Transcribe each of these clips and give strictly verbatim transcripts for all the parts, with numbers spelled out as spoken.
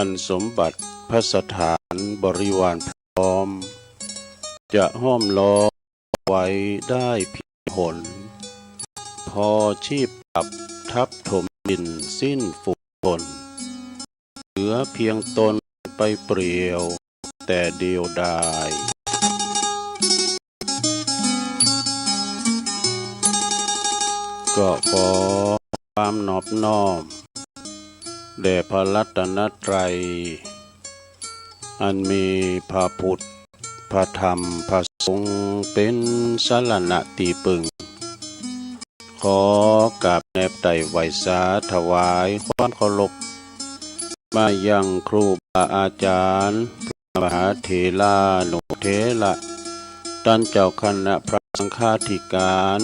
อันสมบัติพระสถา ารบริวารพร้อม จะห้อมล้อมไว้ได้เพียงหน พอชีพปรับทับถมดินสิ้นฝูงชน เหลือเพียงตนไปเปลี่ยวแต่เดียวดาย ก็ขอความนอบน้อมแด่พระรัตนตรัย อันมีพระพุทธ พระธรรม พระสงฆ์เป็นสรณะที่พึ่ง ขอกราบแนบไต่ไหว้สาถวายความเคารพ มายังครูบาอาจารย์ พระมหาเถรานุเถระ ต้านเจ้าคณะพระสังฆาธิการ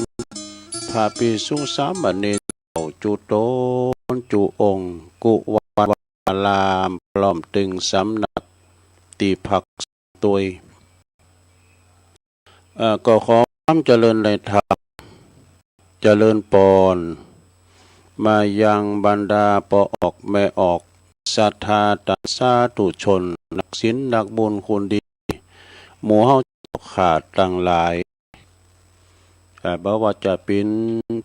พระภิกษุสามเณรเจ้าจุตนจุองค์ กู้วัดวาอาราม พร้อมตึงสำนักตี้พัก ตวย เอ่อ ก็ขอความเจริญในธรรม เจริญปอน มายังบรรดาป้อออกแม่ออก ศรัทธาตาสาธุชน นักศีลนักบุญคุณดี หมู่เฮาเจ้าข้าตังหลาย เอ่อ บ่ว่าจะเป๋น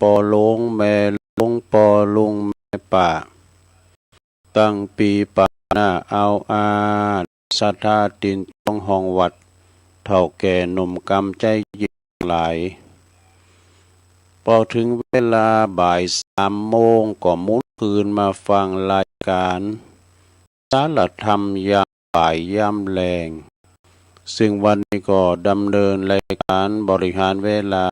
ป้อหลวงแม่หลวง ป้อลุงแม่ป้า ตั้งปี้ปาน้าอาวอา ศรัทธาตินจองห้องวัด เฒ่าแก่หนุ่มกำใจ๊ยิงหลาย พอเถิงเวลาบ่ายสามโมง ก็หมุนคืนมาฟังรายการสารธรรมยามบ่ายยามแลง ซึ่งวันนี้ก็ดำเนินรายการบริหารเวลา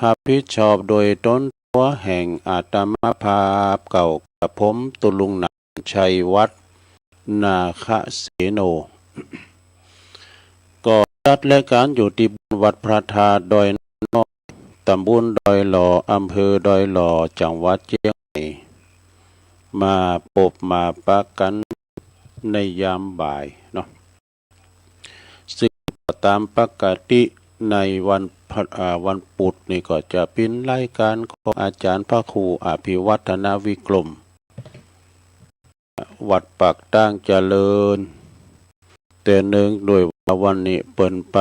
ฮับผิดชอบโดยตนตั๋วแห่งอาตมาภาพเก่ากระผม ตุลุงหนานชัยวัฒน์ นาคเสโน ก็จัดรายการอยู่ตี้วัดพระธาตุดอยน้อย ตำบลดอยหล่อ อำเภอดอยหล่อ จังหวัดเจียงใหม่ มาปบมาปะกั๋นในยามบ่ายเนาะ ซึ่งก็ตามปกติในวันพะ- อ่า วันพุธนี่ก็จะเป๋นรายการของอาจารย์พระครูอภิวัฒนวิกรม วัดปากตางเจริญ แต่เนื่องด้วยว่าวันนี้เปิ้นไป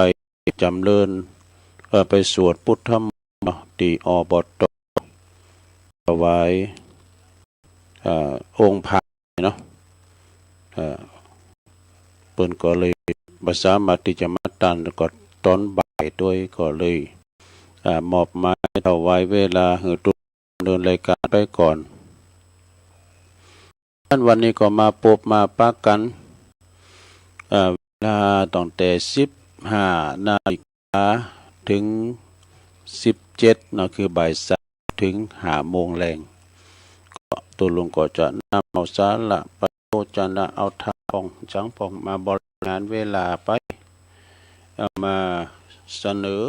จำเริญ เอ่อ ไปสวดพุทธมนต์เนาะ ตี้ อบต. ถวาย เอ่อ องค์พระเนาะ เอ่อ เปิ้นก็เลยบ่สามารถตี้จะมาตัน แล้วก็ตอนบ่ายตวย ก็เลย อ่า มอบหมายถวายเวลาหื้อตุดำเนินรายการไปก่อน อันวันนี้ก็มาปบมาปะกั๋น เอ่อ เวลาตั้งแต่สิบห้านาฬิกาเถิงสิบเจ็ดเนาะ คือบ่ายสามเถิงห้าโมงแลง ก็ตุลุงก็จะนำเอาสาระประโยชน์ จะนำเอาธรรมพ่องสังพ่องมาบริหารเวลาไป เอามาเสนอ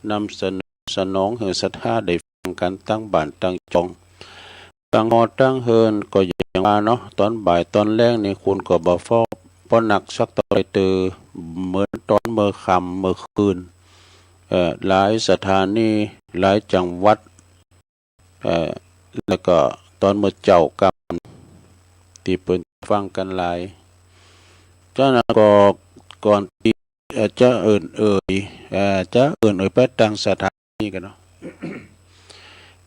นำเสนอ สนองหื้อศรัทธาได้ฟังกั๋นตังบ้านตังจอง ตังฮอดตังเฮือน ก็อย่างว่าเนาะ ตอนบ่ายตอนแลงนี่คนก็บ่ฟ้อ บ่นักสักเต้าใดเตอ เหมือนตอนเมื่อค่ำเมื่อคืน เอ่อ หลายสถานี หลายจังหวัด เอ่อ แล้วก็ตอนเมื่อเจ๊ากำ ตี้เปิ้นฟังกั๋นหลาย ฉะนั้นก็ก่อนตี้ เอ่อ จะเอิ้นเอ่ย เอ่อ จะเอิ้นเอ่ยไปตังสถานีกั๋นเนาะ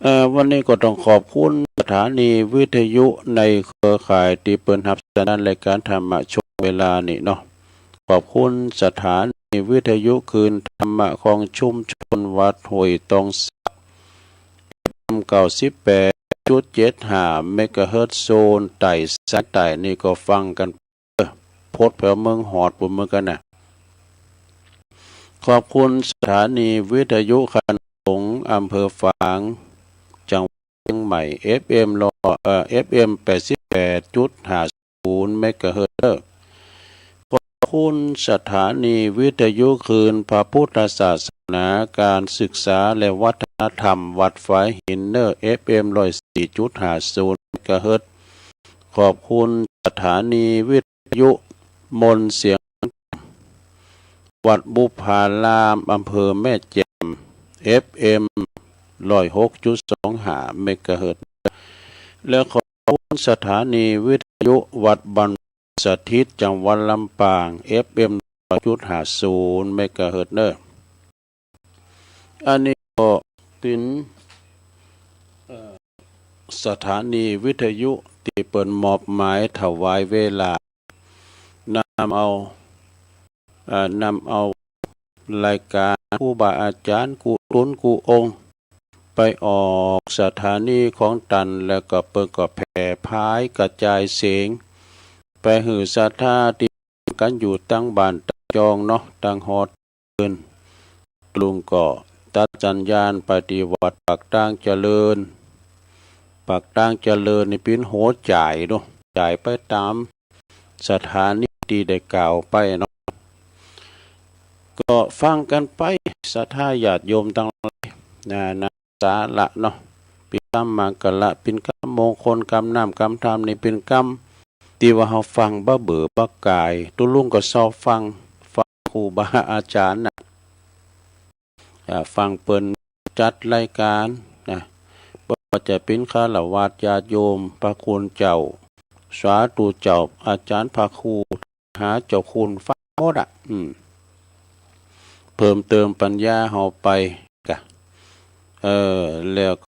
เอ่อ วันนี้ก็ต้องขอบคุณสถานีวิทยุในเครือข่ายตี้เปิ้นฮับสัญญาณรายการธรรมะช่วงเวลานี้เนาะ ขอบคุณสถานีวิทยุคลื่นธรรมะของชุมชนวัดห้วยตองสัก เก้าสิบแปดจุดเจ็ดห้าเมกะเฮิรตซ์ โซนใต้สายใต้นี่ก็ฟังกั๋น เออ พดแผวเมืองฮอดปู้นเหมือนกั๋นนะ ขอบคุณสถานีวิทยุคันหงส์ อำเภอฝาง จังหวัดเชียงใหม่ เอฟเอ็ม ร้อย เอ่อ เอฟเอ็ม แปดสิบแปดจุดห้าศูนย์เมกะเฮิรตซ์ ขอบคุณสถานีวิทยุคลื่นพระพุทธศาสนา การศึกษาและวัฒนธรรมวัดฝายหินเนอร์ เอฟเอ็ม ร้อยสี่จุดห้าศูนย์เมกะเฮิรตซ์ ขอบคุณสถานีวิทยุมนต์เสียง วัดบุพพาราม อำเภอแม่แจ่ม เอฟเอ็ม ร้อยหกจุดสองห้าเมกะเฮิรตซ์ และขอบคุณสถานีวิทยุวัดบ้าน สถิต จังหวัดลำปาง เอฟเอ็ม ร้อยจุดห้าศูนย์ เมกะเฮิรตซ์เนอะ อันนี้ก็เป็น เอ่อ สถานีวิทยุตี้เปิ้นมอบหมายถวายเวลา นำเอา เอ่อ นำเอารายการครูบาอาจารย์กู้ตนกู้องค์ ไปออกสถานีของตัน แล้วก็เปิ้นก็แผ่ผายกระจายเสียง ไปหื้อศรัทธาตี้กันอยู่ตังบ้านตังจองเนาะ ตังฮอด เอิ้น ลุงก็ตัดสัญญาณไปตี้วัดปากตางเจริญ ปากตางเจริญนี่เปิ้นหัวจ่ายเนาะ จ่ายไปตามสถานีตี้ได้กล่าวไปเนาะ ก็ฟังกันไป ศรัทธาญาติโยมตังหลาย นะ นะ สาระเนาะ เปิ้นกำมังคละ เปิ้นกำมงคล กำน้ำกำธรรมนี่ เปิ้นกำตี้ว่าเฮาฟังบ่เบื่อบ่ก่าย ตุ๊ลุงก็ชอบฟัง ฟังครูบาอาจารย์นะ อ่า ฟังเปิ้นจัดรายการนะ บ่ว่าจะเปิ้นฆราวาสญาติโยม พระคุณเจ้า สาธุเจ้า อาจารย์พระครู หาเจ้าคุณฟังหมดอะ อืม เพิ่มเติมปัญญาเฮาไปกะ เออ แล้วก็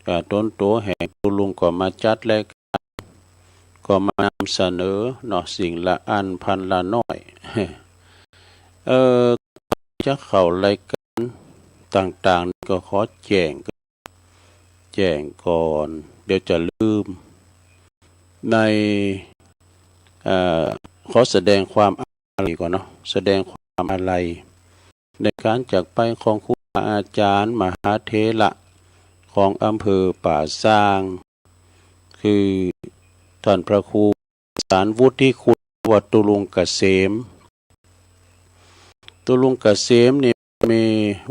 อ่า ตนโตแห่งตุ๊ลุงก็มาจัดรายการ ก็มานำเสนอเนาะ สิ่งละอันพันละน้อย เออ จะเข้ารายการต่างๆนี่ก็ขอแจ้ง แจ้งก่อน เดี๋ยวจะลืม ใน เอ่อ ขอแสดงความอาลัยก่อนเนาะ แสดงความอาลัย ในการจากไปของครูบาอาจารย์มหาเถระของอำเภอป่าซาง คือท่านพระครูสารวุฒิคุณ หรือว่าตุ๊ลุงเกษม ตุ๊ลุงเกษมนี่มี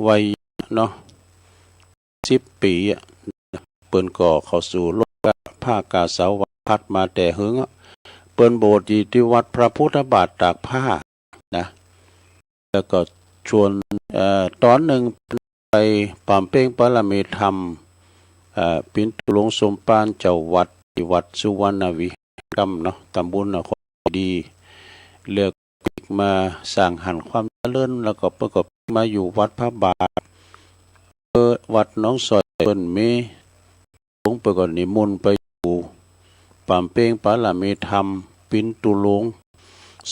วัยเนาะ สิบปีอะ เปิ้นก็เข้าสู่โลกะ ผ้ากาสาวพัสมาแต่เหิงอะ เปิ้นบวชอยู่ที่วัดพระพุทธบาทตากผ้านะ แล้วก็ชวน เอ่อ ตอนหนึ่งไปบำเพ็ญบารมีธรรม เอ่อ เปิ้นตุ๊ลุงสมภารเจ้าวัด ที่วัดสุวรรณวิหารกำเนาะ ตำบลนครดี แล้วก็มาสร้างสรรค์ความเจริญ แล้วก็เปิ้นก็มาอยู่วัดพระบาท เออ วัดหนองสร้อยเปิ้นมี หลวงเปิ้นก็นิมนต์ไปอยู่บำเพ็ญบารมีธรรม เปิ้นตุ๊ลุง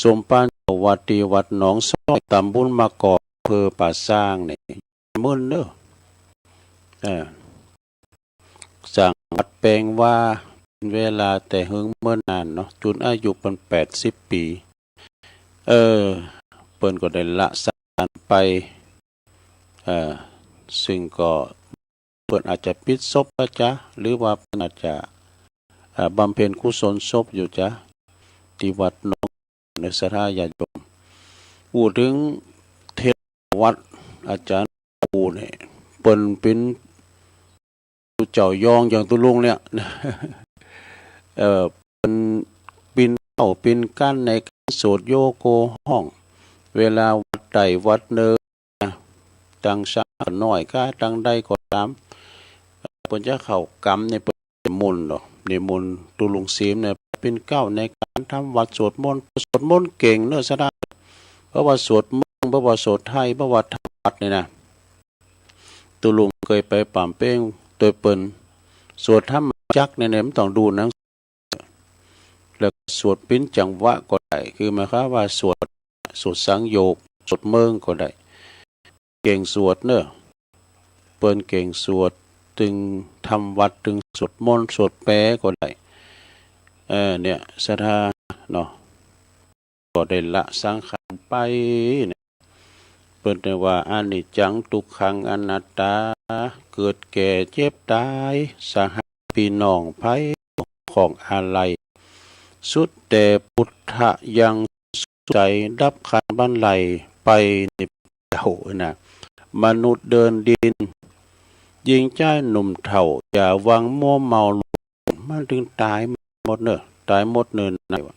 สมภารเจ้าวัดตี้วัดหนองสร้อย ตำบลมะกอก อำเภอป่าซางนี่ เมินเนอะ เออ สร้างวัดแปลงวา เป็นเวลาแต่เหิงเมินนานเนาะ จนอายุเปิ้นแปดสิบปี เออ เปิ้นก็ได้ละสังขารไป เอ่อ ซึ่งก็เปิ้นอาจจะปิดศพแล้วจ้ะ หรือว่าเปิ้นอาจจะ เอ่อ บำเพ็ญกุศลศพอยู่จ้ะ ที่วัดหนอง ในศรัทธาญาติโยม อู้ถึงเถรวาทอาจารย์ปูเนี่ย เปิ้นเป๋นผู้เจ้ายองอย่างตุ๊ลุงเนี่ย เอ่อ เปิ้นเป๋นเป้าเป๋นก้านในการสวดโยโกฮ้อง เวลาวัดใดวัดเนินนะ ตังช้างน้อยกาตังใดก็ตาม เปิ้นจะเข้ากรรมเนี่ย เปิ้นนิมนต์เนาะ นิมนต์ตุ๊ลุงเสมเนี่ย เป๋นเก๊าในการทำวัตรสวดมนต์ สวดมนต์เก่งเนอะ ศรัทธา เพราะว่าสวดเมือง เพราะว่าสวดไทย เพราะว่าทำวัตรเนี่ยนะ ตุ๊ลุงเกยไปบำเพ็ญโตยเปิ้น สวดธรรมจักรเนี่ย มันต้องดูหนัง แล้วก็สวดเป๋นจังหวะก็ได้ คือหมายความว่าสวด สวดสังโยค สวดเมืองก็ได้ เก่งสวดเนอะ เปิ้นเก่งสวด ตึงทำวัตร ตึงสวดมนต์ สวดแปลก็ได้ เออ เนี่ย ศรัทธาเนาะ ก็ได้ละสังขารไปเนี่ย เปิ้นได้ว่า อนิจจัง ทุกขัง อนัตตา เกิดแก่เจ็บตาย สหายพี่น้องไผของอาลัย สุดแต่พุทธะยังสุขใส ดับขันธ์บันไลไปนิพพานเจ้านะ มนุษย์เดินดิน หญิงชายหนุ่มเฒ่า อย่าหวังมัวเมาหลง มันตึงต๋ายหมดเนอะ ต๋ายหมดเนินในวะ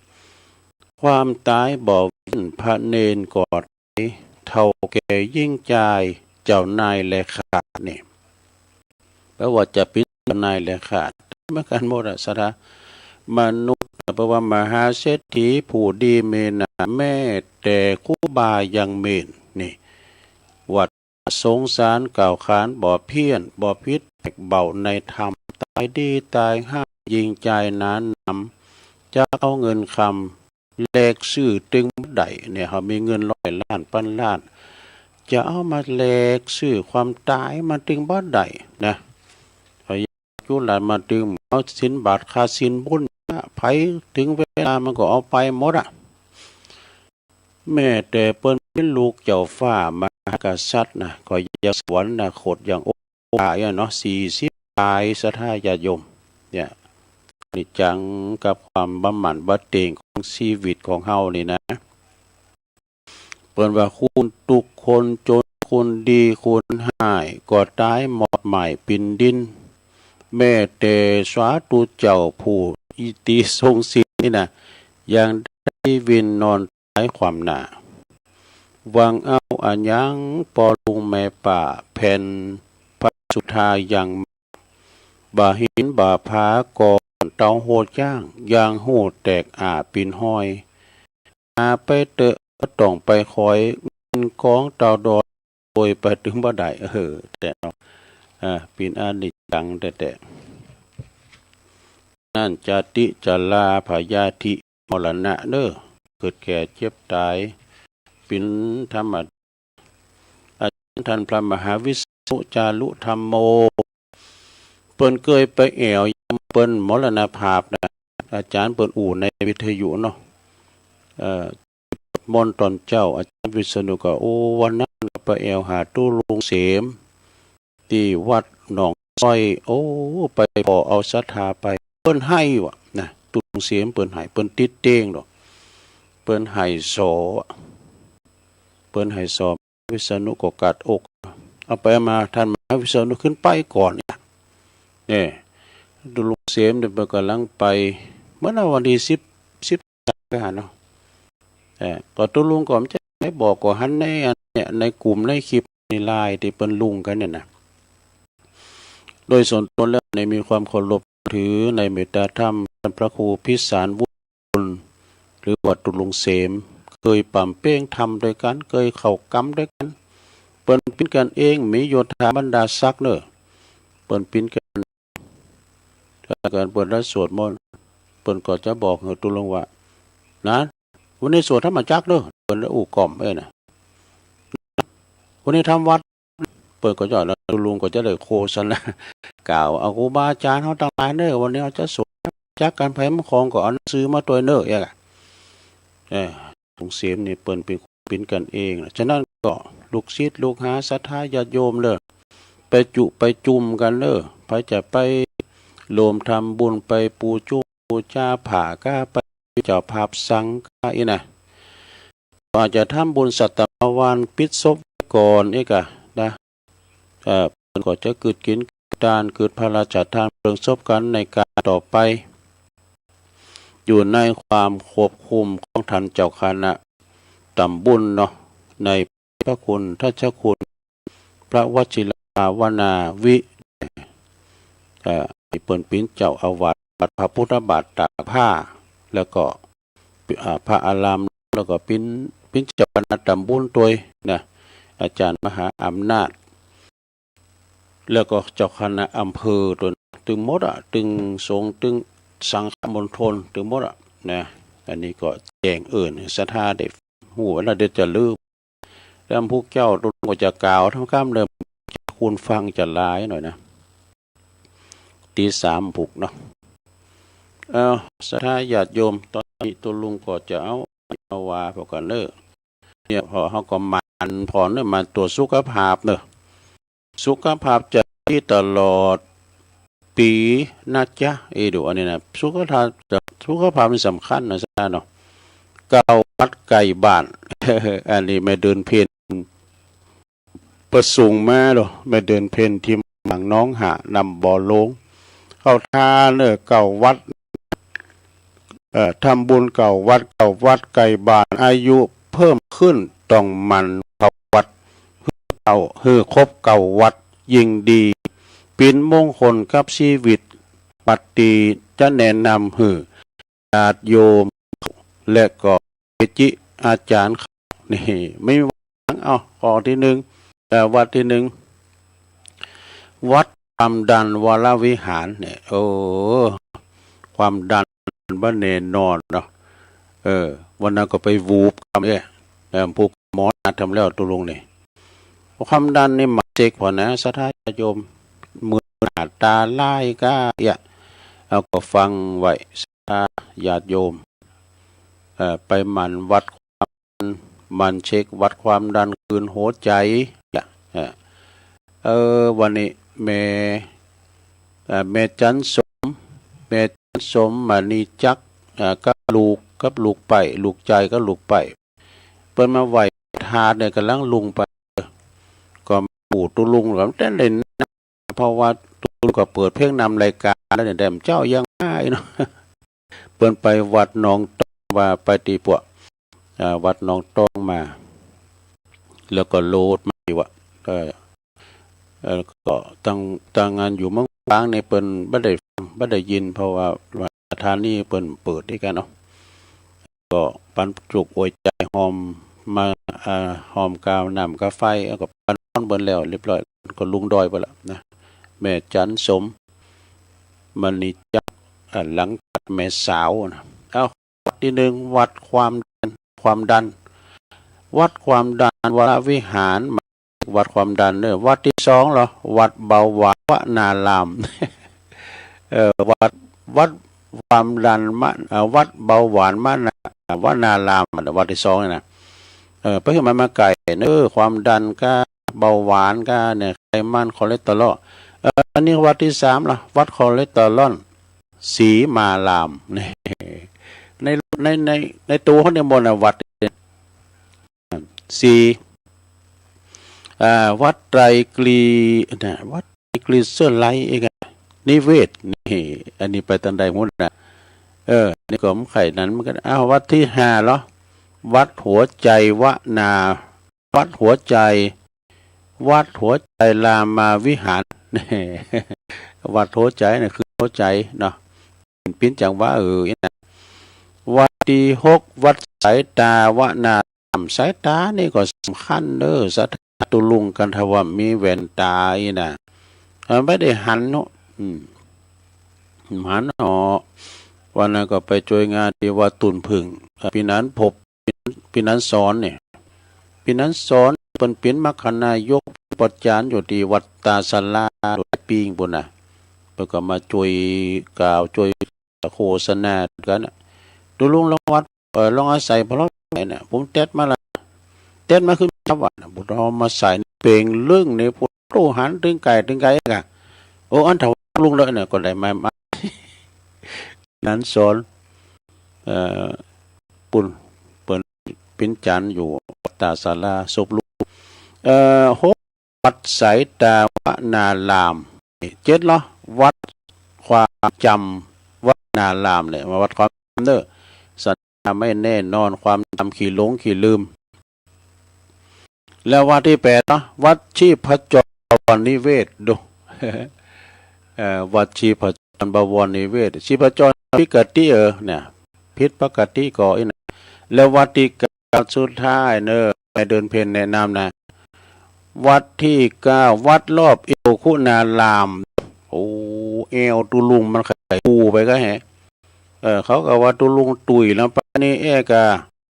ความต๋ายบ่เว้น พระเณรก็ต๋าย เฒ่าแก่หญิงชาย เจ้านายและข้านี่ แปลว่าจะเป๋นเจ้านายและข้า เหมือนกันหมดอะ ศรัทธา มนุษย์ เพราะว่ามหาเศรษฐีผู้ดีมีหนาแม้แต่ครูบายังมีนี่ วัดสงสารกล่าวขานบ่เพี้ยนบ่ผิดแปลกเบาในธรรม ตายดีตายห้ามยิงใจหนาหนำ จะเอาเงินคำแลกซื้อตึงบ่ได้เนี่ย เขามีเงินร้อยล้านพันล้าน จะเอามาแลกซื้อความตายมันตึงบ่ได้นะ จุลามาตึงเอาศีลบาตรค่าศีลบุญนะ ไผถึงเวลามันก็เอาไปหมดอะ แม้แต่เปิ้นเป็นลูกเจ้าฟ้ามหากษัตริย์นะ ก็ยังสวรรคตยังโอภาสเนาะ สี่สิบปลาย ศรัทธาญาติโยม เนี่ย อนิจจังกับความบ่หมั่นบ่เต่งของชีวิตของเฮานี่นะ เปิ้นว่าคนทุกข์คนจนคนดีคนฮ้ายก็ตายหมดไหม้ปิ่นดิน แม้แต่สาธุเจ้าผู้อิติทรงศีลนี่นะ ยังได้วินนอนตายขว้ำหน้า หวังเอาอะหยังปอลุงแม่ป้าแผ่นพระสุธายัง บ่าหินบ่าผาก่อนเตาโฮดย่าง ยางฮู้แตกอ้าปิ่นฮอย หาไปเต๊อะ บ่ต้องไปคอย เงินกองเตาดอย โอยไปตึงบ่ได้ เออ แต่เนาะ อ่า ปิ่นอนิจจังแต๊ๆ นั้นจาติจาราพยาธิมรณะเน้อ เกิดแก่เจ็บตาย ปิ่นธรรมดา อาจารย์ท่านพระมหาวิษณุจารุธัมโม เปิ้นเกยไปแอ่วยามเปิ้นมรณภาพนะ อาจารย์เปิ้นอู้ในวิทยุเนาะ เอ่อ มนต์ตอนเจ๊า อาจารย์วิษณุก็ โอ้ วันนั้นก็ไปแอ่วหาตุ๊ลุงเสม ตี้วัดหนองซ้อย โอ้ ไปผ่อเอาศรัทธาไป เปิ้นไห้ว่ะนะ ตุ๊ลุงเสมเปิ้นไห้ เปิ้นติดเตียงดอก เปิ้นไห้สอ เปิ้นไห้สอ วิษณุก็กัดอก เอาไปมาท่านมหาวิษณุขึ้นไปก่อนเนี่ย เนี่ย ตุ๊ลุงเสมเนี่ยเปิ้นกำลังไป เมื่อวันที่สิบ สิบสาม ก็หันเนาะ เออ ก็ตุ๊ลุงก็ไม่ใช่บอก ก็หันในอันเนี่ย ในกลุ่มในคลิปในไลน์ที่เปิ้นลงกันเนี่ยนะ โดยส่วนตัวแล้วในมีความเคารพถือในเมตตาธรรมท่านพระครูพิสารวุฒิ หรือว่าตุ๊ลุงเสม เคยปำเป้งธรรมด้วยกัน เคยเข้ากรรมด้วยกัน เปิ้นปิ้นกันเอง มีโยธาบรรดาศักดิ์เน้อ เปิ้นปิ้นกัน การเปิ้นได้สวดมนต์ เปิ้นก็จะบอกให้ตุ๊ลุงว่า นะ วันนี้สวดธรรมจักรเน้อ เปิ้นได้อู้กล่อมเอ้ยนะ วันนี้ทำวัด เปิ้นก็จะ ตุ๊ลุงก็จะได้โฆษณา กล่าว เอาครูบาอาจารย์เฮาตังหลายเน้อ วันนี้เฮาจะสวดธรรมจักรกัน ไผมันคล่องก็เอาหนังสือมาตวยเน้อ อย่างอะ เออ ตุ๊ลุงเสมนี่เปิ้นเป็นคนปิ้นกันเองนะ ฉะนั้นก็ลูกศิษย์ลูกหาศรัทธาญาติโยมเน้อ ไปจุไปจุมกันเน้อ ไผจะไปรวมทำบุญ ไปปูจุปูจาผ้าก้า ไปเจ้าภาพสังฆาอีกนะ ว่าจะทำบุญสัตมวานปิดศพไว้ก่อนเอกอะนะ เอ่อ เปิ้นก็จะกึดกิ๋นกึดตาน กึดพระราชทานเพลิงศพกันในการต่อไป อยู่ในความควบคุมของท่านเจ้าคณะตำบลเนาะ ในพระคุณทัชคุณ พระวชิรภาวนาวิ เอ่อ เปิ้นปิ้นเจ้าอาวาสวัดพระพุทธบาทตากผ้า แล้วก็ อ่า พระอาราม แล้วก็ปิ้น ปิ้นเจ้าคณะตำบลตวยนะ อาจารย์มหาอำนาจ แล้วก็เจ้าคณะอำเภอตวย ตึงหมดอะ ตึงสงฆ์ ตึงสังฆมณฑล ตึงหมดอะนะ อันนี้ก็แจ้งเอิ้นศรัทธาได้ฮู้ แล้วเดี๋ยวจะลืม แล้วพวกเจ้าตุ๊ลุงก็จะกล่าวทำคำเดิม คุณฟังจะหลายหน่อยนะ ตีสามปลุกเนาะ เอ้า ศรัทธาญาติโยม ตอนนี้ตุ๊ลุงก็จะเอา เอาวาพวกกันเน้อ เนี่ย พอเฮาก็หมั่นผ่อนเน้อ หมั่นตรวจสุขภาพเน้อ สุขภาพจะดีตลอดปีนะจ๊ะ เอ้ย ดูอันนี้นะ สุขภาพจะ สุขภาพนี่สำคัญนะจ๊ะเนาะ เก้าวัดใกล้บ้าน อันนี้แม่เดือนเพ็ญ ประสูงมาโลด แม่เดือนเพ็ญที่หมางหนองหา นำบ่อโลง เข้าทานเน้อ เก้าวัด เอ่อ ทำบุญเก้าวัด เก้าวัดใกล้บ้าน อายุเพิ่มขึ้น ต้องหมั่นเข้าวัด หื้อเก้า หื้อครบเก้าวัด ยิ่งดี เป็นมงคลกับชีวิต วัดตี้จะแนะนำหื้อ ญาติโยม และก็เกจิอาจารย์เขา นี่ ไม่มีวัด เอา ข้อที่หนึ่ง เอ่อ วัดที่หนึ่ง วัดความดันวรวิหารเนี่ย โอ้ ความดันบ่แน่นอนเนาะ เออ วันนั้นก็ไปวูบกำเอ้ย เออ ผู้หมอนัดทำแล้วตุลุงนี่ ความดันนี่มาเช็คพอนะ ศรัทธาญาติโยม มือหน้าตาลายกาเอะ เอาก็ฟังไว้ ศรัทธาญาติโยม เอ่อ ไปหมั่นวัดความดัน หมั่นเช็ควัดความดันคลื่นหัวใจ เอ่อ เอ่อ วันนี้แม่ เอ่อ แม่จันสม แม่จันสม มณีจักร เอ่อ กับลูก กับลูกไป ลูกชายกับลูกไป เปิ้นมาไหว้ทานเนี่ย กำลังลุงไป ก็ปู่ตุลุงก็แต่เล่นนะ เพราะว่าตุลุงก็เปิดเพลงนำรายการแล้วเนี่ย แต่เจ้ายังอ้ายเนาะ เปิ้นไปวัดหนองตอง ว่าไปตีปวก อ่า วัดหนองตองมา แล้วก็โหลดมาอยู่อะ เออ เออ ก็ตั้ง ตั้งงานอยู่เมืองฝางนี่เปิ้นบ่ได้ฟัง บ่ได้ยิน เพราะว่า ว่าสถานีเปิ้นเปิดด้วยกันเนาะ ก็ปันจุกอวยใจหอมมา อ่า หอมกาวน้ำกาไฟ แล้วก็ปันนอนเปิ้นแล้วเรียบร้อย ก็ลุงดอยไปละนะ แม่จันสม มณีจักร อ่า หลังจากแม่สาวนะ เอ้า วัดที่หนึ่ง วัดความดัน ความดัน วัดความดันวรวิหาร วัดความดันเนอะ วัดที่สองเหรอ วัดเบาหวานวนาราม เออ วัด วัดความดันมะ เอ่อ วัดเบาหวานมะนา วนาราม วัดที่สองเนี่ยนะ เออ ไปขึ้นมามาไก่เนอะ ความดันก็เบาหวานก็เนี่ย ไขมันคอเลสเตอรอล เออ อันนี้วัดที่สามเหรอ วัดคอเลสเตอรอล ศรีมาราม นี่ ใน ใน ใน ในตัวเขาเนี่ยมนต์อะ วัด สี่ อ่า วัดไตรกลี นะ วัดไตรกลีเซอร์ไลท์เองอะ นิเวศ นี่ อันนี้ไปตังใดหมดนะ เออ นี่ก็มันไข่นั้นมันก็ อ้าว วัดที่ห้าเหรอ วัดหัวใจวนา วัดหัวใจ วัดหัวใจรามาวิหาร วัดหัวใจน่ะคือหัวใจเนาะ ปิ้นจังหวะ เออ นะ วัดที่หก วัดสายตาวนาราม สายตานี่ก็สำคัญเด้อ ศรัทธาตุลุงกันทว่ามีแว่นตาอีนะ เออ ไม่ได้หันเนาะ อืม หันเนาะ วันนั้นก็ไปช่วยงานที่วัดตุ่นผึ่ง อ่ะ ปีนั้นพบ ปีนั้นสอนเนี่ย ปีนั้นสอนเปิ้นเป๋นมรรคนายก ประจารย์อยู่ที่วัดตาสารา โดยปิ้งปุ้นน่ะ เปิ้นก็มาช่วยกล่าวช่วยโฆษณากันน่ะ ตุลุงลองวัด เอ่อ ลองอาศัยพระไหนน่ะ ผมเต็ดมาละ เต็ดมาขึ้นมาวัดน่ะ ผมเอามาใส่ในเปงเรื่องในพวกตู้หันถึงไก่ถึงไก่กะ โอ้ อันเถาลุงเลยน่ะ ก็ได้มา มา นั้นสอน เอ่อ ปุ้น เปิ้นเป๋นจารย์อยู่วัดตาสารา ศพลูก เอ่อ หก วัดสายตาวนาราม เจ็ดเหรอ วัดความจำวนารามเนี่ย มาวัดความจำเนอะ สัญญาไม่แน่นอน ความจำขี้หลงขี้ลืม แล้ววัดที่แปดเนาะ วัดชีพจรบวรนิเวศน์ ดู เอ่อ วัดชีพจรบวรนิเวศน์ ชีพจรผิดปกติ เออ เนี่ย ผิดปกติก็อีนะ แล้ววัดที่เก้าสุดท้ายเนอะ แม่เดือนเพ็ญแนะนำนะ วัดที่เก้า วัดรอบเอวคุณาราม โอ้ เอวตุลุงมันไข่ปูไปก็แฮะ เออ เขาก็ว่าตุลุงตุยแล้วปะนี่เอกอะ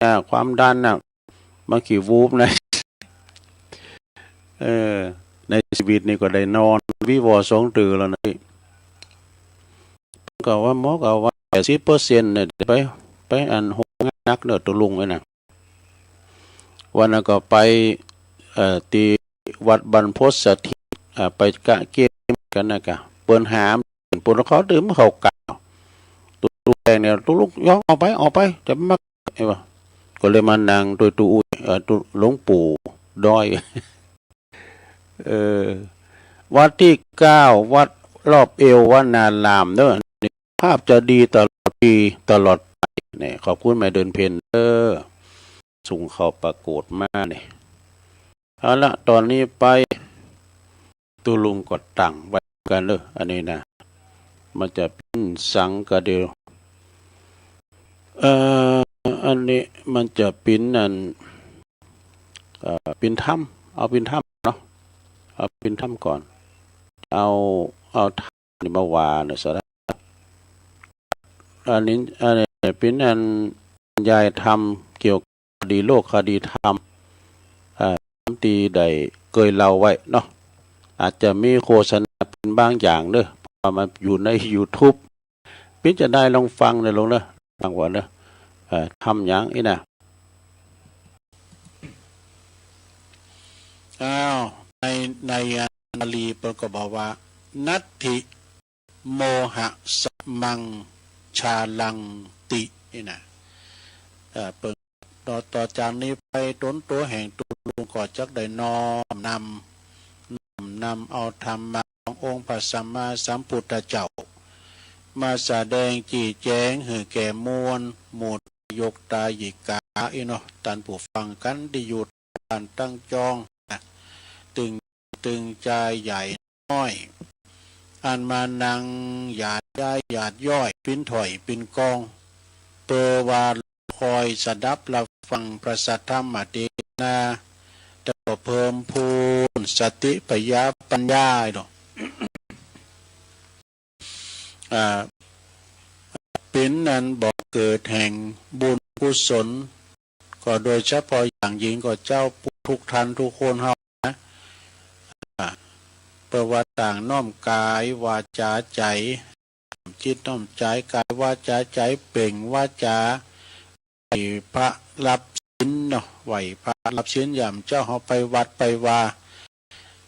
อ่า ความดันน่ะ มันขี้วูบนะ เออ ในชีวิตนี่ก็ได้นอนวีวอสองเตื้อแล้วนะ ก็ว่าหมอก็ว่าแปดสิบเปอร์เซ็นต์เนี่ย ไป ไปอันโฮงงานหนักเนอะ ตุลุงเอ้ยนะ วันนั้นก็ไป เอ่อ ที่วัดบรรพตสถิต อ่า ไปกะเกณฑ์กันนะกะ เปิ้นหาม เปิ้นเขาดื่มเขากล่าว ตุลุงแดงเนี่ย ตุลุงยอมออกไป ออกไป จะมา ไอ้วะ ก็เลยมานั่งโดยตุอุ้ย เอ่อ ตุหลวงปู่ดอย เออ วัดที่เก้า วัดรอบเอววนารามเนอะ ภาพจะดีตลอดปีตลอดไปเนี่ย ขอบคุณแม่เดือนเพ็ญเด้อ ส่งเข้าปรากฏมาเนี่ย เอาละ ตอนนี้ไป ตุลุงก็ตั้งไว้กันเด้อ อันนี้นะ มันจะเป๋นสังกะเดียว เอ่อ อันนี้มันจะปิ้นอัน เอ่อ ปิ้นธรรม เอาปิ้นธรรมเนาะ เอาปิ้นธรรมก่อน เอา เอาธรรมนี่มาว่าเนาะ สาระ อันนี้ อันนี้ปิ้นอันบรรยายธรรมเกี่ยวกับคดีโลกคดีธรรม เอ่อ ตามที่ได้เคยเล่าไว้เนาะ อาจจะมีโฆษณาปิ้นบางอย่างเด้อ เพราะว่ามันอยู่ใน YouTube ปิ้นจะได้ลองฟังเด้อลุงเด้อ ฟังก่อนเด้อ เอ่อ ธรรมหยังอี้นะ อ้าว ใน ในอันบาลีเปิ้นก็บอกว่า นัตถิ โมหะสมังชาลังติ นี่นะ เอ่อ เปิ้น ต่อ ต่อจากนี้ไปตนตัวแห่งตนลุงก็จักได้น้อมนำ น้อมนำเอาธรรมะขององค์พระสัมมาสัมพุทธเจ้า มาแสดงจี้แจงหื้อแก่มวลหมู่ทายกทายิกา อี้เนาะ ต้านผู้ฟังกันตี้อยู่ บ้านตั้งจองนะ ตึง ตึงจายใหญ่น้อย อันมานั่งหยาดย้ายหยาดย้อย ปิ้นถ้อยปิ้นกอง เปื้อว่าคอยสดับรับฟังพระสัทธรรมเตสนา แล้วก็เพิ่มพูนสติปัญญา ปัญญาเนาะ อ่า เป็นอันบ่อเกิดแห่งบุญกุศล ก็โดยเฉพาะอย่างยิ่งก็เจ้าทุกท่านทุกคนเฮานะ อ่า เปื้อว่าต่างน้อมกายวาจาใจ๋ จิตน้อมใจ๋กายวาจาใจ๋ เปล่งวาจา ไหว้พระรับศีลเนาะ ไหว้พระรับศีล ยามเจ้าเฮาไปวัดไปวา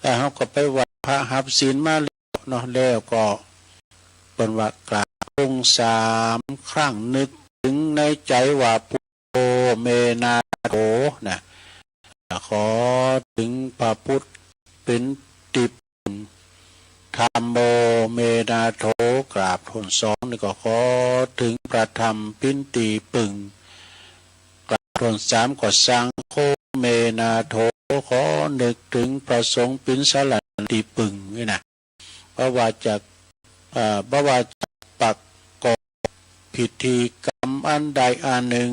แล้วเฮาก็ไปไหว้พระรับศีลมาแล้วเนาะ แล้วก็เปิ้นว่ากราบลงสามครั้ง นึกถึงในใจ๋ว่า พุทโธ เม นา โถ นะ ขอถึงพระพุทธเป็นที่พึ่ง ธัมโม เม นา โถ กราบถ้วนสองนี่ก็ขอถึงพระธรรมเป็นตี้ปึง กราบถ้วนสามก็สังโฆ เม นา โถ ขอนึกถึงพระสงฆ์เป็นสรณะตี้ปึงนี่นะ บ่ว่าจะ เอ่อ บ่ว่าจะประกอบพิธีกรรมอันใดอันหนึ่ง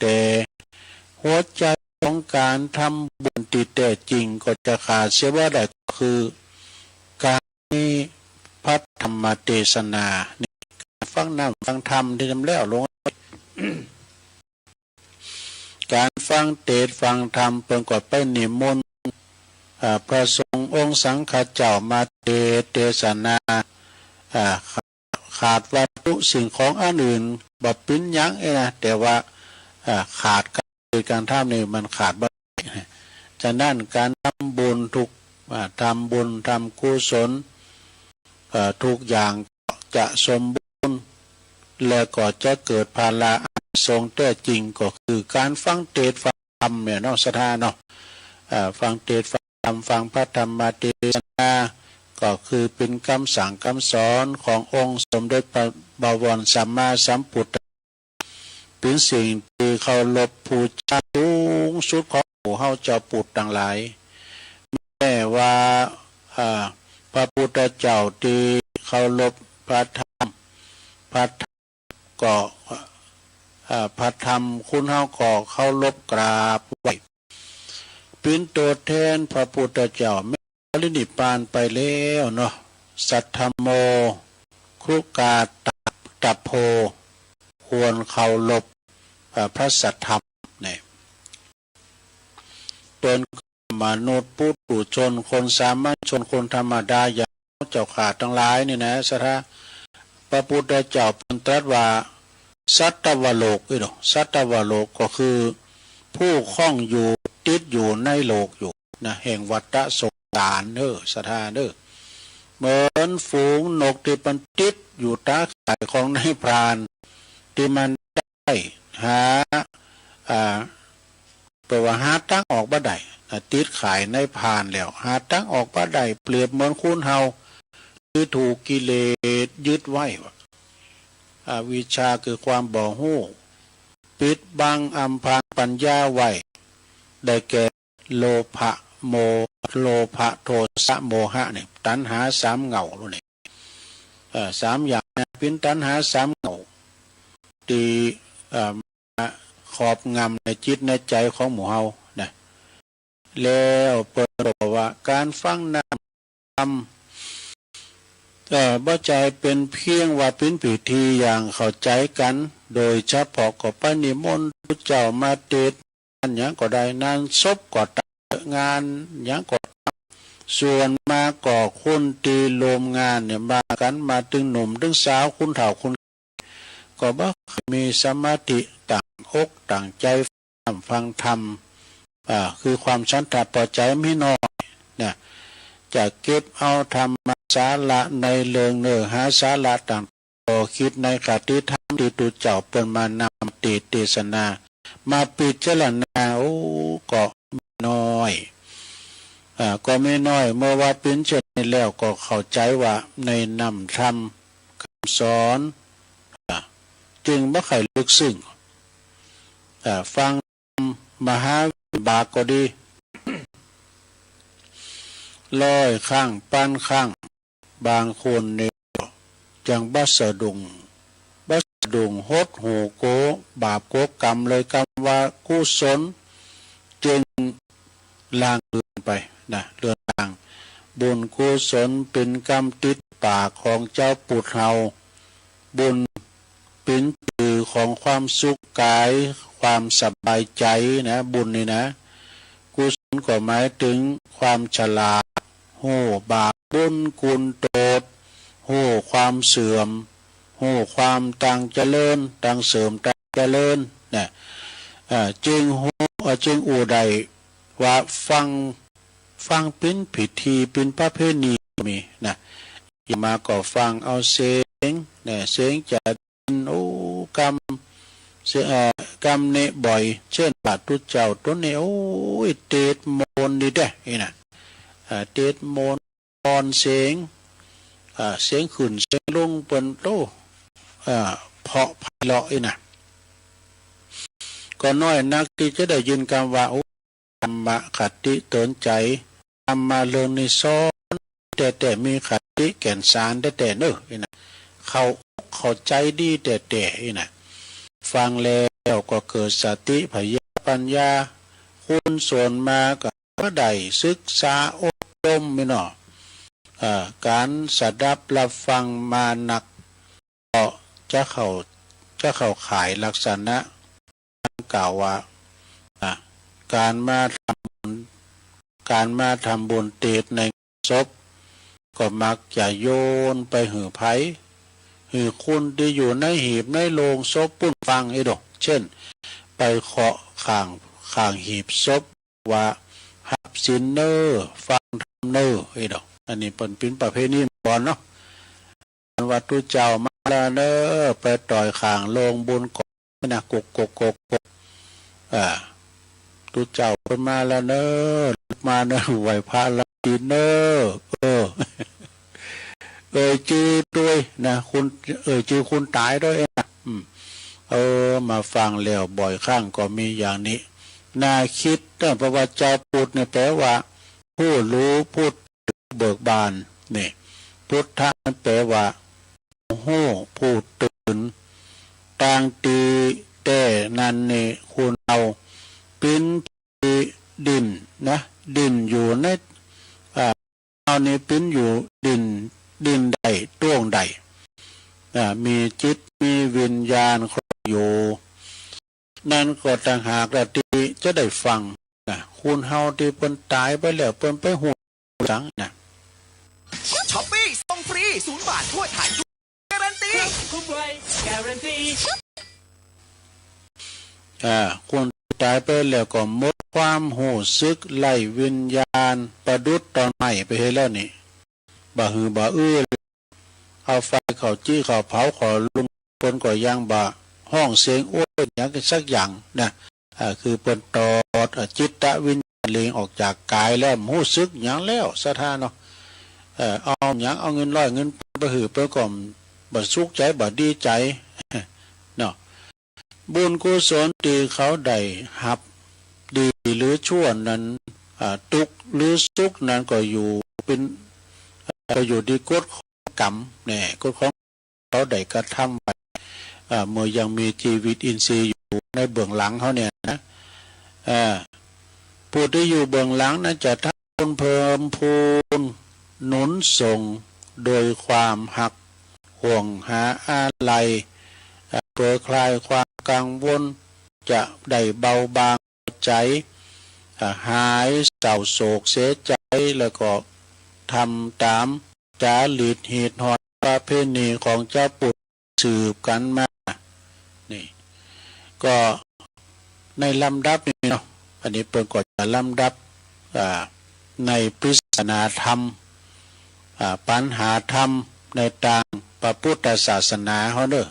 แต่หัวใจของการทำบุญที่แท้จริงก็จะขาดเสียบ่ได้ ก็คือการมีพระธรรมเตสนา นี่ การฟังน้ำฟังธรรมที่ทำแล้วลง การฟังเตสน์ฟังธรรม เปิ้นก็ไปนิมนต์ อ่า พระสงฆ์องค์สังฆเจ้ามาเตสน์เตสนา อ่า ขาดวัตถุสิ่งของอันอื่นบ่เป๋นหยังเอ้ยนะ แต่ว่า อ่า ขาดการเตสน์การธรรมนี่มันขาดบ่ได้ ฉะนั้นการทำบุญทุก อ่า ทำบุญทำกุศล เอ่อ ทุกอย่างก็จะสมบูรณ์ และก็จะเกิดผลาอานิสงส์แท้จริง ก็คือการฟังเตสน์ฟังธรรมเนี่ยเนาะ ศรัทธาเนาะ เอ่อ ฟังเตสน์ฟังธรรม ฟังพระธรรมเตสนา ก็คือเป็นคำสั่งคำสอนขององค์สมเด็จพระบวรสัมมาสัมพุทธ เป็นสิ่งที่เคารพบูชาสูงสุดของหมู่เฮาเจ้าพุทธทั้งหลาย แม้ว่า อ่า พระพุทธเจ้าที่เคารพพระธรรม พระธรรมก็ อ่า พระธรรมคุณเฮาก็เคารพกราบไหว้ เป็นตัวแทนพระพุทธเจ้า แม้ปรินิพพานไปแล้วเนาะ สัทธัมโม ครุกาตะ ตะโพ ควรเคารพ เอ่อ พระสัทธรรมเนี่ย เปิ้นมนุษย์ปุถุชน คนสามัญชน คนธรรมดาอย่างเจ้าข้าทั้งหลายนี่นะ ศรัทธา พระพุทธเจ้าเปิ้นตรัสว่า สัตวโลก อีหนอ สัตวโลกก็คือผู้ข้องอยู่ ติดอยู่ในโลกอยู่นะ แห่งวัฏสงสารเด้อ ศรัทธาเด้อ เหมือนฝูงนกที่มันติดอยู่ตาข่ายของนายพราน ที่มันได้หา อ่า แปลว่าหาทางออกบ่ได้นะ ติดข่ายนายพรานแล้ว หาทางออกบ่ได้ เปรียบเหมือนคนเฮาที่ถูกกิเลสยึดไว้ว่า อวิชชาคือความบ่ฮู้ ปิดบังอำพรางปัญญาไว้ ได้แก่โลภะ โม โลภะ โทสะ โมหะเนี่ย ตัณหาสามเหง้าลูกเนี่ย เอ่อ สามอย่างเนี่ย เป็นตัณหาสามเหง้า ที่ อ่า มาครอบงำในจิตในใจ๋ของหมู่เฮานะ แล้วเปิ้นก็บอกว่าก๋านฟังนำธรรม เอ่อ บ่ใจ้เป๋นเพียงว่าเป๋นพิธีอย่างเข้าใจ๋กั๋น โดยเฉพาะก็ไปนิมนต์พระเจ้ามาเตสน์ งานหยังก็ได้ งานศพก็ต๋าม งานหยังก็ต๋าม ส่วนมากก็คนตี้ร่วมงานเนี่ย มากั๋น มาตึงหนุ่มตึงสาว คนเฒ่าคนแก่ ก็บ่มีสมาธิตั้งอกตั้งใจ๋ฟังธรรม อ่า คือความฉันทะพอใจ๋มีน้อยนะ จะเก็บเอาธรรมสาระในเรื่องเนื้อหาสาระต่างๆ ก็คิดในคติธรรมตี้ตุ๊เจ้าเปิ้นมานำเตสน์เตสนา มาพิจารณา โอ้ ก็มีน้อย อ่า ก็มีน้อย เมื่อว่าเป๋นเช่นนี้แล้วก็เข้าใจ๋ว่าในน้ำธรรมคำสอน อ่า จึงบ่ค่อยลึกซึ้ง อ่า ฟังมหาวิบากก็ดี ร้อยครั้ง พันครั้ง บางคนนี่ก็ยังบ่สะดุ้ง บ่สะดุ้งหดหู่กั๋วบาปกั๋วกรรมเลย กำว่ากุศลจึงลางเลือนไปนะ เลือนลาง บุญกุศลเป๋นกำติดปากของเจ้าปุถเฮา บุญเป๋นจื่อของความสุขกาย ความสบายใจ๋นะ บุญนี่นะ กุศลก็หมายถึงความฉลาด ฮู้บาปบุญคุณโทษ ฮู้ความเสื่อม ฮู้ความตั้งเจริญ ตั้งเสริมตั้งเจริญนะ เอ่อ จึงฮู้ เอ่อ จึงอู้ได้ว่าฟัง ฟังเป๋นพิธีเป๋นประเพณีก็มีนะ อย่างมากก็ฟังเอาเสียงนะ เสียงจะได้ยิน โอ้ กำ เสียง เอ่อ กำนี้บ่อย เช่นว่าตุ๊เจ้าต๋นนี้ โอ้ย เตสน์มนต์ดีแต๊อี้นะ อ่า เตสน์มนต์ ผ่อนเสียง อ่า เสียงขึ้นเสียงลงเปิ้นโต อ่า เพราะไพเราะอี้นะ ก็น้อยนักตี้จะได้ยินกำว่า โอ้ ธรรมคติเตือนใจ๋ ธรรมะเรื่องนี้สอนแต๊ๆ มีคติแก่นสารแต๊ๆ เนอะอี้นะ เข้าอกเข้าใจ๋ดีแต๊ๆ อี้นะ ฟังแล้วก็เกิดสติผญาปัญญา คนส่วนมากก็ ก็ได้ศึกษาอบรมนี่เนาะ เอ่อ ก๋านสดับรับฟังมานัก ก็จะเข้า จะเข้าข่ายลักษณะดังกล่าวว่า อ่ะ ก๋านมาทำบุญ ก๋านมาทำบุญเตสน์ในศพ ก็มักจะโยนไปหื้อไผ หื้อคนตี้อยู่ในหีบในโลงศพปุ้นฟังอี้ดอก เช่น ไปเคาะข้าง ข้างหีบศพ ว่าฮับศีลเน่อ ฟังธรรมเน่อ อี้ดอก อันนี้เปิ้นเป๋นประเพณีก่อนเนาะ ว่าตุ๊เจ้ามาแล้วเน่อ ไปต่อยข้างโลงบุญก่อนนะ กกกกกกก อ่า ตุ๊เจ้าเปิ้นมาแล้วเน่อ ลุกมาเน่อ ไหว้พระรับศีลเน่อ เออ เอ่ยจื้อตวยนะ คน เอ่ยจื้อคนต๋ายตวยนะ อืม เออ มาฟังแล้วบ่อยครั้งก็มีอย่างนี้ น่าคิดนะ เพราะว่าเจ้าปุถเนี่ยแปลว่า ผู้รู้ ผู้ตื่น เบิกบาน นี่ ปุถะนั้นแปลว่า ผู้รู้ ผู้ตื่น ตางตี้แต๊นั้นนี่ คนเฮาเป๋นตี้ดิ้นนะ ดิ้นอยู่ใน อ่า เฮานี่เป๋นอยู่ ดิ้น ดิ้นได้ โต้งได้ อ่า มีจิต มีวิญญาณครองอยู่ นั้นก็ต่างหากละตี้จะได้ฟังนะ คนเฮาตี้เปิ้นต๋ายไปแล้ว เปิ้นไปฮู้สังนะ ช้อปปี้ส่งฟรีศูนย์บาททั่วไทย การันตี คุ้มไว การันตี อ่า คนต๋ายไปแล้วก็หมดความฮู้สึก ไร้วิญญาณ ประดุจตอนไหม้ไปเสียแล้วนี่ บ่าหือบ่าอื้อ เอาไฟเข้าจี้เข้าเผาเข้าลุน เปิ้นก็ยังบ่ฮ้องเสียงโอ๊ยหยังสักอย่างนะ อ่า คือเปิ้นถอด อ่า จิตวิญญาณหลีกออกจากกายแล้ว บ่ฮู้สึกหยังแล้ว ศรัทธาเนาะ เอ่อ เอาหยัง เอาเงินร้อยเงินพันไปหื้อ เปิ้นก็บ่สุขใจ๋ บ่ดีใจ๋ เนาะ บุญกุศลตี้เขาได้ฮับ ดีหรือชั่วนั้น อ่า ตุ๊กข์หรือสุขนั้นก็อยู่เป๋น ก็อยู่ตี้กฎของกรรม แน่ กฎของเขาได้กระทำไว้ อ่า เมื่อยังมีชีวิตอินทรีย์อยู่ในเบื้องหลังเขาเนี่ยนะ อ่า ผู้ที่อยู่เบื้องหลังนั้นจะทั้งเพิ่มพูนหนุนส่งโดยความฮัก ห่วงหาอาลัย อ่า เพื่อคลายความกังวล จะได้เบาบางใจ อ่า หายเศร้าโศกเสียใจ แล้วก็ทำตามจารีตฮีตฮอดประเพณีของชาวพุทธสืบกันมา นี่ ก็ในลำดับนี้เนาะ อันนี้เปิ้นก็จะลำดับ อ่า ในปริศนาธรรม อ่า ปัญหาธรรมในตางพระพุทธศาสนาเฮาเด้อ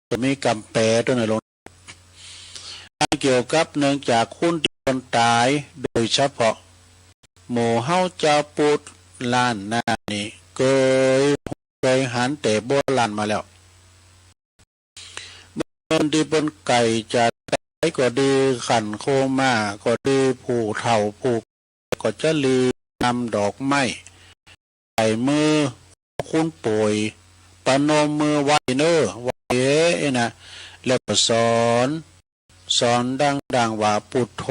จะมีกำแปลตัวหนึ่งลง อันเกี่ยวกับเนื่องจากคนที่คนตาย โดยเฉพาะหมู่เฮาเจ้าพุทธล้านนานี่ เกย เกยหันแต่โบราณมาแล้ว เมื่อคนที่เปิ้นใกล้จะตายก็ดี ขันโคม่าก็ดี ผู้เฒ่าผู้แก่ก็จะรีบนำดอกไม้ ใส่มือคนป่วย ประนมมือไหว้เน้อ ไหว้เอ้ยนะ แล้วก็สอน สอนดังๆว่า พุทโธ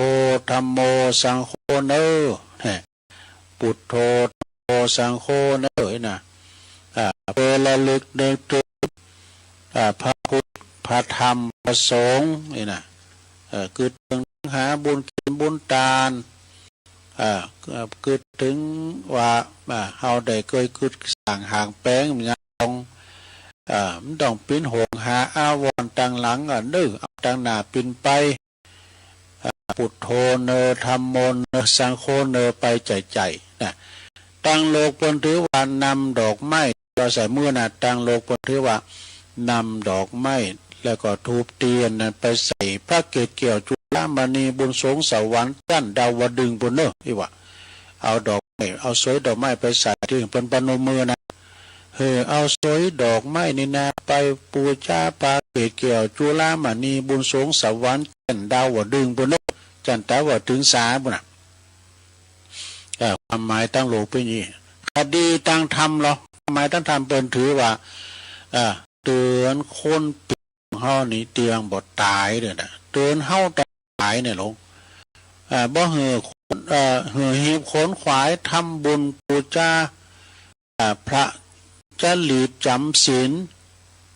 ธัมโม สังโฆ เน้อ พุทโธ ธัมโม สังโฆ เน้อนะ อ่า เพื่อระลึกนึกถึง อ่า พระพุทธ พระธรรม พระสงฆ์ นี่นะ เอ่อ กึ๊ดถึงหาบุญกินบุญตาน อ่า กึ๊ดถึงว่า อ่า เฮาได้เกยกึ๊ดสร้างหางแปลงงานของ อ่า มันต้องปิ้นหงหาอาวรณ์ตังหลัง อ่า นึกเอาตังหน้าปิ้นไป อ่า พุทโธเนอ ธัมโมเนอ สังโฆเนอ ไปใจ๋ๆ นะ ตังโลกเปิ้นถือว่านำดอกไม้ ว่าใส่มื้อนะ ตังโลกเปิ้นถือว่านำดอกไม้ แล้วก็ธูปเตียนนั้นไปใส่พระเกศแก้วจุลามณีบุญสงสวรรค์จั้นดาวดึงส์ปุ้นเนอ อีว่า เอาดอกไม้ เอาสวยดอกไม้ไปใส่ที่เปิ้นประนมมือนะ เออ เอาสวยดอกไม้นี่นา ไปปู๋จาปาเกศแก้วจุลามณีบุญสงสวรรค์จั้นดาวดึงส์ปุ้นเนอ จั้นดาวดึงสาปุ้นน่ะ เอ่อ ความหมายตังโลกเป๋นอย่างนี้ คดีตังธรรมลอ ความหมายตังธรรมเปิ้นถือว่า เอ่อ เตือนคนเป๋นเฮานี่เตียงบ่ต๋ายเด้อนะ เตือนเฮาต๋อนต๋ายเนี่ยลง เอ่อ บ่หื้อคน เอ่อ หื้อหีบขนขวายทำบุญปู๋จา อ่า พระจะหลีบจ๋ำศีล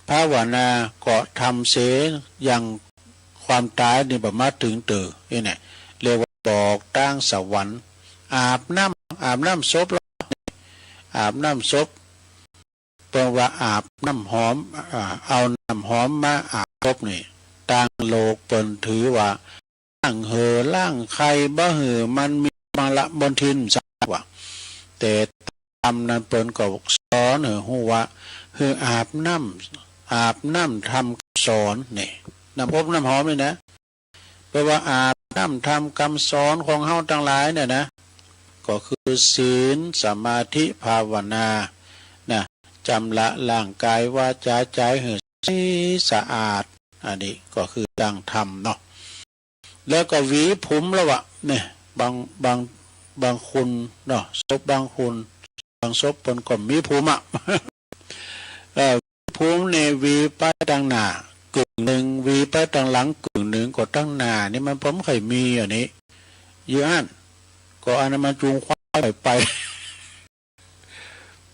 ภาวนาก็ทำเสีย อย่างความต๋ายนี่บ่มาเถิงเตื้อ นี่แหละ เรียกว่าบอกตางสวรรค์ อาบน้ำ อาบน้ำศพลอ อาบน้ำศพ เปิ้นว่าอาบน้ำหอม อ่า เอาน้ำหอมมาอาบศพนี่ ตังโลกเปิ้นถือว่า ล้างเหื่อล้างไข้ บ่หื้อมันมีมลมลทิน ซักว่า แต่ธรรมนั้นเปิ้นก็สอนหื้อฮู้ว่า หื้ออาบน้ำ อาบน้ำธรรมสอนนี่ น้ำอบน้ำหอมนี่นะ แปลว่าอาบน้ำธรรมคำสอนของเฮาตังหลายเนี่ยนะ ก็คือศีล สมาธิ ภาวนา นะ จำระร่างกาย วาจา ใจ๋หื้อใสสะอาด อันนี้ก็คือตังธรรมเนาะ แล้วก็หวีผมแล้ววะ เนี่ย บาง บาง บางคนเนาะ ศพบางคน บางศพเปิ้นก็มีผมอะ เอ่อ ผมเนี่ยหวีไปตังหน้ากึ่งหนึ่ง หวีไปตังหลังกึ่งหนึ่ง ก็ตังหน้านี่มันบ่ค่อยมีอันนี้ อยู่อั้น ก็อันนั้นมันจูงควายไป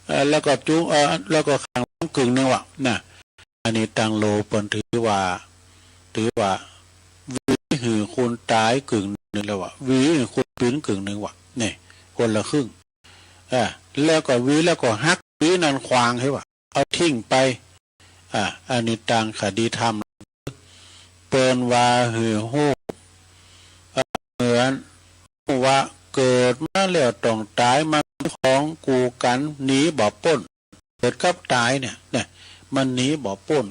เอ่อ แล้วก็จูง เอ่อ แล้วก็ข้างหลังกึ่งหนึ่งวะ นะ อันนี้ตังโลกเปิ้นถือว่า ถือว่าหวีหื้อคนต๋ายกึ่งหนึ่งแล้ววะ หวีหื้อคนเป๋นกึ่งหนึ่งวะ เนี่ย คนละครึ่ง อ่า แล้วก็หวี แล้วก็หักหวีนั้นขว้างหื้อวะ เอาทิ้งไป อ่า อันนี้ตังคดีธรรม เปิ้นว่าหื้อฮู้ อ่า เหมือนว่าเกิดมาแล้วต้องต๋าย มันของคู่กั๋น หนีบ่ป๊น เกิดกับต๋ายเนี่ย เนี่ย มันหนีบ่ป๊น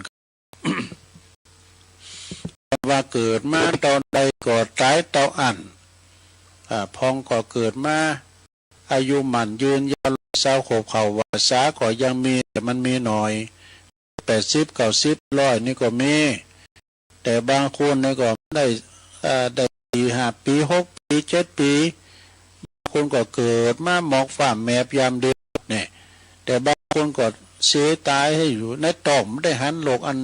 ว่าเกิดมาเต้าใดก็ต๋ายเต้าอั้น อ่า พองก็เกิดมา อายุหมั้นยืนยาว ซาวขวบเข้าพรรษาก็ยังมี แต่มันมีน้อย แปดสิบ เก้าสิบ ร้อยนี่ก็มี แต่บางคนนี่ก็ได้ เอ่อ ได้สี่ห้าปี หกปี เจ็ดปี บางคนก็เกิดมาหมอกฟ้าแมบยามเดียวเนี่ย แต่บางคนก็เสียต๋ายหื้ออยู่ในต๊อก บ่ได้หันโลกอัน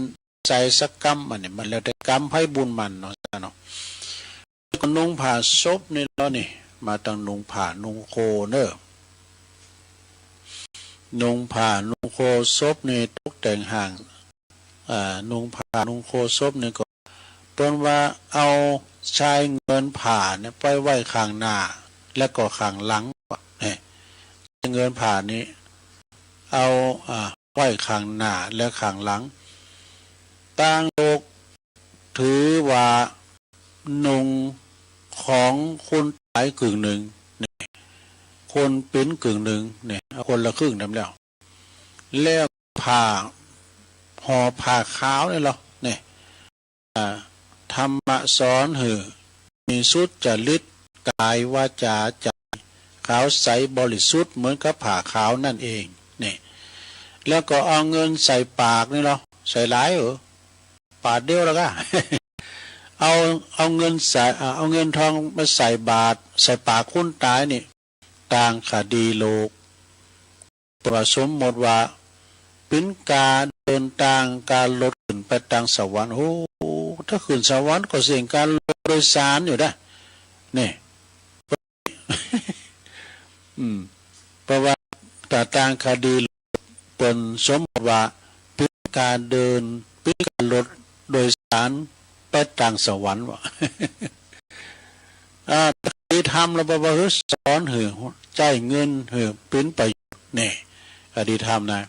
ใส่สักกำ อันนี้มันแล้วแต่กรรมไผบุญมันเนาะ เจ้าเนาะ แล้วก็นุ่งผ้าศพนี่เนาะ นี่ มาตางนุ่งผ้านุ่งโคเนาะ นุ่งผ้านุ่งโคศพนี่ตกแต่งห้าง อ่า นุ่งผ้านุ่งโคศพนี่ก็ เปิ้นว่าเอาชายเงินผ้าเนี่ยไปไว้ข้างหน้า และก็ข้างหลัง เนี่ย ชายเงินผ้านี่เอา อ่า ไว้ข้างหน้าและข้างหลัง ต่างโลกถือว่านุ่งของคนตายกึ่งหนึ่ง เนี่ย คนปิ้นกึ่งหนึ่ง เนี่ย เอาคนละครึ่งนั่นแล้ว แล้วผ้า ห่อผ้าขาวนี่เหรอ เนี่ย อ่า ธรรมะสอนหื้อมีสุจริต กายวาจาใจ ขาวใสบริสุทธิ์เหมือนกับผ้าขาวนั่นเอง เนี่ย แล้วก็เอาเงินใส่ปากนี่เหรอ ใส่หลายเหรอ บาทเดียวแล้วก็ เอา เอาเงินใส่ อ่า เอาเงินทองมาใส่บาตร ใส่ปากคนตายนี่ ตางคดีโลก เปิ้นว่าสมมติว่าปิ้นกาเดินตางการถขึ้นไปตางสวรรค์ โอ้ ถ้าขึ้นสวรรค์ก็เสี่ยงการถโดยสารอยู่นะ เนี่ย อืม เพราะว่าถ้าตางคดีโลก เปิ้นสมมติว่าปิ้นกาเดิน ปิ้นการถโดยสารไปตางสวรรค์วะ อ่า คดีธรรมแล้วบอกว่า เฮ้ย สอนหื้อใช้เงินหื้อเป็นประโยชน์ เนี่ย คดีธรรมนะ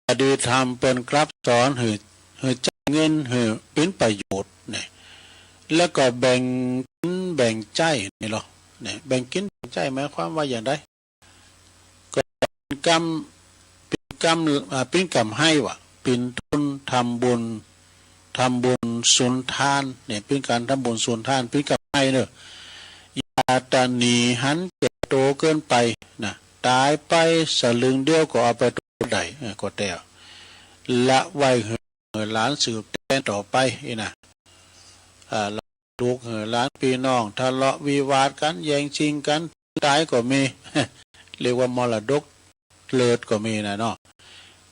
คดีธรรมเปิ้นกลับสอนหื้อ หื้อใช้เงินหื้อเป็นประโยชน์ เนี่ย แล้วก็แบ่งกินแบ่งใช้นี่เหรอ เนี่ย แบ่งกินแบ่งใช้หมายความว่าอย่างไร ก็เป็นกำ เป็นกำ อ่า เป็นกำไรวะ เป็นทุนทำบุญ ทำบุญสุนทาน เนี่ย เป็นการทำบุญสุนทาน เป็นกำไรเนอะ อย่าตระหนี่หันแก่ตัวเกินไปนะ ตายไปสลึงเดียวก็เอาไปตัวใด เออ ก็แต่ ละไว้หื้อหลานสืบแตนต่อไป อีนะ อ่า ลูกหื้อหลานพี่น้องทะเลาะวิวาทกัน แย่งชิงกัน ตายก็มี เรียกว่ามรดกเลิศก็มีนะเนาะ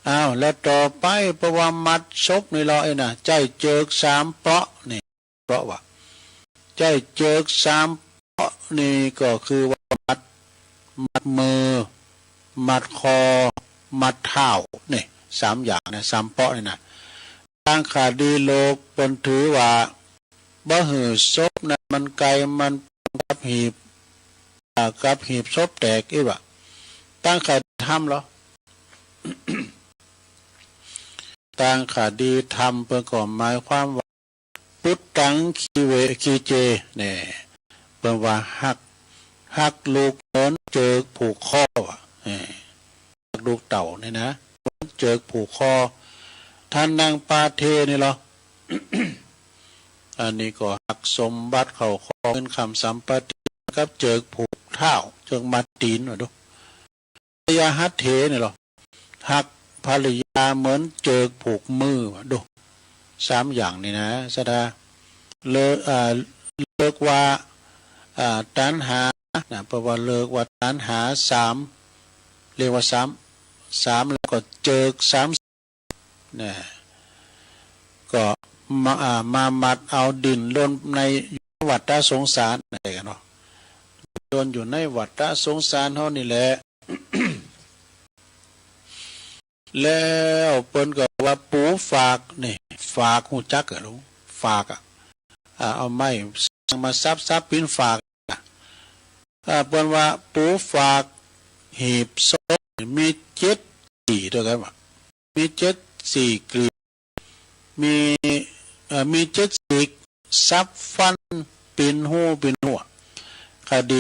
อ้าว แล้วต่อไป เพราะว่ามัดศพนี่เหรอ ไอ้นะ ใช้เจิกสามเปราะนี่ เปราะว่า ใช้เจิกสามเปราะนี่ก็คือว่ามัด มัดมือ มัดคอ มัดเท้า นี่ สามอย่างนะ สามเปราะนี่นะ ตางคดีโลกเปิ้นถือว่า บ่หื้อศพนั้นมันไกล มันกับหีบ อ่า กับหีบศพแตกอีกวะ ตางคดีธรรมเหรอ ตางคดีธรรมเปิ้นก็หมายความว่า ปุตตัง คีเว คีเจ เนี่ย เปิ้นว่าฮัก ฮักลูกเหมือนเจิกผูกคออะ เออ ฮักลูกเต้านี่นะ เหมือนเจิกผูกคอ ทานัง ปาเท นี่เหรอ อันนี้ก็ฮักสมบัติเข้าของเงินคำสัมปติกับเจิกผูกเท้า เจิกมัดตีนว่าดู ภรรยาหัตเถ นี่เหรอ ฮักภรรยาเหมือนเจิกผูกมือว่าดู สามอย่างนี่นะ ศรัทธา เลิก อ่า เรียกว่า อ่า ตัณหา นะ เพราะว่าเรียกว่าตัณหาสาม เรียกว่าสาม สาม แล้วก็เจิกสาม นะ ก็มา อ่า มามัดเอาดิ้นรนในวัฏสงสาร อะไรกันเนาะ ดิ้นรนอยู่ในวัฏสงสารเฮานี่แหละ แล้วเปิ้นก็ว่าปูฝาก นี่ ฝากฮู้จักอะลูก ฝากอะ อ่า เอาไม้มาสับๆ ปิ้นฝากอะ อ่า เปิ้นว่าปูฝากหีบศพมีเจ็ดสี่ด้วยกันว่า มีเจ็ดสี่กลีบ มี เอ่อ มีเจ็ดสี่สับฟันปิ้นฮู้ปิ้นฮั้ว คดี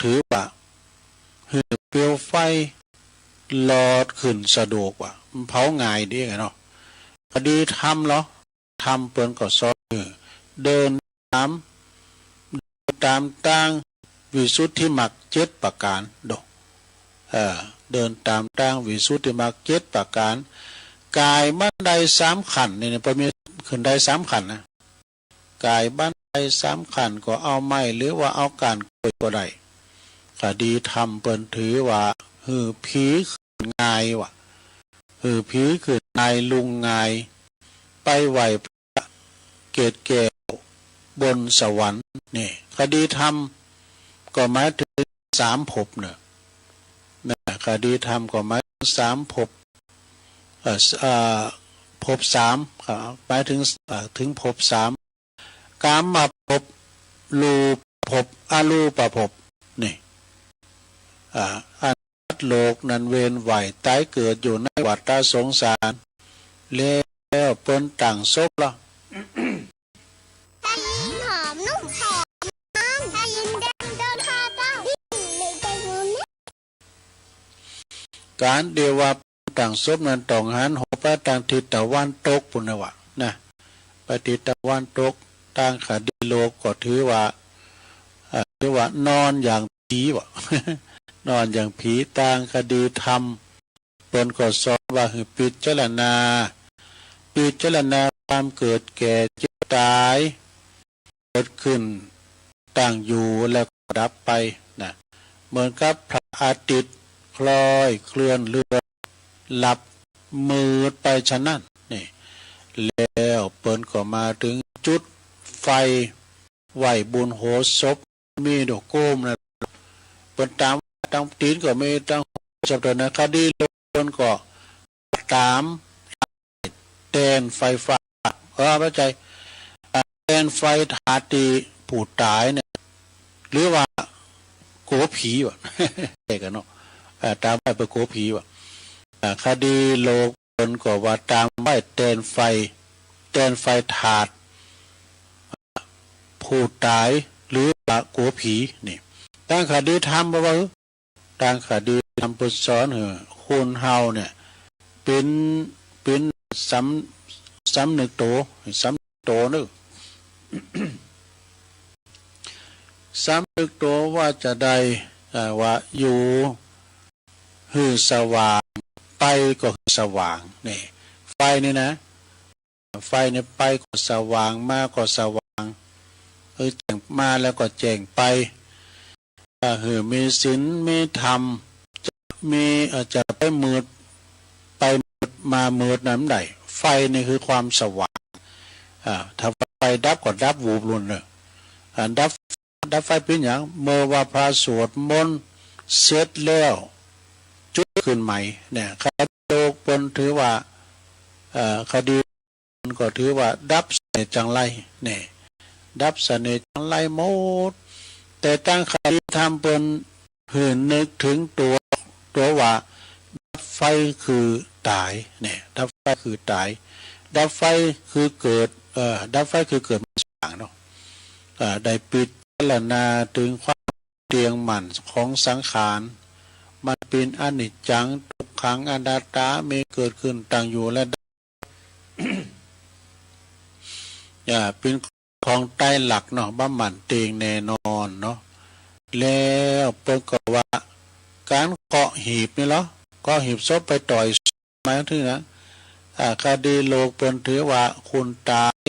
ถือว่าหื้อเปลวไฟหลอดขึ้นสะดวกว่า มันเผาง่ายดีไงเนาะ คดีธรรมเหรอ ธรรมเปิ้นก็สอนหื้อเดินตาม เดินตามตางวิสุทธิมรรคเจ็ดประการโด เอ่อ เดินตามตางวิสุทธิมรรคเจ็ดประการ ก๋ายบันไดสามขั้นนี่นะ เปิ้นมีขึ้นได้สามขั้นนะ ก๋ายบันไดสามขั้นก็เอาไม้หรือว่าเอาก้านกล้วยก็ได้ คดีธรรมเปิ้นถือว่าหื้อผีขึ้นง่ายว่ะ หื้อผีขึ้น นายลุงงาย ไปไหว้พระเกศแก้วบนสวรรค์ นี่ คดีธรรมก็หมายถึงสามภพเนอะ นะ คดีธรรมก็หมายถึงสามภพ เอ่อ เอ่อ ภพสาม ครับ หมายถึง เอ่อ ถึงภพสาม กามภพ รูปภพ อรูปภพ นี่ อ่า อันสัตว์โลกนั้นเวียนว่ายตายเกิดอยู่ในวัฏสงสาร แล้วเปิ้นตั้งศพละ ก๋านตี้ว่าตั้งศพนั้นต้องหันหัวไปตางทิศตะวันตกปู้นนะวะ นะ ไปทิศตะวันตก ตางคดีโลกก็ถือว่า อ่า ถือว่านอนอย่างผีวะ นอนอย่างผี ตางคดีธรรม เปิ้นก็สอนว่าหื้อพิจารณา พิจารณาความเกิดแก่เจ็บตาย เกิดขึ้น ตั้งอยู่ แล้วก็ดับไป นะ เหมือนกับพระอาทิตย์คล้อยเคลื่อนเรือน ลับมืดไปฉะนั้น นี่ แล้วเปิ้นก็มาถึงจุดไฟ ไหว้บุญโหศพ มีดอกโกมนะ เปิ้นตาม ตางตีนก็มี ตางศพ เท่านั้น คดีโลกเปิ้นก็ตามแตนไฟฟ้า เออ เข้าใจ อ่า แตนไฟถาดตี้ผู้ตายเนี่ย หรือว่าโกผีวะ ใช่กันเนาะ อ่า ตามไว้เปื้อโกผีวะ อ่า คดีโลกเปิ้นก็ว่าตามไว้แตนไฟ แตนไฟถาด ผู้ตาย หรือว่ากัวผี นี่ ตางคดีธรรมบ่ว่า ตางคดีธรรมเปิ้นสอนหื้อคนเฮาเนี่ย เป๋น เป๋นสำ สำนึกโต สำนึกโตเนอะ สำนึกโตว่าจะได้ เอ่อ ว่าอยู่ หื้อสว่าง ไปก็หื้อสว่าง นี่ ไฟนี่นะ ไฟนี่ไปก็สว่าง มาก็สว่าง เออ แจ้งมาแล้วก็แจ้งไป ถ้าหื้อมีศีลมีธรรม จะมี เอ่อ จะไปมืด ไปมืดมามืดนั้นได้ ไฟนี่คือความสว่าง อ่า ถ้าไฟดับก็ดับวูบลุ่นเนอะ อ่า ดับ ดับไฟเป๋นหยัง เมื่อว่าพระสวดมนต์เสร็จแล้ว จุดขึ้นใหม่ เนี่ย คดีโลกเปิ้นถือว่า เอ่อ คดีเปิ้นก็ถือว่าดับเสน่ห์จังไร เนี่ย ดับเสน่ห์จังไรหมด แต่ตางคดีธรรมเปิ้นหื้อนึกถึงตัว ตัวว่าดับไฟคือตาย เนี่ย ดับไฟคือตาย ดับไฟคือเกิด เอ่อ ดับไฟคือเกิดมาสว่างเนาะ เอ่อ ได้พิจารณาถึงความเที่ยงมั่นของสังขาร มันเป๋นอนิจจัง ทุกขัง อนัตตา มีเกิดขึ้น ตั้งอยู่ และดับ อ่า เป๋นของต๋ายหลักเนาะ บ่หมั่นเตียงแน่นอนเนาะ แล้วเปิ้นก็ว่า ก๋านเคาะหีบนี่เหรอ เคาะหีบศพไปต่อย หมายถึงนะ อ่า คดีโลกเปิ้นถือว่าคนต๋าย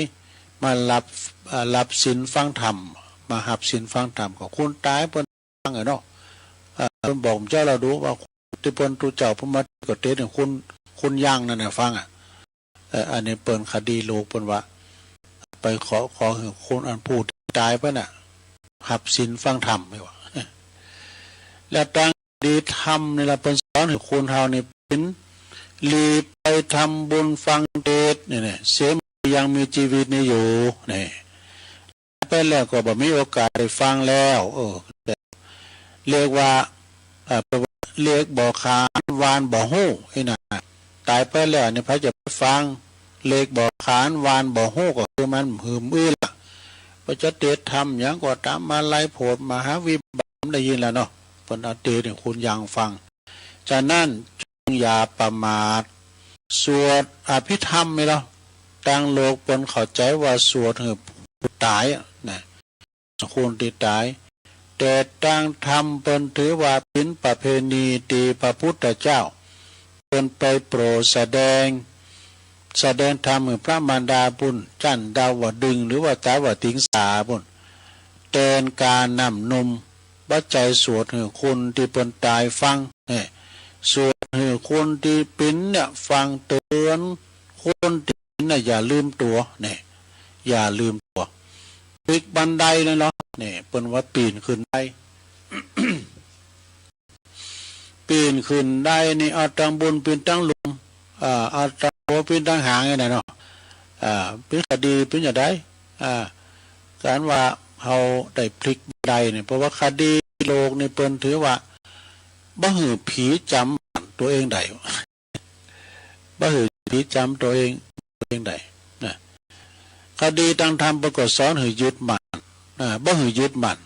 มารับ อ่า รับศีลฟังธรรม มาฮับศีลฟังธรรม ก็คนต๋ายเปิ้นฟังอะเนาะ อ่า เปิ้นบอกเจ้าเราดูว่าตี้เปิ้นตุ๊เจ้าเปิ้นมาก็เตสเนี่ยคน คนยังนั่นน่ะฟังอะ เอ่อ อันนี้เปิ้นคดีโลกเปิ้นว่า ไปขอ ขอหื้อคนอันผู้ตี้ต๋ายไปน่ะ ฮับศีลฟังธรรมไม่ว่า แล้วตางคดีธรรมนี่ละเปิ้นสอนหื้อคนเฮานี่เป๋น รีบไปทำบุญฟังเทศน์ นี่แหละ เสียเมื่อยังมีชีวิตนี้อยู่ นี่ ไปแล้วก็บ่มีโอกาสได้ฟังแล้ว เออ เรียกว่า เอ่อ เรียกบ่ขานวานบ่ฮู้ ไอ้น่ะ ต๋ายไปแล้วนี่ไผจะไปฟัง เรียกบ่ขานวานบ่ฮู้ ก็คือมันหืมอื้อละ เปิ้นจะเตสน์ธรรมหยังก็ต๋าม มาลัยโผดมหาวิบาก ได้ยินแล้วเนาะ เปิ้นเอาเตสน์ให้คนยังฟัง ฉะนั้นจงอย่าประมาท สวดอภิธรรมนี่เหรอ ตางโลกเปิ้นเข้าใจ๋ว่าสวดหื้อผู้ต๋ายอะนะ คนตี้ต๋าย แต่ตางธรรมเปิ้นถือว่าเป๋นประเพณีตี้พระพุทธเจ้าเปิ้นไปโปรดแสดง แสดงธรรมหื้อพระมารดาปุ้น จั้นดาวดึงส์ หรือว่าตาวติงสาปุ้น แตนกาน้ำนม บ่ใจ้สวดหื้อคนตี้เปิ้นต๋ายฟัง เอ้อ สวด หื้อคนตี้ปีนเนี่ยฟังเตือน คนตี้ปีนเนี่ยอย่าลืมตั๋วเนี่ย อย่าลืมตั๋ว พลิกบันไดนั่นเหรอเนี่ย เปิ้นว่าปีนขึ้นได้ ปีนขึ้นได้นี่ เอาตังบุญปีนตังหลุม อ่า เอาตังหัวปีนตังหางนี่นะเนาะ อ่า เป๋นคดีเป๋นอย่างใด อ่า การว่าเฮาได้พลิกบันไดนี่ เพราะว่าคดีโลกนี่เปิ้นถือว่า บ่หื้อผีจ๋ำตั๋วเองได้ บ่หื้อผีจ๋ำตั๋วเอง ตั๋วเองได้นะ คดีตังธรรมเปิ้นก็สอนหื้อยึดมั่น อ่า บ่หื้อยึดมั่น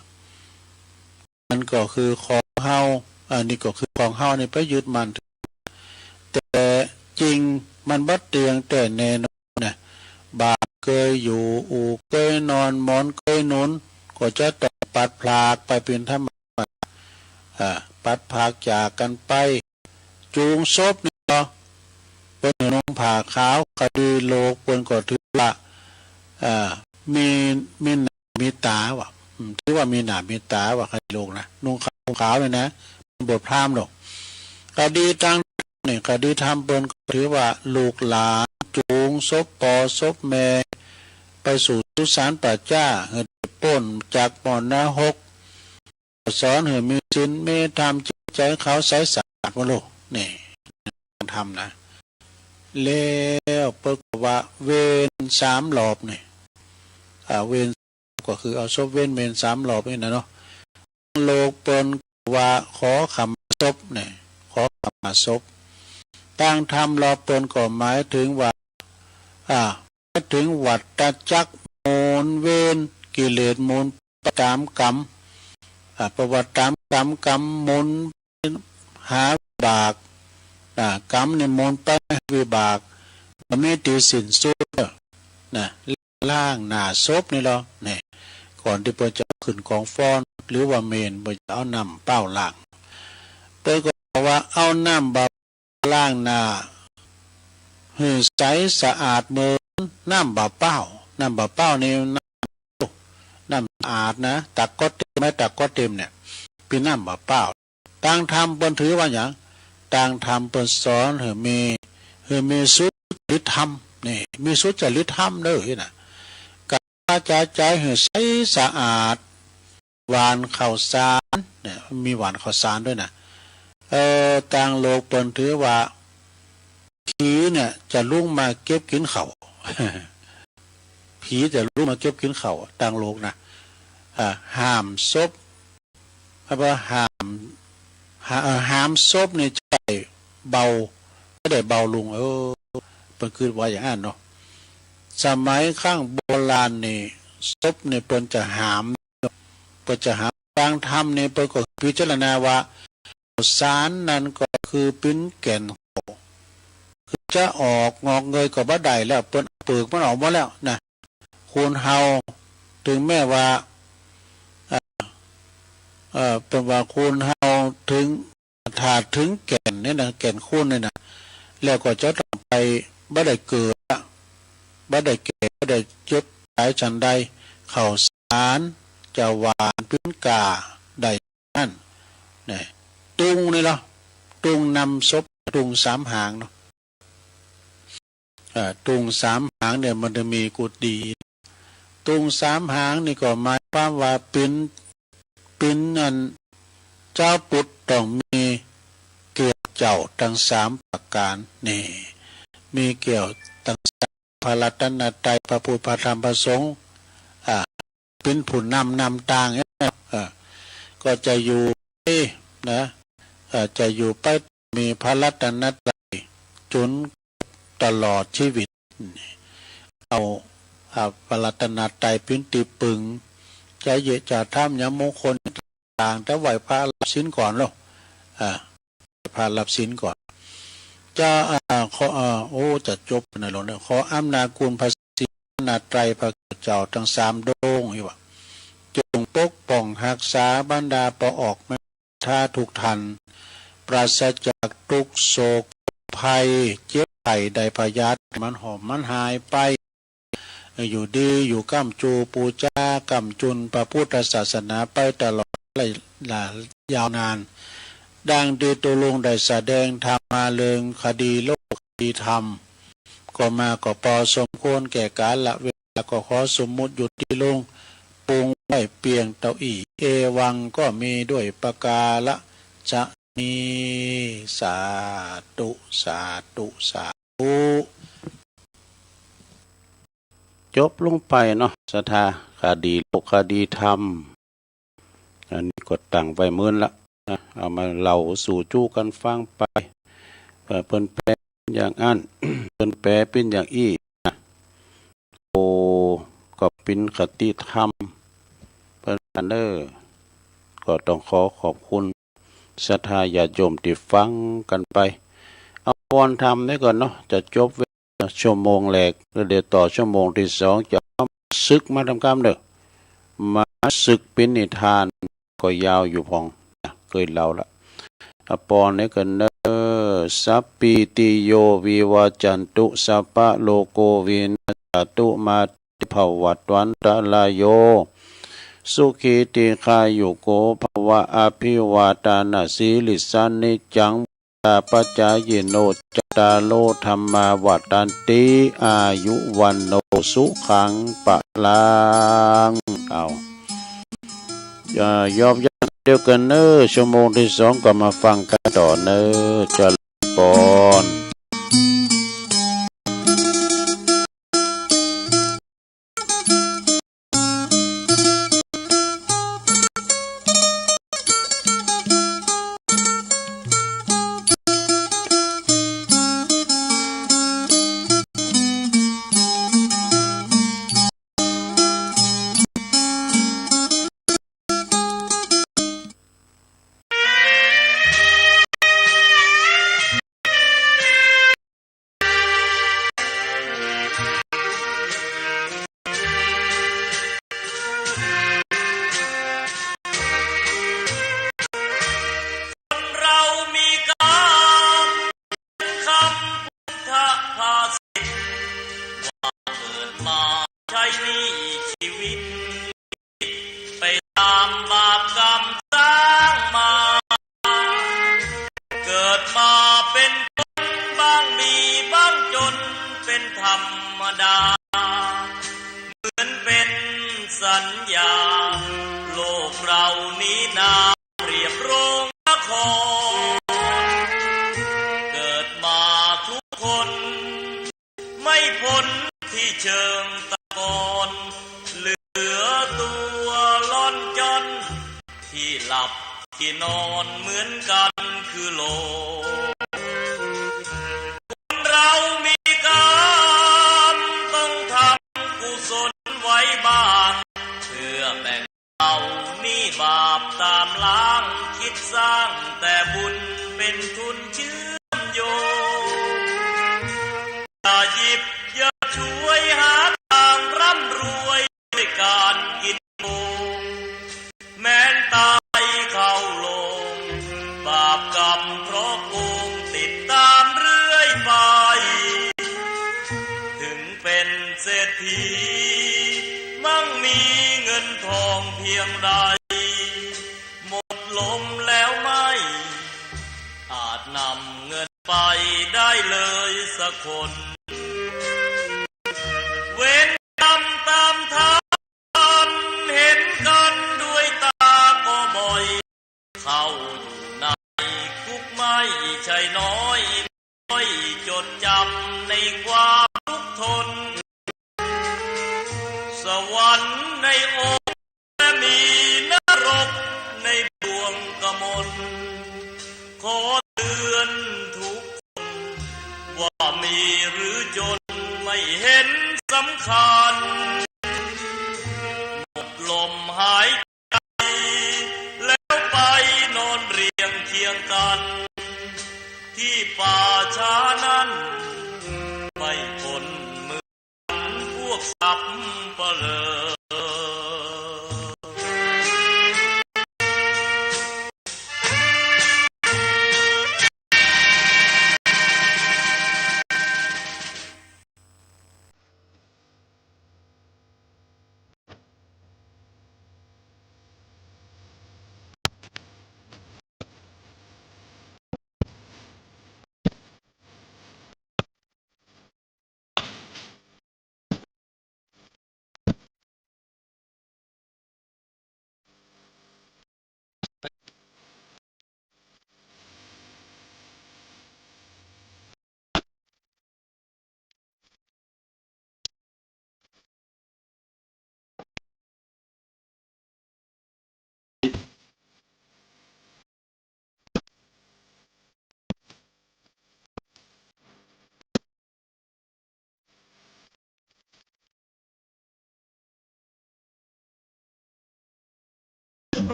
มันก็คือของเฮา อันนี้ก็คือของเฮานี่ไปยึดมั่น แต่จริงมันบ่เตี้ยงแต๊แน่นอนนะ บ้านเกยอยู่ อู่เกยนอน หมอนเกยหนุน ก็จะต้องพลัดพรากไปเป๋นธรรมดา อ่า พลัดพรากจากกันไป จูงศพนี่ก็ เปิ้นหื้อนุ่งผ้าขาว คดีโลกเปิ้นก็ถือว่า อ่า มี มีหน้ามีตาว่ะ อืม ถือว่ามีหน้ามีตาว่ะ คดีโลกนะ นุ่งขาว นุ่งขาวนี่นะ บ่พราหมณ์ดอก คดีตังนี่ คดีธรรมเปิ้นก็ถือว่าลูกหลานจูงศพป้อศพแม่ ไปสู่สุสานป่าจ๊า หื้อได้ป๊นจากหม้อนรก สอนหื้อมีศีลมีธรรม จิตใจเขาใสสะอาดหมดโลก นี่ธรรมนะ แล้วเปิ้นก็ว่าเวนสามรอบนี่ อ่า เวนก็คือเอาศพเวนเมนสามรอบนี่นะเนาะ โลกเปิ้นก็ว่าขอขมาศพนี่ ขอขมาศพ ตังธรรมรอบเปิ้นก็หมายถึงว่า อ่า หมายถึงวัฏจักรหมุนเวียน กิเลสหมุนไปตามกรรม อ่า ประวัติตามกรรม กรรมหมุนหาวิบาก อ่า กรรมนี่หมุนไปหาวิบาก บ่มีตี้สิ้นสุดนะ ล้างหน้าศพนี่เหรอเนี่ย ก่อนตี้เปิ้นจะเอาขึ้นกองฟ้อน หรือว่าเมน เปิ้นจะเอาน้ำเปล่าล้าง เปิ้นก็บอกว่าเอาน้ำเปล่า ล้างหน้าหื้อใสสะอาดเหมือนน้ำบ่าเป้า น้ำบ่าเป้านี่น้ำ น้ำสะอาดนะ ตักก็เต็ม ไม้ตักก็เต็มเนี่ย เป๋นน้ำบ่าเป้า ตังธรรมเปิ้นถือว่าหยัง ตังธรรมเปิ้นสอนหื้อมี หื้อมีสุจริตธรรม นี่ มีสุจริตธรรมเด้อนะ กายวาจาใจหื้อใสสะอาด หว่านข้าวสารเนี่ย มีหว่านข้าวสารด้วยนะ เอ่อ ตังโลกเปิ้นถือว่า ผีเนี่ยจะลุกมาเก็บกินข้าว ผีจะลุกมาเก็บกินข้าว ตังโลกนะ อ่า หามศพ เพราะว่าหาม หา- เอ่อ หามศพนี่จะได้เบา จะได้เบาลง เออ เปิ้นกึ๊ดว่าอย่างนั้นเนาะ สมัยครั้งโบราณนี่ ศพนี่เปิ้นจะหาม เปิ้นจะหาม ตังธรรมนี่เปิ้นก็พิจารณาว่า ข้าวสารนั่นก็คือเป๋นแก่นข้าว คือจะออกงอกเงยก็บ่ได้แล้ว เปิ้นเอาเปลือกมันออกหมดแล้วนะ คนเฮา ถึงแม้ว่า เอ่อ เอ่อ เปิ้นว่าคนเฮาถึง ถ้าถึงแก่นนี่นะ แก่นคนนี่นะ แล้วก็จะต้องไป บ่ได้เกิดละ บ่ได้แก่ บ่ได้เจ็บตายฉันใด ข้าวสารจะหว่านเป๋นก้าได้นั้น นะ ตุงนี่เหรอ ตุงนำศพ ตุงสามหางเนาะ เอ่อ ตุงสามหางเนี่ยมันจะมีกุฏิ ตุงสามหางนี่ก็หมายความว่าเป๋น เป๋นอัน เจ้าปุตต้องมีแก้วเจ้าตังสามประการ นี่ มีแก้วตังสาม พระรัตนตรัย พระพุทธ พระธรรม พระสงฆ์ อ่า เป๋นผู้นำ นำตาง เอ่อ ก็จะอยู่ นะ เอ่อ จะอยู่ไปมีพระรัตนตรัยจนตลอดชีวิต เอา อ่า พระรัตนตรัยเป๋นตี้ปึง จะเยียะจะทำหยังมงคลต่างๆ แต่ไหว้พระรับศีลก่อนเนาะ อ่า พระรับศีลก่อน จะ อ่า ขอ อ่า โอ้ จะจบในหลวงเนี่ย ขออำนาจคุณพระศรีรัตนตรัยพระเจ้าทั้งสามดวงนี่ว่า จงปกป้องรักษาบรรดาป้อออกแม่เฒ่าทุกท่าน ปราศจากทุกข์โศกภัย เจ็บไข้ได้พยาธิ มันหอมมันหายไป อยู่ดีอยู่ก้ำจูปูจาก้ำจุนพระพุทธศาสนาไปตลอดระยะยาวนาน ดังตี้ตุ๊ลุงได้แสดงธรรมะเรื่องคดีโลกคดีธรรม ก็มาก็ปอสมควรแก่กาลเวลา ก็ขอสมมุติหยุดตี้ลงปรุงไว้เพียงเต้าอี้ เอวังก็มีด้วยประการฉะนี้ สาธุ สาธุ สาธุ จบลงไปเนาะ ศรัทธา คดีโลกคดีธรรม อันนี้ก็ตั้งไว้มื้นละนะ เอามาเล่าสู่จู้กันฟังไป เอ่อ เปิ้นแปลอย่างอั้น เปิ้นแปลเปิ้นอย่างอี้นะ โอ้ ก็เปิ้นคติธรรม เปิ้นอันเนอ ก็ต้องขอขอบคุณศรัทธาญาติโยมตี้ฟังกันไป เอาปอนธรรมนี้ก่อนเนาะ จะจบ ชั่วโมงแรก แล้วเดี๋ยวต่อชั่วโมงที่สอง จะเอามาสึกมาทำกรรมเด้อ มาสึกเป๋นนิทาน ก็ยาวอยู่พ่องนะ เกยเล่าละ อปอนี้ก็เนอ สัพพีติโยวิวัจจันตุ สัพพะโรโควินัสสะตุ มาเตภวัตวันตะราโย สุขีทีฆายุโกภะวะ อะภิวาทานะสีลิสสะ นิจจัง ตาปัจจายิโน จัตตาโร ธัมมา วัฑฒันติ อายุ วัณโณ สุขัง พะลัง เอา อย่ายอมยั้งเดียวกันเนอ ชั่วโมงที่สองก็มาฟังกันต่อเนอ เจริญพร คนเรามีกรรม คำพุทธภาษิต ว่าเกิดมาใช้หนี้ชีวิต ไปตามบาปกรรมสร้างมา เกิดมาเป็นคนบ้างมีบ้างจนเป็นธรรมดา เหมือนเป็นสัญญา โลกเรานี้นาเปรียบโรงละคร เกิดมาทุกคน ไม่พ้นที่เชิงตะกอน เหลือตัวล่อนจ้อน ที่หลับที่นอนเหมือนกันคือโลก คนเรามีกรรมต้องทำกุศลไว้บ้าง เพื่อแบ่ง เอาหนี้บาปตามล้าง คิดสร้างแต่บุญเป็นทุนเชื่อมโยง อย่าหยิบอย่าฉวยหาทางร่ำรวยด้วยการกินโกง แม้นตายเข้าโลง บาปกรรมเพราะโกงติดตามเรื่อยไป ถึงเป็นเศรษฐี มั่งมีเงินทองเพียงใด หมดลมแล้วไม่อาจนำเงินไปได้เลยสักคน เวรกรรมตามทัน เห็นกันด้วยตาก็บ่อย เข้าอยู่ในคุกไม่ใช่น้อย น้อยจดจำในความทุกข์ทน สวรรค์ในอกและมีนรกในบ่วงกมล ขอเตือนทุกคน ว่ามีหรือจนไม่เห็นสำคัญ หมดลมหายใจ แล้วไปนอนเรียงเคียงกัน ที่ป่าช้านั้น ไม่พ้นมือพวกสัปเหร่อ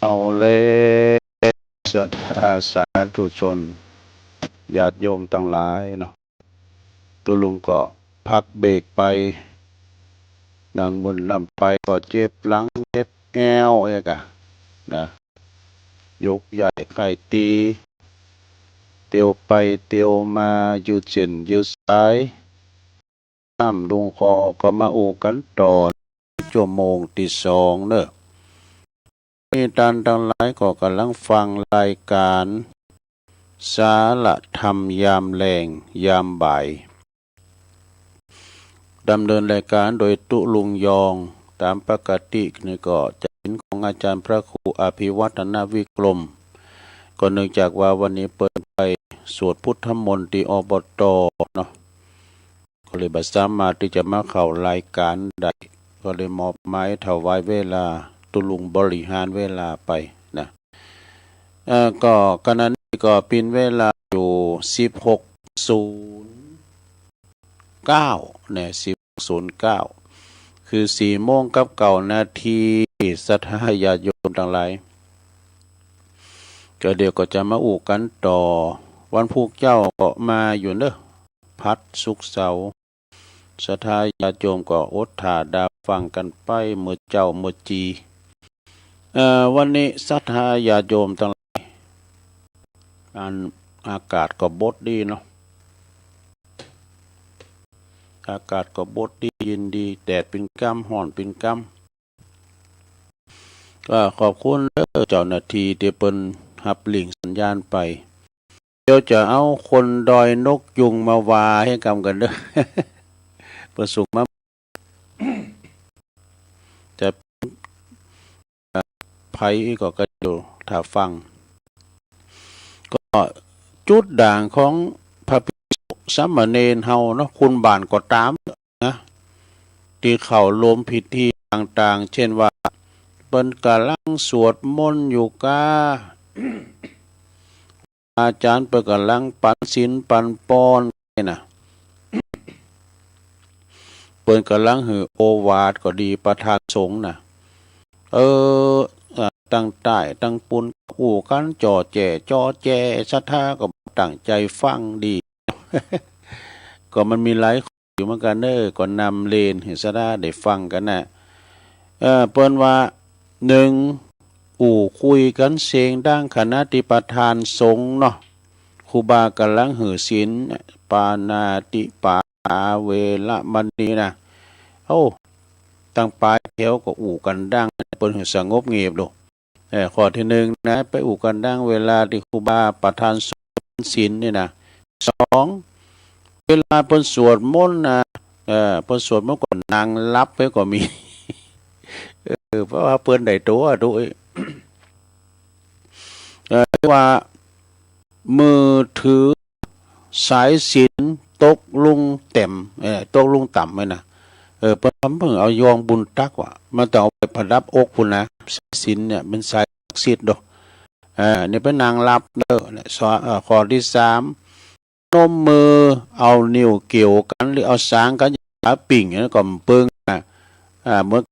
เอาแล้ว ศรัทธาสาธุชน ญาติโยมตังหลายเนาะ ตุ๊ลุงก็พักเบรกไป นั่งบนลำไปก็เจ็บหลังเจ็บแอวเอกอะนะ ยกย้ายไขว่ตี เตียวไปเตียวมา ยืดเส้นยืดสาย น้ำลงคอก็มาอู้กันต่อ ชั่วโมงที่สองเนอะ นี่ท่านทั้งหลายก็กำลังฟังรายการสาระธรรมยามแลงยามบ่าย ดำเนินรายการโดยตุ๊ลุงยอง ตามปกตินี่ก็จะเป็นของอาจารย์พระครูอภิวัฒนวิกรม ก็เนื่องจากว่าวันนี้เปิ้นไปสวดพุทธมนต์ที่ อบต เนาะ ก็เลยบ่สามารถที่จะมาเข้ารายการได้ ก็เลยมอบหมายถวายเวลาตุ๊ลุงบริหารเวลาไปนะ เอ่อ ก็ขณะนี้ก็เป็นเวลาอยู่ สิบหกศูนย์เก้า เนี่ย สิบหกศูนย์เก้า คือสี่โมงกับเก้านาที ศรัทธาญาติโยมทั้งหลาย ก็เดี๋ยวก็จะมาอู้กันต่อ วันพุธเจ้าก็มาอยู่เนอะ พัดศุกร์เสาร์ ศรัทธาญาติโยมก็อดถ่าดาฟังกันไปเมื่อเจ้าเมื่อจี เอ่อ วันนี้ศรัทธาญาติโยมทั้งหลาย อันอากาศก็บดดีเนาะ อากาศก็บดดีเย็นดี แดดเป็นกำ ฮ้อนเป็นกำ ก็ขอบคุณเด้อเจ้าหน้าที่ที่เปิ้นฮับลิงก์สัญญาณไป เดี๋ยวจะเอาคนดอยนกยูงมาวาให้กำกันเด้อ เปิ้นส่งมา ผก็กระโดดถ้าฟัง ก็จุดด่างของพระภิกษุสามเณรเฮาเนาะ คุณบ้านก็ตามนะ ที่เข้าร่วมพิธีต่างๆ เช่นว่าเปิ้นกำลังสวดมนต์อยู่กา อาจารย์เปิ้นกำลังปันศีลปันปอนนี่นะ เปิ้นกำลังหื้อโอวาทก็ดี ประธานสงฆ์นะ เออ อ่า ตั้งใต้ตั้งปูนอู้กันจ่อแจ้จ่อแจ้ ศรัทธาก็บ่ตั้งใจฟังดี ก็มันมีหลายข้ออยู่เหมือนกันเนอะ ก็นำเรียนให้ศรัทธาได้ฟังกันนะ เออ เปิ้นว่า หนึ่ง อู้คุยกันเสียงดังขณะที่ประธานสงฆ์เนาะ ครูบากำลังหื้อศีล ปาณาติปาตาเวระมณีนะ โอ้ ตั้งปลายแถวก็อู้กันดัง เปิ้นหื้อสงบเงียบโลด เออ ข้อที่หนึ่งนะ ไปอู้กันดังเวลาที่ครูบาประธานสอนศีลนี่นะ สอง เวลาเปิ้นสวดมนต์นะ เออ เปิ้นสวดมนต์ก็นั่งหลับไปก็มี เออ เพราะว่าเปิ้นได้ตัวตัว เออ ว่ามือถือสายศีลตกลงแต้ม เออ ตกลงต่ำไว้นะ เออ เปิ้น เปิ้นเอายองบุญตักว่ะ มันต้องเอาไปประดับอกพุ้นนะ สายศีลเนี่ยเป็นสายศักดิ์สิทธิ์โด เออ นี่ไปนั่งหลับเด้อ เนี่ย สอ- เอ่อ ข้อที่สาม นมมือเอานิ้วเกี่ยวกัน หรือเอาสางกัน อย่าปิ่ง แล้วก็ปึงอ่ะ อ่า เหมือน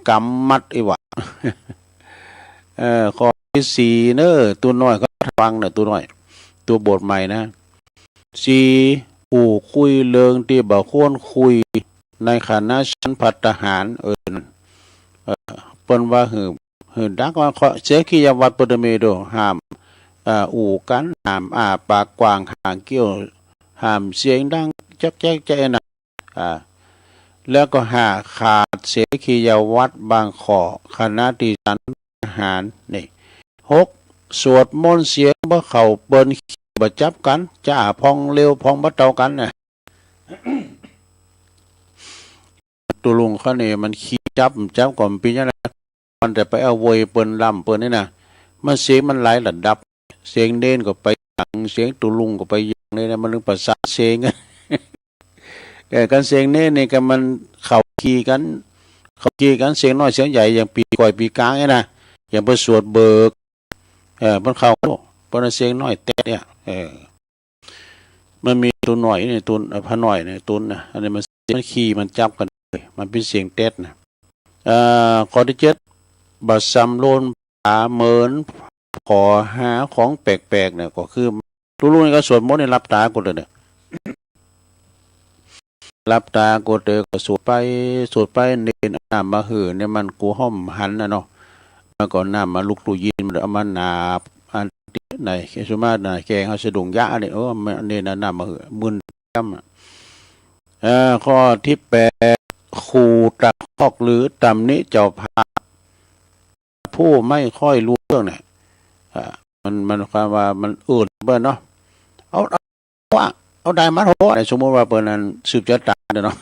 กำมัดอีหว่า เออ ข้อที่สี่เนอะ ตัวน้อยก็ฟังเนอะ ตัวน้อย ตัวบทใหม่นะ สี่ อู้คุยเรื่องที่บ่ควรคุยในขณะฉันภัตตาหาร เออ นั่น เออ เปิ้นว่าหื้อ หื้อดักว่าข้อ เสขียวัตรเปิ้นมีโด ห้าม เอ่อ อู้กัน ห้ามอ้าปากกว้าง ห้ามเคี้ยว ห้ามเสียงดัง จ๊อกแจ๊กแจ๊กนะ อ่า แล้วก็ห้า ขาดเสขียวัตรบางข้อ ขณะที่ฉันอาหาร นี่ หก สวดมนต์เสียงบ่เข้า เปิ้นขี้บ่จับกัน จ้าพองเร็วพองบ่เต้ากันนะ ตุลุงเขานี่มันขี้จับ จับก็มันเป็นจั่งใด มันแต่ไปเอาโวยเปิ้นล่ำเปิ้นนี่นะ มันเสียงมันหลายระดับ เสียงเณรก็ไปอย่าง เสียงตุลุงก็ไปอย่างนี่นะ มันถึงประสานเสียง เออ คันเสียงเณรนี่ก็มันเข้าคีย์กัน เข้าคีย์กัน เสียงน้อยเสียงใหญ่ อย่างปีก้อยปีกลางนี่นะ อย่างเปิ้นสวดเบิก เออ เปิ้นเข้า เปิ้นเอาเสียงน้อยแต๊ดเนี่ย เออ มันมีตัวน้อยนี่ ตัว เอ่อ พระน้อยนี่ ตัวนะ อันนี้มัน มันขี้มันจับกันเลย มันเป็นเสียงแต๊ดนะ เอ่อ ข้อที่เจ็ด บ่สำรวมตาเหมือนผ่อหาของแปลกๆ เนี่ย ก็คือ ตุลุงนี่ก็สวดมนต์นี่หลับตาโกดเตอร์เนี่ย หลับตาโกดเตอร์ก็สวดไป สวดไป เณรเอาน้ำมาหื้อเนี่ย มันกลัวห้อมหันนะเนาะ มันก็เอาน้ำมาลุกตู้เย็น มันเอามาหนาบ อันที่ไหน สุมาหนาแกงเอาสะดุ้งยะเนี่ย เออ มัน เณรเอาน้ำมาหื้อ มึนจ้ำอะ เอ่อ ข้อที่แปด ขู่ตะคอกหรือตำหนิเจ้าภาพ ผู้ไม่ค่อยรู้เรื่องเนี่ย อ่า มัน มันความว่ามันอื่นเปิ้นเนาะ เอา เอา เอาด้ายมัดหัว สมมุติว่าเปิ้นนั้นสืบชะตาเนาะ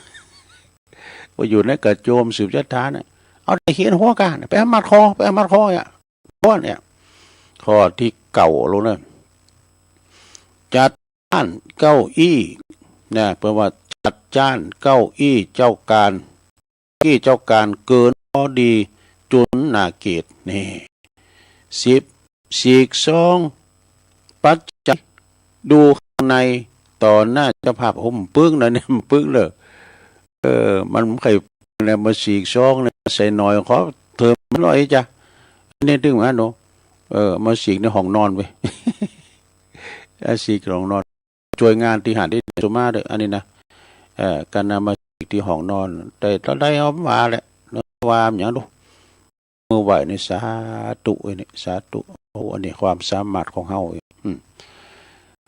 ว่าอยู่ในกระโจมสืบชะตาเนี่ย เอาด้ายเขียนหัวกา ไปเอามัดคอ ไปเอามัดคอเนี่ย หัวเนี่ย ข้อที่เก้าลงเนี่ย จัดจ้านเก้าอี้ นะ เปิ้นว่าจัดจ้านเก้าอี้เจ้าการ เก้าอี้เจ้าการเกินพอดีจุนหน้าเกต นี่ สิบ ฉีกซองปัจจัย ดูข้างในต่อหน้าเจ้าภาพ โอ้ มันปึ้งนะเนี่ย มันปึ้งเลย เออ มันใครเนี่ยมาฉีกซองเนี่ย ใส่หน่อย ขอเติมหน่อยจ้ะ อันนี้ถึงมาเนาะ เออ มาฉีกในห้องนอนเว้ย อ่ะ ฉีกห้องนอน ช่วยงานที่หาได้สุมาเด้อ อันนี้นะ เอ่อ การนำมาฉีกที่ห้องนอน แต่ตอนใดเอามาแหละ ว่าอย่างดู มือไหว้นี่สาธุ เอ้ยนี่สาธุ โอ้ อันนี้ความสามารถของเฮา อืม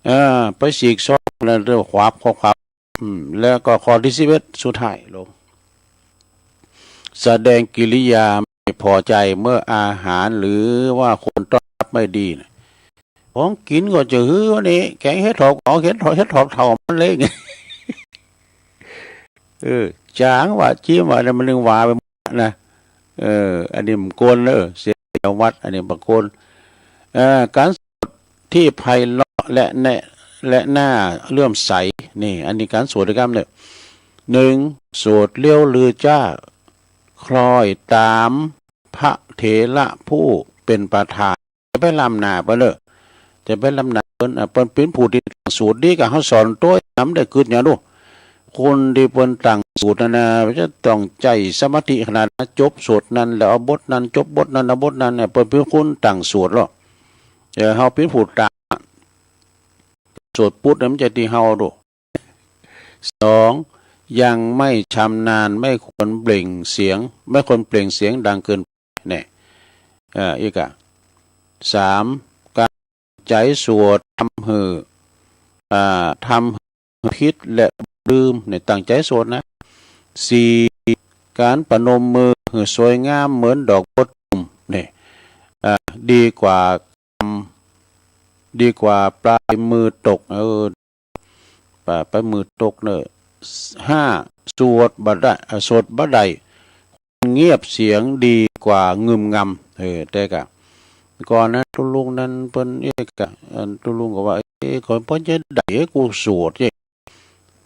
เออ ไปฉีกซองแล้วเรียกว่าขวับ ขวับ ขวับ อืม แล้วก็ข้อที่สิบเอ็ด สุดท้ายลง แสดงกิริยาไม่พอใจเมื่ออาหารหรือว่าคนต้อนรับไม่ดีนะ ของกินก็จะหื้อวันนี้ แกงเห็ดถอบ เอาเห็ดถอบ เห็ดถอบเถ่ามันเลย เออ จางว่า จิ้มว่า เนี่ย มันนึงว่าไปหมดนะ เออ อันนี้มันกวนเนอะ เสีย วัตร อันนี้บางคน เอ่อ การสวดที่ไพเราะและแนะ และน่าเลื่อมใส นี่ อันนี้การสวดนะครับเนี่ย หนึ่ง สวดเลี้ยวลือจ้า คล้อยตามพระเถระผู้เป็นประธาน จะไปล้ำหน้าเปิ้นเด้อ จะไปล้ำหน้าเปิ้น อ่ะ เปิ้นเป็นผู้ที่ตั้งสูตรดีกว่าเฮาสอนโตย นำได้กึ๊ดหยังดู คนที่เปิ้นตั้งสูตรนั่นนะ จะต้องใช้สมาธิขนาดนั้น จบสูตรนั้นแล้วเอาบทนั้น จบบทนั้นเอาบทนั้นเนี่ย เปิ้นเป็นคนตั้งสูตรเนาะ เออ เฮาเป็นผู้ตาม สูตรปุ๊ดเนี่ยมันจะที่เฮาดู สอง ยังไม่ชำนาญ ไม่ควรเปล่งเสียง ไม่ควรเปล่งเสียงดังเกินไป เนี่ย เอ่อ อีกอะ สาม การใจ๊สวดทำหื้อ อ่า ทำหื้อผิดและลืม เนี่ย ตั้งใจ๊สวดนะ สี่ การประนมมือหื้อสวยงามเหมือนดอกบัวตูม เนี่ย อ่า ดีกว่า ดีกว่าปลายมือตก เออ ปลาย ปลายมือตกเนอะ ห้า สวดบ่ได้ เอ่อ สวดบ่ได้ เงียบเสียงดีกว่างึมงำ เออ แต่กะ ก่อนนะ ตุ๊ลุงนั้นเปิ้นเอ๊ะกะ อันตุ๊ลุงก็ว่า เอ๊ะ ก่อนเปิ้นจะได้ให้กูสวดเนี่ย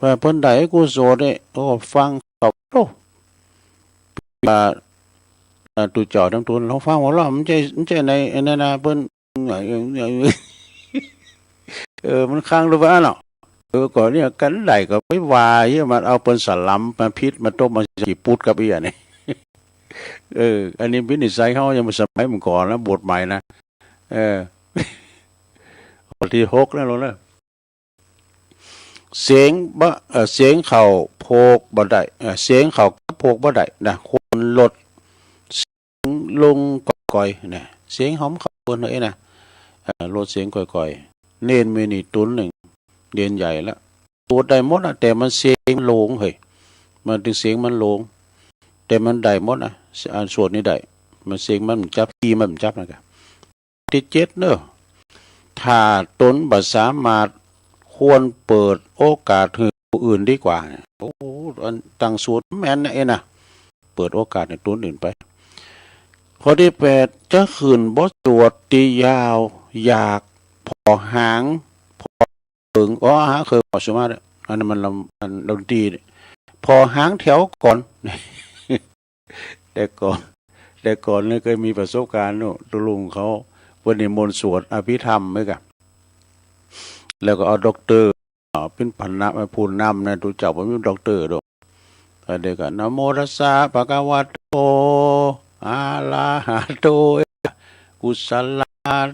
ว่าเปิ้นได้ให้กูสวดเนี่ย โอ้ ฟังเขา โอ้ ว่า อ่า ตุ๊เจ้าทั้งตุ๊น ลองฟังหัวเราะ มันใช่ มันใช่ใน อันนั้นนะ เปิ้น เออ มันค้างหรือว่าเนาะ เออ ก่อนเนี่ย กันได้ก็ไปว่าเฮ้ย มันเอาเปิ้นสลัมมาผิด มาตบ มาจีปุดกับอีอันนี้ เออ อันนี้เป็นนิสัยเขา ยังสมัยเมื่อก่อนนะ บทใหม่นะ เออ ข้อที่หกนะ ลงนะ เสียงบ่ เอ่อ เสียงเข้าโพกบ่ได้ เอ่อ เสียงเข้ากับโพกบ่ได้นะ ควรลดเสียงลงก่อยๆ นะ เสียงหอมเข้าเปิ้นเฮ้ยนะ เอ่อ ลดเสียงก่อยๆ เณรมีนี่ตุ๊นหนึ่ง เณรใหญ่ละ สวดได้หมดนะ แต่มันเสียงมันโหลงเฮ้ย มันถึงเสียงมันโหลง แต่มันได้หมดนะ อันสวดนี่ได้ มันเสียงมันบ่จับ คีย์มันบ่จับนะกะ ที่เจ็ดเนอะ ถ้าตนบ่สามารถ ควรเปิดโอกาสให้ผู้อื่นดีกว่า โอ้ อันตั้งสวดแม่นนะเอ็นะ เปิดโอกาสให้ตนอื่นไป ข้อที่แปด จะขึ้นบทสวดที่ยาว อยากผ่อหาง ผ่อเขิง อ๋อ หาเขิง ผ่อสุมาตย์ อันนั้นมันลำ อันดนตรี ผ่อหางแถวก่อน แต่ก่อน แต่ก่อนเนี่ยเคยมีประสบการณ์เนาะ ตุ๊ลุงเขา เปิ้นนิมนต์สวดอภิธรรมไหมกะ แล้วก็เอาด็อกเตอร์ อ่า เป็นผู้นำ ผู้นำนะ ตุ๊เจ้าบ่มีด็อกเตอร์ดอก อันเดียวกัน นะโมตัสสะ ภะคะวะโต อะระหะโต กุศล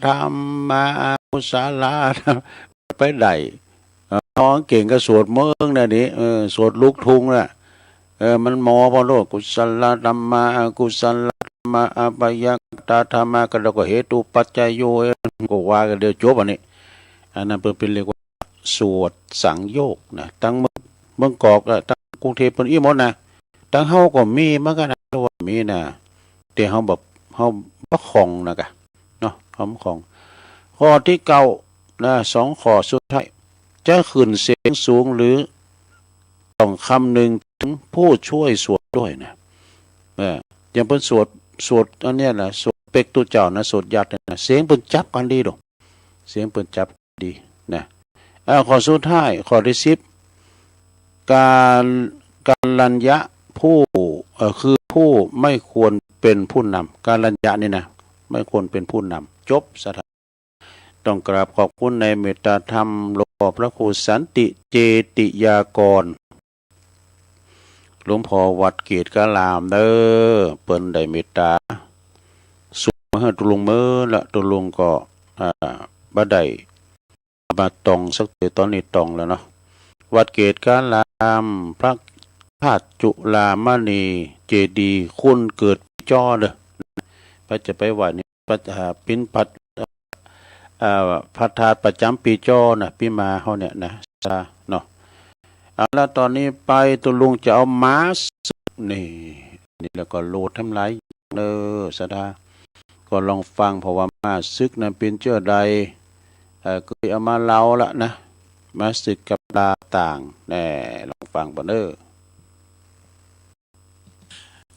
ธัมมา อกุศลธัมมา ไปได้ เออ ฮ้องเก่งก็สวดเมืองนะนี่ เออ สวดลูกทุ่งนะ เออ มันหมอพอโลด กุศลธัมมา อกุศลธัมมา อัปยคตาธัมมา ก็แล้วก็เหตุปัจจัยโย เออ ก็ว่ากันเดียวจบอันนี้ อันนั้นเปิ้นเป็นเรียกว่าสวดสังโยคนะ ทั้งเมือง เมืองกอกอะ ทั้งกรุงเทพฯเปิ้นอี้หมดนะ ทั้งเฮาก็มีเหมือนกันนะ ว่ามีนะ แต่เฮาแบบ เฮาบ่คล่องนะกะ เนาะ เฮาบ่คล่อง ข้อที่เก้านะ สองข้อสุดท้าย จะขึ้นเสียงสูงหรือ ต้องคำนึงถึงผู้ช่วยสวดด้วยนะ เออ อย่างเปิ้นสวด สวดอันเนี้ยนะ สวดเป๊กตุ๊เจ้านะ สวดยัตเนี่ยนะ เสียงเปิ้นจับกันดีดอก เสียงเปิ้นจับดีนะ อ่า ข้อสุดท้าย ข้อที่สิบ การ กัลลัญญะผู้ เอ่อ คือผู้ไม่ควรเป็นผู้นำ กัลลัญญะนี่นะ ไม่ควรเป็นผู้นำ จบ ศรัทธา ต้องกราบขอบคุณในเมตตาธรรม หลวงพ่อพระครูสันติเจติยากร หลวงพ่อวัดเกตการามเด้อ เปิ้นได้เมตตา ส่งมาให้ตุ๊ลุงเมินละ ตุ๊ลุงก็ อ่า บ่ได้มาตองสักเทื่อ ตอนนี้ตองแล้วเนาะ วัดเกตการาม พระธาตุจุฬามณีเจดีย์ คุณเกิดปีจอเด้อ พระจะไปไหว้นี่ พระ อ่า ปิ้นพัด อ่า พระธาตุประจำปีจอนะ ปีมาเฮาเนี่ยนะ เนาะ เอาละ ตอนนี้ไปตุ๊ลุงจะเอาม้าศึก นี่ นี่แล้วก็โหลดทำลายเด้อ ศรัทธา ก็ลองฟัง เพราะว่าม้าศึกนั้นเป็นเจ้าใด เอ่อ เคยเอามาเล่าละนะ ม้าศึกกับปลาต่าง แน่ ลองฟังเบิ่งเด้อ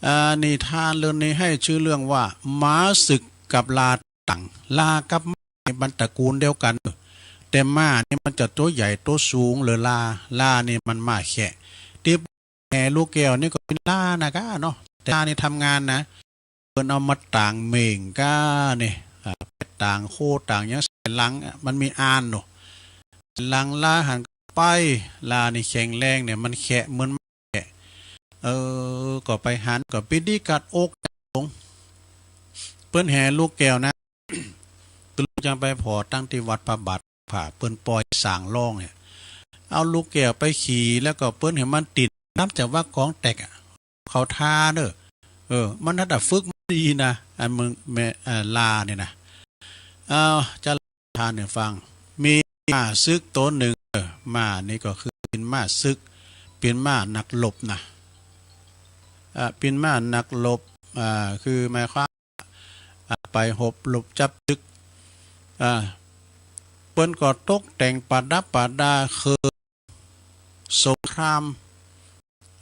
อ่า นิทานเรื่องนี้ให้ชื่อเรื่องว่า ม้าศึก กับลาต่าง ลากับม้านี่มันตระกูลเดียวกัน แต่ม้านี่มันจะตัวใหญ่ตัวสูงเลย ลา ลานี่มันม้าแขะ ที่แห่ลูกแก้วนี่ก็เป็นลานะก้าเนาะ แต่ลานี่ทำงานนะ เปิ้นเอามาต่างเม่งก้านี่ อ่า ไปต่างโคต่างหยังใส่ลังอะ มันมีอานเนาะ ลังลาหันไป ลานี่แข็งแรงเนี่ย มันแขะเหมือนม้าแขะ เออ ก็ไปหันก็ปิดดีกัดอกหลง เปิ้นแห่ลูกแก้วนะ ตึงจังไปผ่อตั้งที่วัดพระบาท ผ่าเปิ้นปล่อยสางล่องเนี่ย เอาลูกแก้วไปขี่ แล้วก็เปิ้นให้มันติด นับจากว่าของแตกอะ เขาท่าเนอะ เออ มันน่าจะฝึกมาดีนะ อันมึงแม่ เอ่อ ลาเนี่ยนะ เอา จะทานให้ฟัง มีม้าศึกตัวหนึ่ง เออ ม้านี่ก็คือเป็นม้าศึก เป็นม้านักรบนะ อ่า เป็นม้านักรบ อ่า คือหมายความ อ่า ไปฮบรบจับศึก อ่า เปิ้นก็ตกแต่งประดับประดาเครื่องสงคราม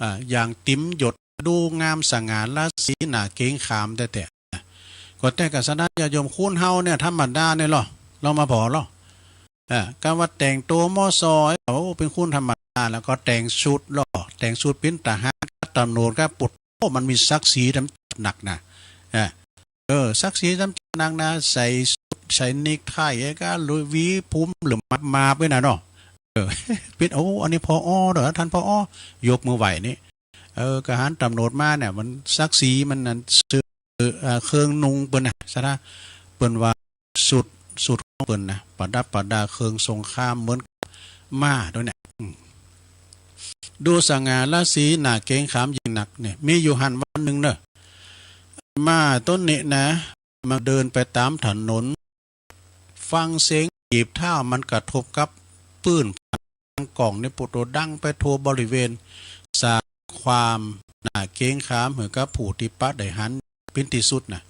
อ่า อย่างเต็มยศ ดูงามสง่าราศี น่าเกรงขามแต๊ๆ ก็แต่กะสะนั้นญาติโยม คนเฮาเนี่ยธรรมดาเนี่ยลอ ลองมาผ่อลอ อ่า กาว่าแต่งตัวหม้อซอ โอ้ เป็นคนธรรมดา แล้วก็แต่งชุดลอ แต่งชุดเป็นทหารกับตำรวจกับ โอ้ มันมีศักดิ์ศรีทำหนักนะ อ่า เออ ศักดิ์ศรีทำหนักนะ ใส่ชุด ใส่เนคไท แล้วก็หวีผมเหลืองมาบๆ ไว้นะเนาะ เออ เป็น โอ้ อันนี้ ผอ. เด้อ ท่าน ผอ. ยกมือไหว้นี่ เออ ทหารตำรวจมาเนี่ย มันศักดิ์ศรีมันนั่น เสื้อ เอ่อ เครื่องนุ่งเปิ้นนะ สะนะ เปิ้นว่าชุด ชุดของเปิ้นนะ ประดับประดาเครื่องสงครามเหมือนกับม้าด้วยเนี่ย อืม ดูสง่าราศี น่าเกรงขามยิ่งนักเนี่ย มีอยู่หั้นวันหนึ่งเนอะ ม้าต้นนี้นะ มันเดินไปตามถนน ฟังเสียงกีบเท้ามันกระทบกับปื้น ดังก้องในปุตโต ดังไปทั่วบริเวณ สร้างความน่าเกรงขามให้กับผู้ที่ปะได้หันเป็นที่สุดนะ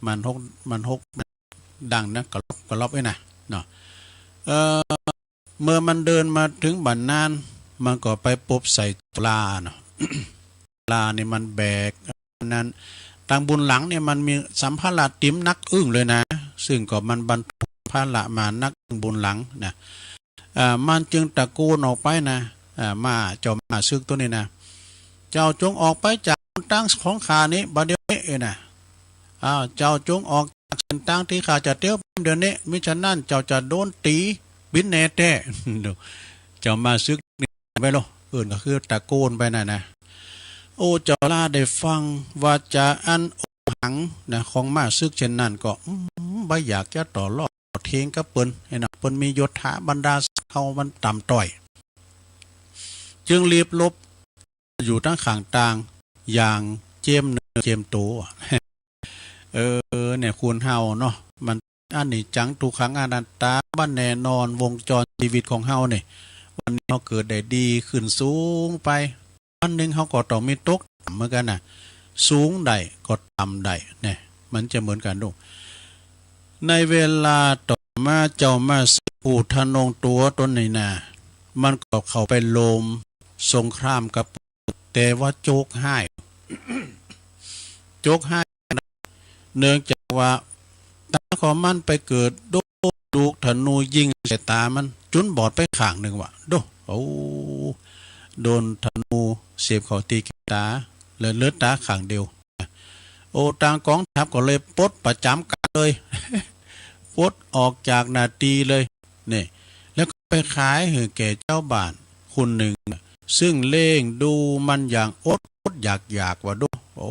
มันหก มันหก ดังนะ กระลอบกระลอบไอ้นะเนาะ เอ่อ เมื่อมันเดินมาถึงบ่อนนั้น มันก็ไปปบใส่ลาเนาะ ลานี่มันแบก นั้น ตังบุญหลังเนี่ยมันมีสัมภาระติมหนักอึ้งเลยนะ ซึ่งก็มันบรรทุกภาระมาหนักอึ้งบุญหลังนะ อ่า มันจึงตะโกนออกไปนะ อ่า ม้า เจ้าม้าศึกตัวนี้นะ เจ้าจงออกไปจากหนตางของข้านี้บัดเดี๋ยวนี้เอ้ยนะ อ้าว เจ้าจงออกจากเส้นทางที่ข้าจะเตียวไปเดี๋ยวนี้ มิฉะนั้นเจ้าจะโดนตี๋ บินแน่แต๊ ดู เจ้าม้าศึกนี่ ไปโล เอิ้นก็คือตะโกนไปนั่นนะ โอ้ เจ้าลาได้ฟังวาจาอันโอหังนะ ของม้าศึกเช่นนั้นก็ อืม บ่อยากจะต่อรองต่อเถียงกับเปิ้น ไอ้นะ เปิ้นมียศถาบรรดาศักดิ์เฮามันต่ำต้อย จึงรีบหลบอยู่ตางข้างตาง อย่างเจียมเนื้อเจียมตัว เออ เนี่ย คนเฮาเนาะ มันอนิจจังทุกขังอนัตตา บ่แน่นอน วงจรชีวิตของเฮาเนี่ย วันนี้เฮาเกิดได้ดีขึ้นสูงไป วันหนึ่งเฮาก็ต้องมีตกต่ำเหมือนกันน่ะ สูงได้ก็ต่ำได้เนี่ย มันจะเหมือนกันลูก ในเวลาต่อมาเจ้าม้าศึกผู้ทะนงตัวตนนี้นะ มันก็เข้าไปโลมสงครามกับ แต่ว่าโจกฮ้าย โจกฮ้ายนะ เนื่องจากว่าตาของมันไปเกิดโดนลูกธนูยิงใส่ตามัน จุนบอดไปข้างหนึ่งว่ะ โด โอ้ โดนธนูเสียบเข้าที่แก้มตา เหลือ เหลือตาข้างเดียว โอ้ ตางกองทัพก็เลยปลดประจำการเลย ปลดออกจากหน้าตี้เลย นี่ แล้วก็ไปขายหื้อแก่เจ้าบ้านคนหนึ่ง ซึ่งเลี้ยงดูมันอย่างอดอดอยากอยากว่าดู โอ้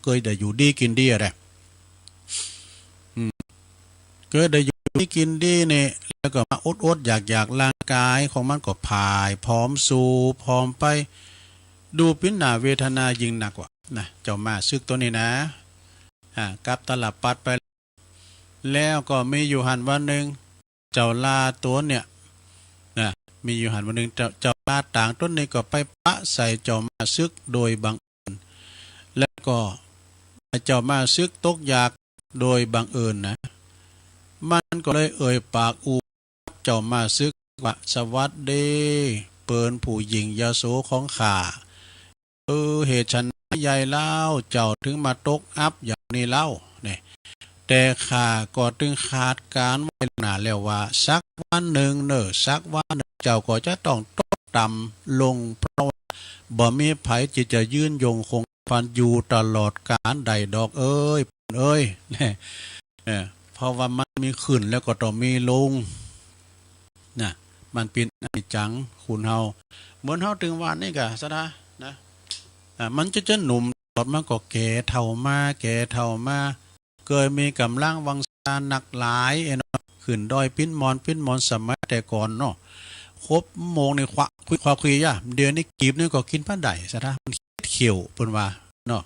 เกยได้อยู่ดีกินดีอะแหละ อืม เกยได้อยู่ดีกินดีนี่ แล้วก็มาอดอดอยากอยาก ร่างกายของมันก็ผ่ายผอมซูผอมไป ดูเป็นหน้าเวทนายิ่งนักว่านะ เจ้าม้าศึกตัวนี้นะ อ่า กับตลับปัดไป แล้วก็มีอยู่หั้นวันหนึ่ง เจ้าลาตัวเนี่ยนะ มีอยู่หั้นวันหนึ่ง เจ้า เจ้าลาต่างตัวนี้ก็ไปปะใส่เจ้าม้าศึกโดยบังเอิญ แล้วก็เจ้าม้าศึกตกอยากโดยบังเอิญนะ มันก็เลยเอ่ยปากอู้เจ้าม้าศึกว่า สวัสดี เปิ้นผู้ยิ่งยโสของข้า เออ เหตุฉันใดใหญ่เล่า เจ้าถึงมาตกอับอย่างนี้เล่า เนี่ย แต่ข้าก็ตึงคาดการณ์ไว้ล่วงหน้าแล้วว่า สักวันหนึ่งเนอะ สักวันหนึ่งเจ้าก็จะต้องตกต่ำลง เพราะว่าบ่มีไผที่จะยืนยงคงกระพันอยู่ตลอดกาลได้ดอกเอ้ย เอ้ย เออ เพราะว่ามันมีขึ้นแล้วก็ต้องมีลง นะ มันเป็นอนิจจัง คนเฮา เหมือนเฮาตึงวันนี้กะ ศรัทธา นะ อ่า มันจะ จะหนุ่มตลอด มันก็แก่เฒ่ามา แก่เฒ่ามา เกิดมีกำลังวังชานักหลาย เอ้ยเนาะ ขึ้นดอยปีนหมอน ปีนหมอนสมัยแต่ก่อนเนาะ ครบโมงนี่ควักคุย ควักคุยอะ เดี๋ยวนี้กีบนี่ก็กินบ่ได้ ศรัทธา มันเขียว เปิ้นว่า เนาะ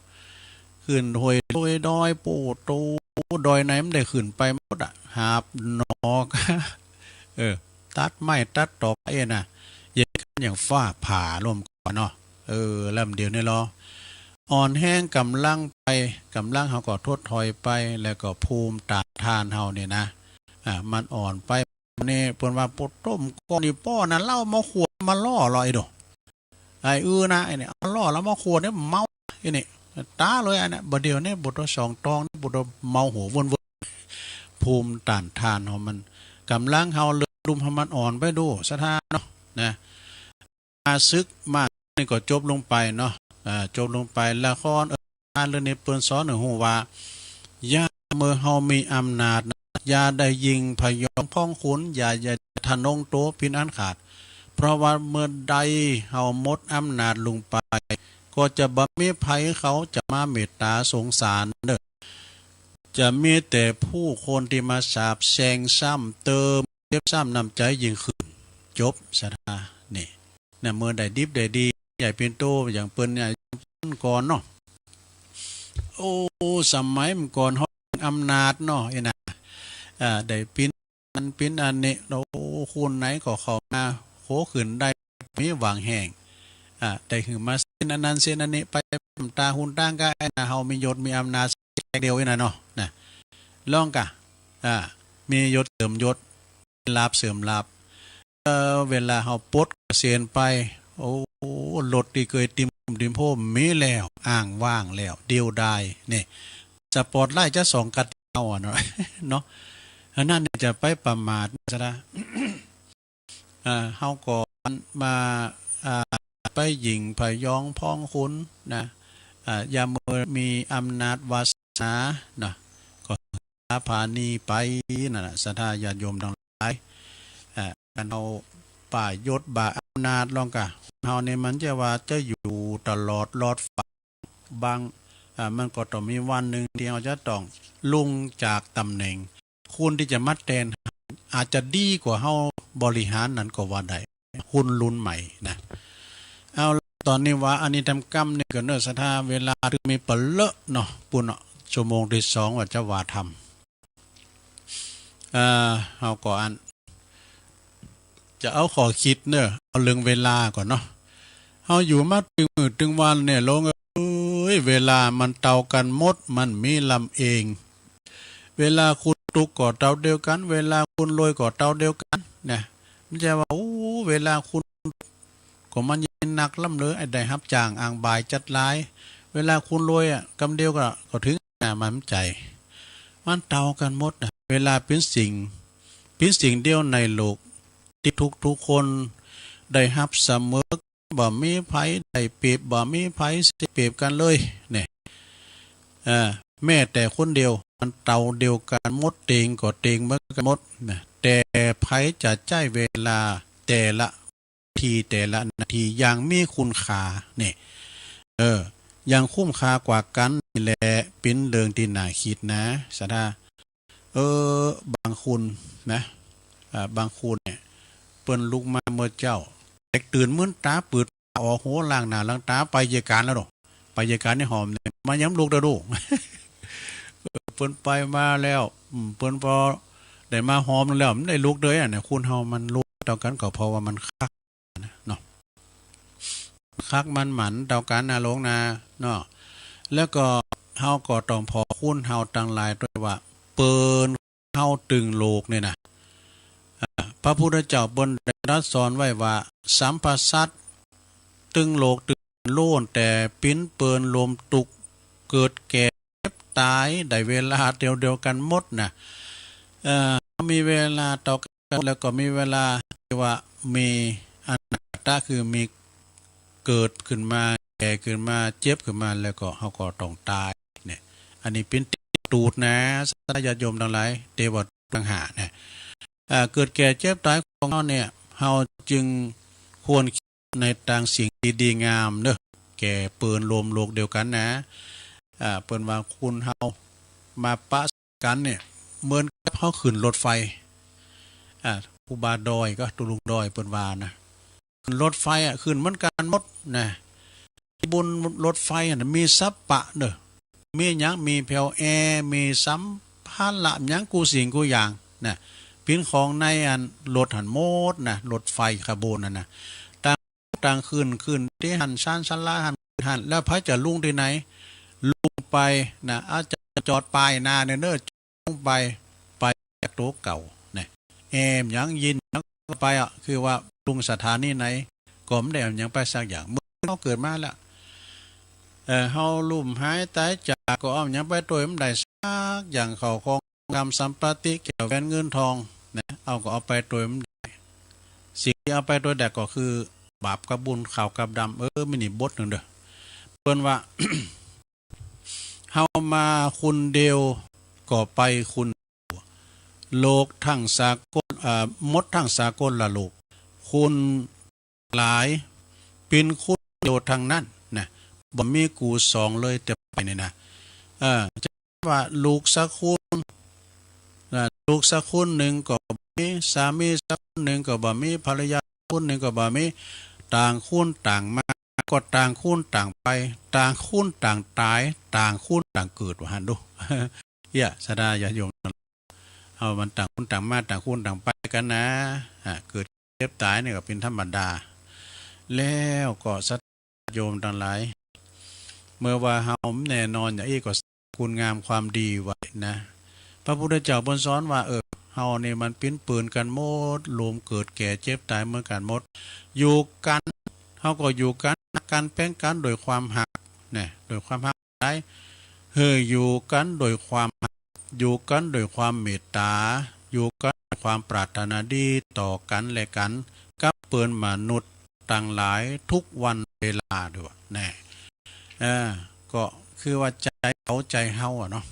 ขึ้นห้วย ห้วยดอย โป้โต ดอยไหนมันได้ขึ้นไปหมดอะ หาบหนอก เออ ตัดไม้ตัดตอกเอ้ยนะ อย่าง อย่างฟ้าผ่าลมก่อนเนาะ เออ แล้วเดี๋ยวนี้ลอ อ่อนแฮงกำลังไป กำลังเฮาก็ถดถอยไป แล้วก็ภูมิต้านทานเฮานี่นะ อ่า มันอ่อนไป นี่เปิ้นว่า โป้โต ก้อนนี้ป้อนะ เหล้ามาขวดมาล่อลอยโด ไอ้อื้อนะ ไอ้เนี่ย เอาล่อแล้วมาขวดเนี่ยเมา ไอ้เนี่ย ตาเลยอันเนี้ย บ่าเดี๋ยวเนี่ย บ่าตัวสองตองเนี่ย บ่าตัวเมาหัววนๆ ภูมิต้านทานของมัน กำลังเฮาเลือดลุ่มให้มันอ่อนไปดู ศรัทธาเนาะ นะ มาศึกมานี่ก็จบลงไปเนาะ อ่า จบลงไป ละคร เรื่องนี้เปิ้นสอนให้ฮู้ว่า ยามเมื่อเฮามีอำนาจนะ อย่าได้ยิ่งพยองพองขุน อย่า อย่าทะนงโตเป็นอันขาด เพราะว่าเมื่อใดเฮาหมดอำนาจลงไป ก็จะบ่มีไผเขาจะมาเมตตาสงสารเด้อ จะมีแต่ผู้คนที่มาสาปแช่งซ้ำเติม เจ็บช้ำน้ำใจยิ่งขึ้น จบ ศรัทธา นี่ นะ เมื่อได้ดิบได้ดี ใหญ่เป็นโต อย่างเปิ้นเนี่ย ก่อนเนาะ โอ้ สมัยเมื่อก่อนเฮาอำนาจเนาะ ไอ้นะ อ่า ได้ปิ้นอันปิ้นอันนี้ โอ้ คนไหนก็เข้ามา โหขึ้นได้ มีหวังแฮง อ่า ได้หื้อมาเส้นอันนั้นเส้นอันนี้ ไปตามตาหุนตางกา ไอ้นะ เฮามียศมีอำนาจแค่เดียว ไอ้นะเนาะ นะ ลองกะ อ่า มียศเสริมยศ ลาภเสริมลาภ เอ่อ เวลาเฮาปลดเกษียณไป โอ้ รถที่เคยติมติมโพมมีแล้ว อ้างว้างแล้ว เดียวดาย นี่ สปอร์ตไลท์จะส่องกัดเฮาอะเนาะ เนาะ อันนั้นเนี่ยจะไปประมาท ศรัทธา อ่า เฮาก็มา อ่า ไปยิ่งพยองพองขุนนะ อ่า ยามเมื่อมีอำนาจวาสนานะ ก็พาหนีไปนั่นน่ะ ศรัทธาญาติโยมทั้งหลาย อ่า การเอาบ่ายศบ่าอำนาจลองกะ เฮานี่มันจะว่าจะอยู่ตลอดรอดฝั่ง บาง อ่า มันก็ต้องมีวันหนึ่งที่เฮาจะต้องลงจากตำแหน่ง คนที่จะมาแทนอาจจะดีกว่าเฮาบริหารนั้นก็ว่าได้ คนรุ่นใหม่นะ เอาละ ตอนนี้ว่าอันนี้ทำกำนี่ก็เนิ่น ศรัทธา เวลาที่มีเปลือเนาะ ปู้นเนาะ ชั่วโมงที่สองว่าจะว่าธรรม อ่า เฮาก็อัน จะเอาข้อคิดเนอะ เอาเรื่องเวลาก่อนเนาะ เฮาอยู่มาตึงมื้อตึงวันเนี่ย โลงเอ้ย เวลามันเท่ากันหมด มันมีลำเอง เวลาคนตุ๊กข์ก็เท่าเดียวกัน เวลาคนรวยก็เท่าเดียวกันนะ มันจะว่า โอ้ เวลาคน ก็มันยินนักล้ำเลย ไอ้ได้ฮับจ้างอ่างบ่ายจัดหลาย เวลาคนรวยอะ กำเดียวก็ ก็ถึง น่ะ มันใจ มันเท่ากันหมดนะ เวลาเป็นสิ่ง เป็นสิ่งเดียวในโลก ที่ทุกๆคนได้ฮับเสมอ บ่มีไผได้เปรียบ บ่มีไผเสียเปรียบกันเลย เนี่ย เอ่อ แม้แต่คนเดียว มันเท่าเดียวกันหมด เต็งก็เต็งเหมือนกันหมดนะ แต่ไผจะใช้เวลาแต่ละที แต่ละนาทีอย่างมีคุณค่า เนี่ย เออ อย่างคุ้มค่ากว่ากันนี่แหละ เป็นเรื่องที่น่าคิดนะ ศรัทธา เออ บางคนนะ อ่า บางคนเนี่ย เปิ้นลุกมาเมื่อเช้า แตกตื่นมื้นตาปืดตาออก โห ล้างหน้าล้างตา ไปเยียะก๋านแล้วเนาะ ไปเยียะก๋านในห้องเนี่ย มาย้ำลุกเด้อลูก เออ เปิ้นไปมาแล้ว อืม เปิ้นพอได้มาหอมแล้ว มันได้ลุกเลยอะเนี่ย คนเฮามันลุกเท่ากันก็เพราะว่ามันคัก นะเนาะ คักมันหมันเท่ากันนะหลวงนะเนาะ แล้วก็เฮาก็ต้องขอบคุณเฮาตังหลายด้วยว่า เปิ้นเฮาตึงโลกเนี่ยนะ อ่า พระพุทธเจ้าเปิ้นได้ตรัสสอนไว้ว่า สัพพะสัตว์ตึงโลกตึงล้วนแต่ปิ้นเปิ้นลมตุ๊กข์ เกิดแก่เจ็บ ตายได้เวลาเดียวเดียวกันหมดนะ เอ่อ มีเวลาเท่ากันแล้วก็มีเวลาที่ว่ามีอนาคตคือมีเกิดขึ้นมา แก่ขึ้นมา เจ็บขึ้นมา แล้วก็เฮาก็ต้องตายเนี่ย อันนี้เป็นตูดนะ ศรัทธาญาติโยมทั้งหลาย เตวะตังหาเนี่ย อ่า เกิดแก่เจ็บตายของเฮาเนี่ย เฮาจึงควรคิดในทางสิ่งที่ดีงามเนอะ แก่เปิ้นโลมโลกเดียวกันนะ อ่า เปิ้นว่าคนเฮามาปะกันเนี่ย เหมือนกับเฮาขึ้นรถไฟ อ่า ครูบาดอยก็ตุลุงดอยเปิ้นว่านะ ขึ้นรถไฟอะ ขึ้นเหมือนกันหมดนะ บนรถไฟอะนะ มีสัพพะเนอะ มีหยัง มีแผวแอร์ มีสัมภาระหยังกู้สิ่งกู้อย่างนะ ปิ้นของในอันรถหั้นหมดนะ รถไฟขบวนนั้นนะ ต่าง ต่างขึ้น ขึ้นตี้หั้น ชานชาลาหั้น ขึ้นหั้น แล้วไผจะลงตี้ไหน ลงไปนะ อาจจะจอดป้ายหน้าเนอะ ลงไป ไปจากตัวเก่าเนี่ย แอมหยังยินหยังไปอะ คือว่าลงสถานีไหน ก็ไม่ได้เอาหยังไปสักอย่าง เมื่อเฮาเกิดมาแล้ว เอ่อ เฮาลุ่มหายตายจาก ก็เอาหยังไปโตยไม่ได้สักอย่าง เข้าของคำสัมปติ แก้วแหวนเงินทองเนี่ย เอาก็เอาไปโตยไม่ได้ สิ่งที่เอาไปโตยได้ก็คือบาปกับบุญ ขาวกับดำ เออ มีนี่บทหนึ่งเด้อ เปิ้นว่า เฮามาคนเดียวก็ไปคนเดียว โลกทั้งสากล เอ่อ หมดทั้งสากลละโลก คนหลายเป็นคนเดียวทั้งนั้นนะ บ่มีกูสองเลยแต่ไปนี่นะ เออ จะว่าลูกสักคนนะ ลูกสักคนหนึ่งก็บ่มี สามีสักคนหนึ่งก็บ่มี ภรรยาสักคนหนึ่งก็บ่มี ต่างคนต่างมา ก็ต่างคนต่างไป ต่างคนต่างตาย ต่างคนต่างเกิด ว่าหั้นดู เอี้ย ศรัทธาญาติโยม เฮามันต่างคนต่างมา ต่างคนต่างไปกันนะ อ่า เกิดเจ็บตายนี่ก็เป็นธรรมดา แล้วก็ศรัทธาญาติโยมทั้งหลาย เมื่อว่าเฮาแน่นอนอย่างอี้ก็ คุณงามความดีไว้นะ พระพุทธเจ้าเปิ้นสอนว่า เออ เฮานี่มันปิ้นปืนกันหมด โลมเกิดแก่เจ็บตายเหมือนกันหมด อยู่กัน เฮาก็อยู่กัน ฮักกันแป้งกันโดยความฮักนะ โดยความฮักหลาย เฮออยู่กันโดยความฮัก อยู่กันโดยความเมตตา อยู่กันโดยความปรารถนาดีต่อกันและกัน กับเปิ้นมนุษย์ตังหลายทุกวันเวลาด้วยแน่ เออ ก็คือว่าใจเขาใจเฮาอะเนาะ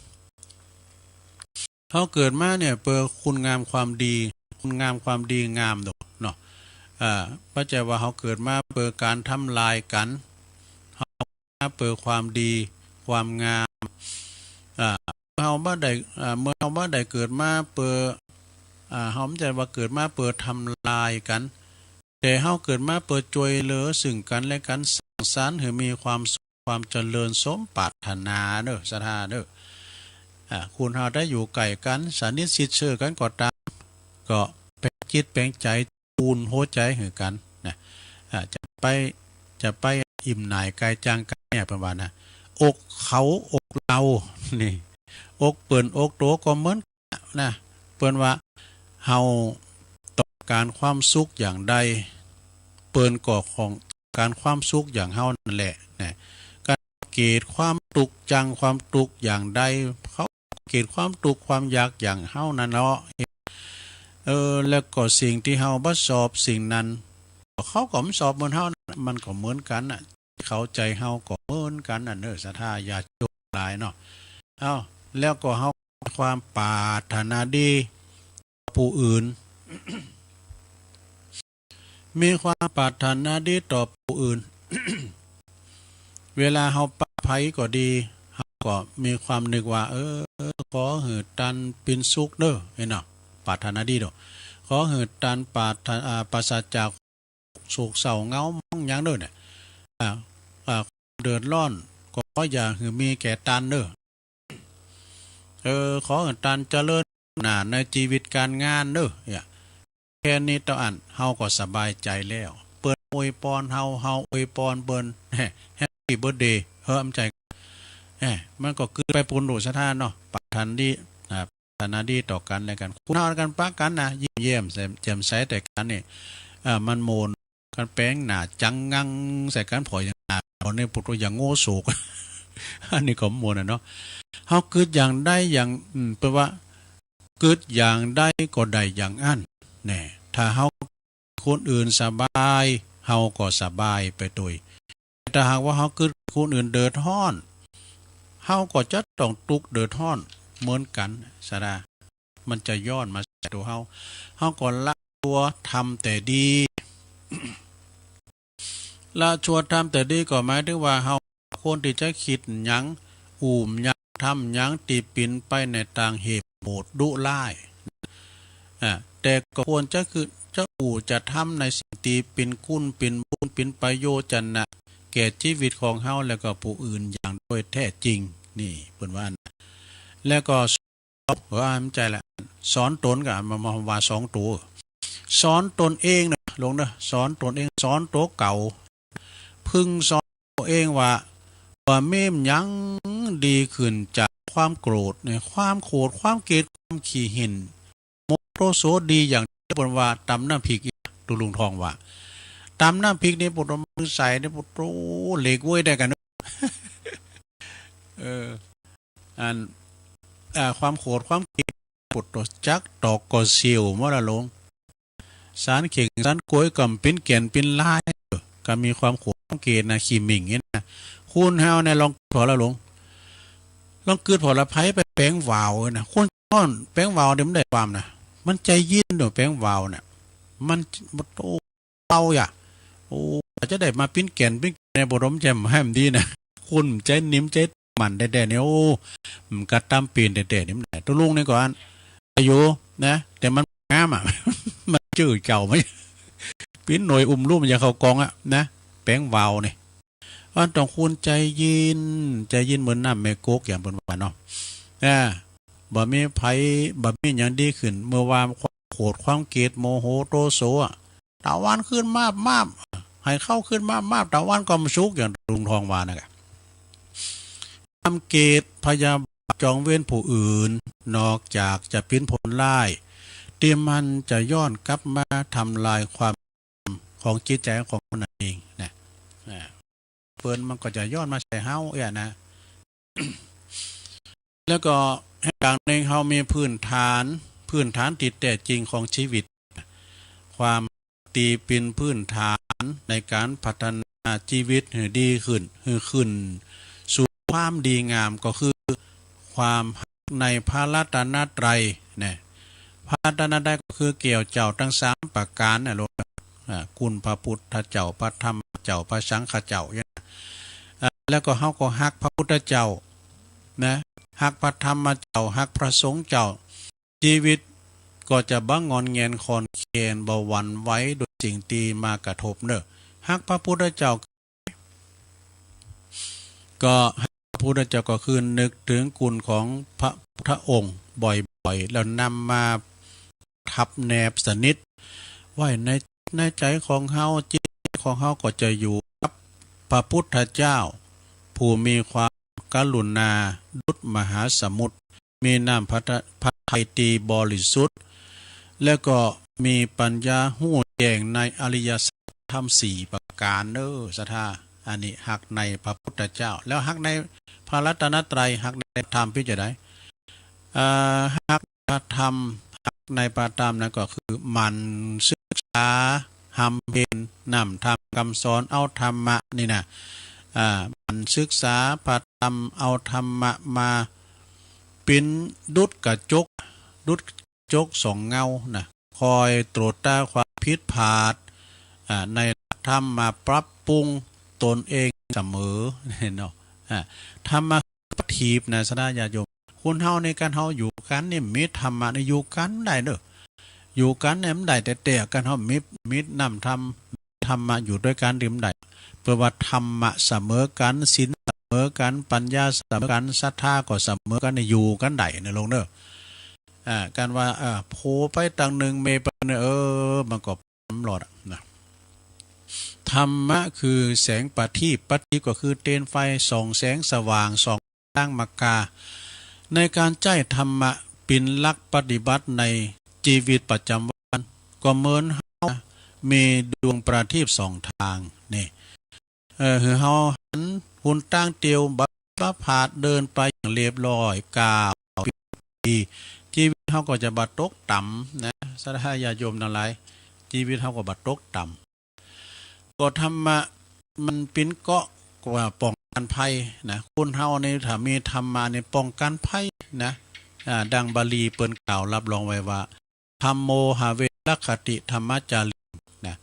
เฮาเกิดมาเนี่ย เปื้อคุณงามความดี คุณงามความดีงามเนาะ เนาะ เอ่อ บ่ใจ้ว่าเฮาเกิดมาเปื้อการทำลายกัน เฮามาเปื้อความดี ความงาม อ่า เฮาบ่ได้ อ่า เมื่อเฮาบ่ได้เกิดมาเปื้อ อ่า เฮาบ่ใจ้ว่าเกิดมาเปื้อทำลายกัน แต่เฮาเกิดมาเปื้อจ้วยเหลือซึ่งกันและกัน สร้างสรรค์ให้มีความสุขความเจริญสมปรารถนาเด้อ ศรัทธาเด้อ อ่า คนเฮาได้อยู่ใกล้กัน สนิทชิดเชื่อกันก็ตาม ก็แปลงจิตแปลงใจ อุ่นหัวใจให้กันนะ อ่า จะไป จะไปอิ่มหน่ายกายจางกันเนี่ย เปิ้นว่านะ อกเขาอกเรา นี่ อกเปิ้นอกโตก็เหมือน นะ เปิ้นว่าเฮาต้องการความสุขอย่างใด เปิ้นก็ของการความสุขอย่างเฮานั่นแหละนะ การเกลียดความทุกข์จังความทุกข์อย่างใด เขาเกลียดความทุกข์ความอยากอย่างเฮานั่นเนาะ เออ แล้วก็สิ่งที่เฮาบ่ชอบสิ่งนั้น เขาก็บ่ชอบเหมือนเฮานั่น มันก็เหมือนกันน่ะ เขาใจเฮาก็เหมือนกันน่ะเนอะ ศรัทธาญาติโยมหลายเนาะ เอ้า แล้วก็เฮา ความปรารถนาดีต่อผู้อื่น มีความปรารถนาดีต่อผู้อื่น เวลาเฮาปะไผก็ดี เฮาก็มีความนึกว่า เออ ขอหื้อตันเป็นสุขเด้อ เห็นเนาะ ปรารถนาดีเด้อ ขอหื้อตันปราศ อ่า ปราศจาก โศกเศร้าเหงาหมองหยังเด้อเนี่ย อ่า อ่า ความเดือดร้อนก็อย่าหื้อมีแก่ตันเด้อ เออ ขอหื้อตันเจริญหน้าในชีวิตการงานเด้อ เนี่ย แค่นี้เต้าอั้น เฮาก็สบายใจแล้ว เปิ้นอวยพรเฮา เฮาอวยพรเปิ้น แฮปปี้เบิร์ธเดย์ เฮ้อ มันใจ้ แหม มันก็คือไปปูนดูสถานเนาะ ปรารถนาดี อ่า ปรารถนาดีต่อกันและกัน คนเฮากันปะกันนะ ยิ้มแย้มแจ่มใสแต่กันนี่ เอ่อ มันโมนกันแปลงหน้าจังงังใส่กัน พออย่างหน้า พอในปุตตะอย่างโง่โศก อันนี้ก็ม่วนอะเนาะ เฮากึ๊ดอย่างใดอย่าง อืม แปลว่า กึ๊ดอย่างใดก็ได้อย่างอั้น แน่ ถ้าเฮา คนอื่นสบาย เฮาก็สบายไปโตย แต่ถ้าหากว่าเฮากึ๊ดคนอื่นเดือดร้อน เฮาก็จะต้องตุ๊กข์เดือดร้อนเหมือนกัน สะดา มันจะย้อนมาใส่ตัวเฮา เฮาก็ละชั่วทำแต่ดี ละชั่วทำแต่ดีก็หมายถึงว่าเฮาควรที่จะคิดหยัง อู้หยัง ทำหยังที่เป๋นไปในตางเหตุโหดดุร้าย อ่า แต่ก็ควรจะคือจะอู้จะทำในสิ่งที่เป๋นคุณเป๋นบุญเป๋นประโยชน์จะนะแก่ชีวิตของเฮาและก็ผู้อื่นอย่างโดยแท้จริง นี่เปิ้นว่านะ แล้วก็ เออ มันใจ้ละ สอนตนก็มา มาว่าสองตัว สอนตนเองนะลุงเนาะ สอนตนเอง สอนตัวเก่า พึงสอนตัวเองว่า บ่มีหยังดีขึ้นจากความโกรธเนี่ย ความโกรธ ความเกลียด ความขี้เห็น โมโหโทโสดีอย่างเดียว เปิ้นว่าตำน้ำพริก ตุลุงทองว่า ตำน้ำพริกนี่ ปวดหัว มือใส่นี่ ปวดหัว เหล็กเว้ยได้กัน เออ อัน อ่า ความโกรธ ความเกลียด ปวดหัว จักตอกก็เสียวหมดละลง สารเข่งสารโกยก็เป๋นแก่นเป๋นลาย ก็มีความโกรธ ความเกลียดนะ ขี้หมิ่งเนี่ยนะ คุณเฮาเนี่ย ลองกึ๊ดผ่อละลง ลองกึ๊ดผ่อละ ไผไปแป๋งวาวนะ คนฮ้อนแป๋งวาวเนี่ย มันได้ความนะ มันใจ๋เย็นเนาะ แป๋งวาวเนี่ย มัน โอ้ เบาอย่า โอ้ จะได้มาปิ้นแก่นปิ้นแก่นในบ่ดมแจ่มให้มันดีนะ คนใจ๋นิ่มใจ๋มันแด่ๆเนี่ย โอ้ มันกระตำเปลี่ยนแด่ๆเนี่ย มันได้ ตัวลุงนี่ก่อน อายุนะ แต่มันงามอ่ะ มันจื้อเก่าไหม ปิ้นหน่วยอุ้มลูกมันจะเข้ากองอ่ะนะ แป๋งวาวเนี่ย อันต้องคุณใจ๋เย็น ใจ๋เย็นเหมือนน้ำแม่กก อย่างเปิ้นว่าเนาะ อ่า บ่มีไผ บ่มีหยังดีขึ้น เมื่อว่าความโกรธ ความเกลียด โมโห โทโสอะ ตะวันขึ้นมาบมาบ ให้เข้าขึ้นมาบมาบ ตะวันก็บ่สุก อย่างลุงทองว่านะกะ ความเกลียดพยาบาทจองเวรผู้อื่น นอกจากจะเป๋นผลร้าย ที่มันจะย้อนกลับมาทำลายความ ของจิตใจของคนนั้นเองนะ อ่า เปิ้นมันก็จะย้อนมาใส่เฮาเอี้ยนะ แล้วก็แห่งอย่างหนึ่งเฮามีพื้นฐาน พื้นฐานที่แท้จริงของชีวิต ความตีเป็นพื้นฐานในการพัฒนาชีวิตให้ดีขึ้น ให้ขึ้นสู่ความดีงามก็คือความฮักในพระรัตนตรัยนะ พระรัตนตรัยก็คือแก้วเจ้าทั้งสามประการนะลูก อ่า คุณพระพุทธเจ้า พระธรรมเจ้า พระสังฆเจ้าเนี่ย อ่า แล้วก็เฮาก็ฮักพระพุทธเจ้านะ ฮักพระธรรมเจ้า ฮักพระสงฆ์เจ้า ชีวิตก็จะบ่งอนแงนคลอนแคลน บ่หวั่นไหวโดยสิ่งที่มากระทบเนอะ ฮักพระพุทธเจ้า ก็ฮักพระพุทธเจ้าก็คือนึกถึงคุณของพระพุทธองค์บ่อยๆ แล้วนำมาประทับแนบสนิทไว้ใน ในใจของเฮา จิตของเฮาก็จะอยู่กับพระพุทธเจ้า ผู้มีความกรุณาดุจมหาสมุทร มีน้ำพระทะ- พระทัยที่บริสุทธิ์ และก็มีปัญญาฮู้แจ้งในอริยสัจธรรมสี่ประการเนอะ ศรัทธา อันนี้ฮักในพระพุทธเจ้า แล้วฮักในพระรัตนตรัย ฮักในธรรม เป็นจั่งใด เอ่อ ฮักพระธรรม ฮักในพระธรรมนั้นก็คือหมั่นศึกษา บำเพ็ญนำธรรมคำสอน เอาธรรมะนี่นะ อ่า หมั่นศึกษาพระธรรม เอาธรรมะมาเป๋นดุจกระจก ดุจกระจกส่องเงานะ คอยตรวจตราความผิดพลาด อ่า ในธรรมมาปรับปรุงตนเองเสมอเนาะ อ่า ธรรมะประทีปนะ ศรัทธาญาติโยม คนเฮาในการเฮาอยู่กันเนี่ย มีธรรมะนี่อยู่กันได้เนอะ อยู่กันเนี่ยมันได้แต่แต่กันเฮามี มีน้ำธรรม ธรรมะอยู่ด้วยกันนี่มันได้ เปิ้นว่าธรรมะเสมอกัน ศีลเสมอกัน ปัญญาเสมอกัน ศรัทธาก็เสมอกันเนี่ย อยู่กันได้นะลงเนอะ อ่า การว่า เอ่อ ผัวไปตังหนึ่ง เมียไปเนี่ย เออ มันก็ตลอดอะนะ ธรรมะคือแสงประทีป ประทีปก็คือเตียนไฟ ส่องแสงสว่าง ส่องทางมรรคา ในการใจ๊ธรรมะเป๋นหลักปฏิบัติในชีวิตประจำวัน ก็เหมือนเฮามีดวงประทีปสองทางนี่ เออ หื้อเฮาหันหนตางเตียว บ่ ประพฤติเดินไปอย่างเรียบร้อย ก้าวผิด ชีวิตเฮาก็จะบ่ตกต่ำนะ ศรัทธาญาติโยมทั้งหลาย ชีวิตเฮาก็บ่ตกต่ำ ก็ธรรมะมันเป๋นเกราะกว่าป้องกันภัยนะ คนเฮานี่ถ้ามีธรรมะนี่ป้องกันภัยนะ อ่า ดังบาลีเปิ้นกล่าวรับรองไว้ว่า ธัมโม หะเว รักขติ ธัมมาจาริง นะ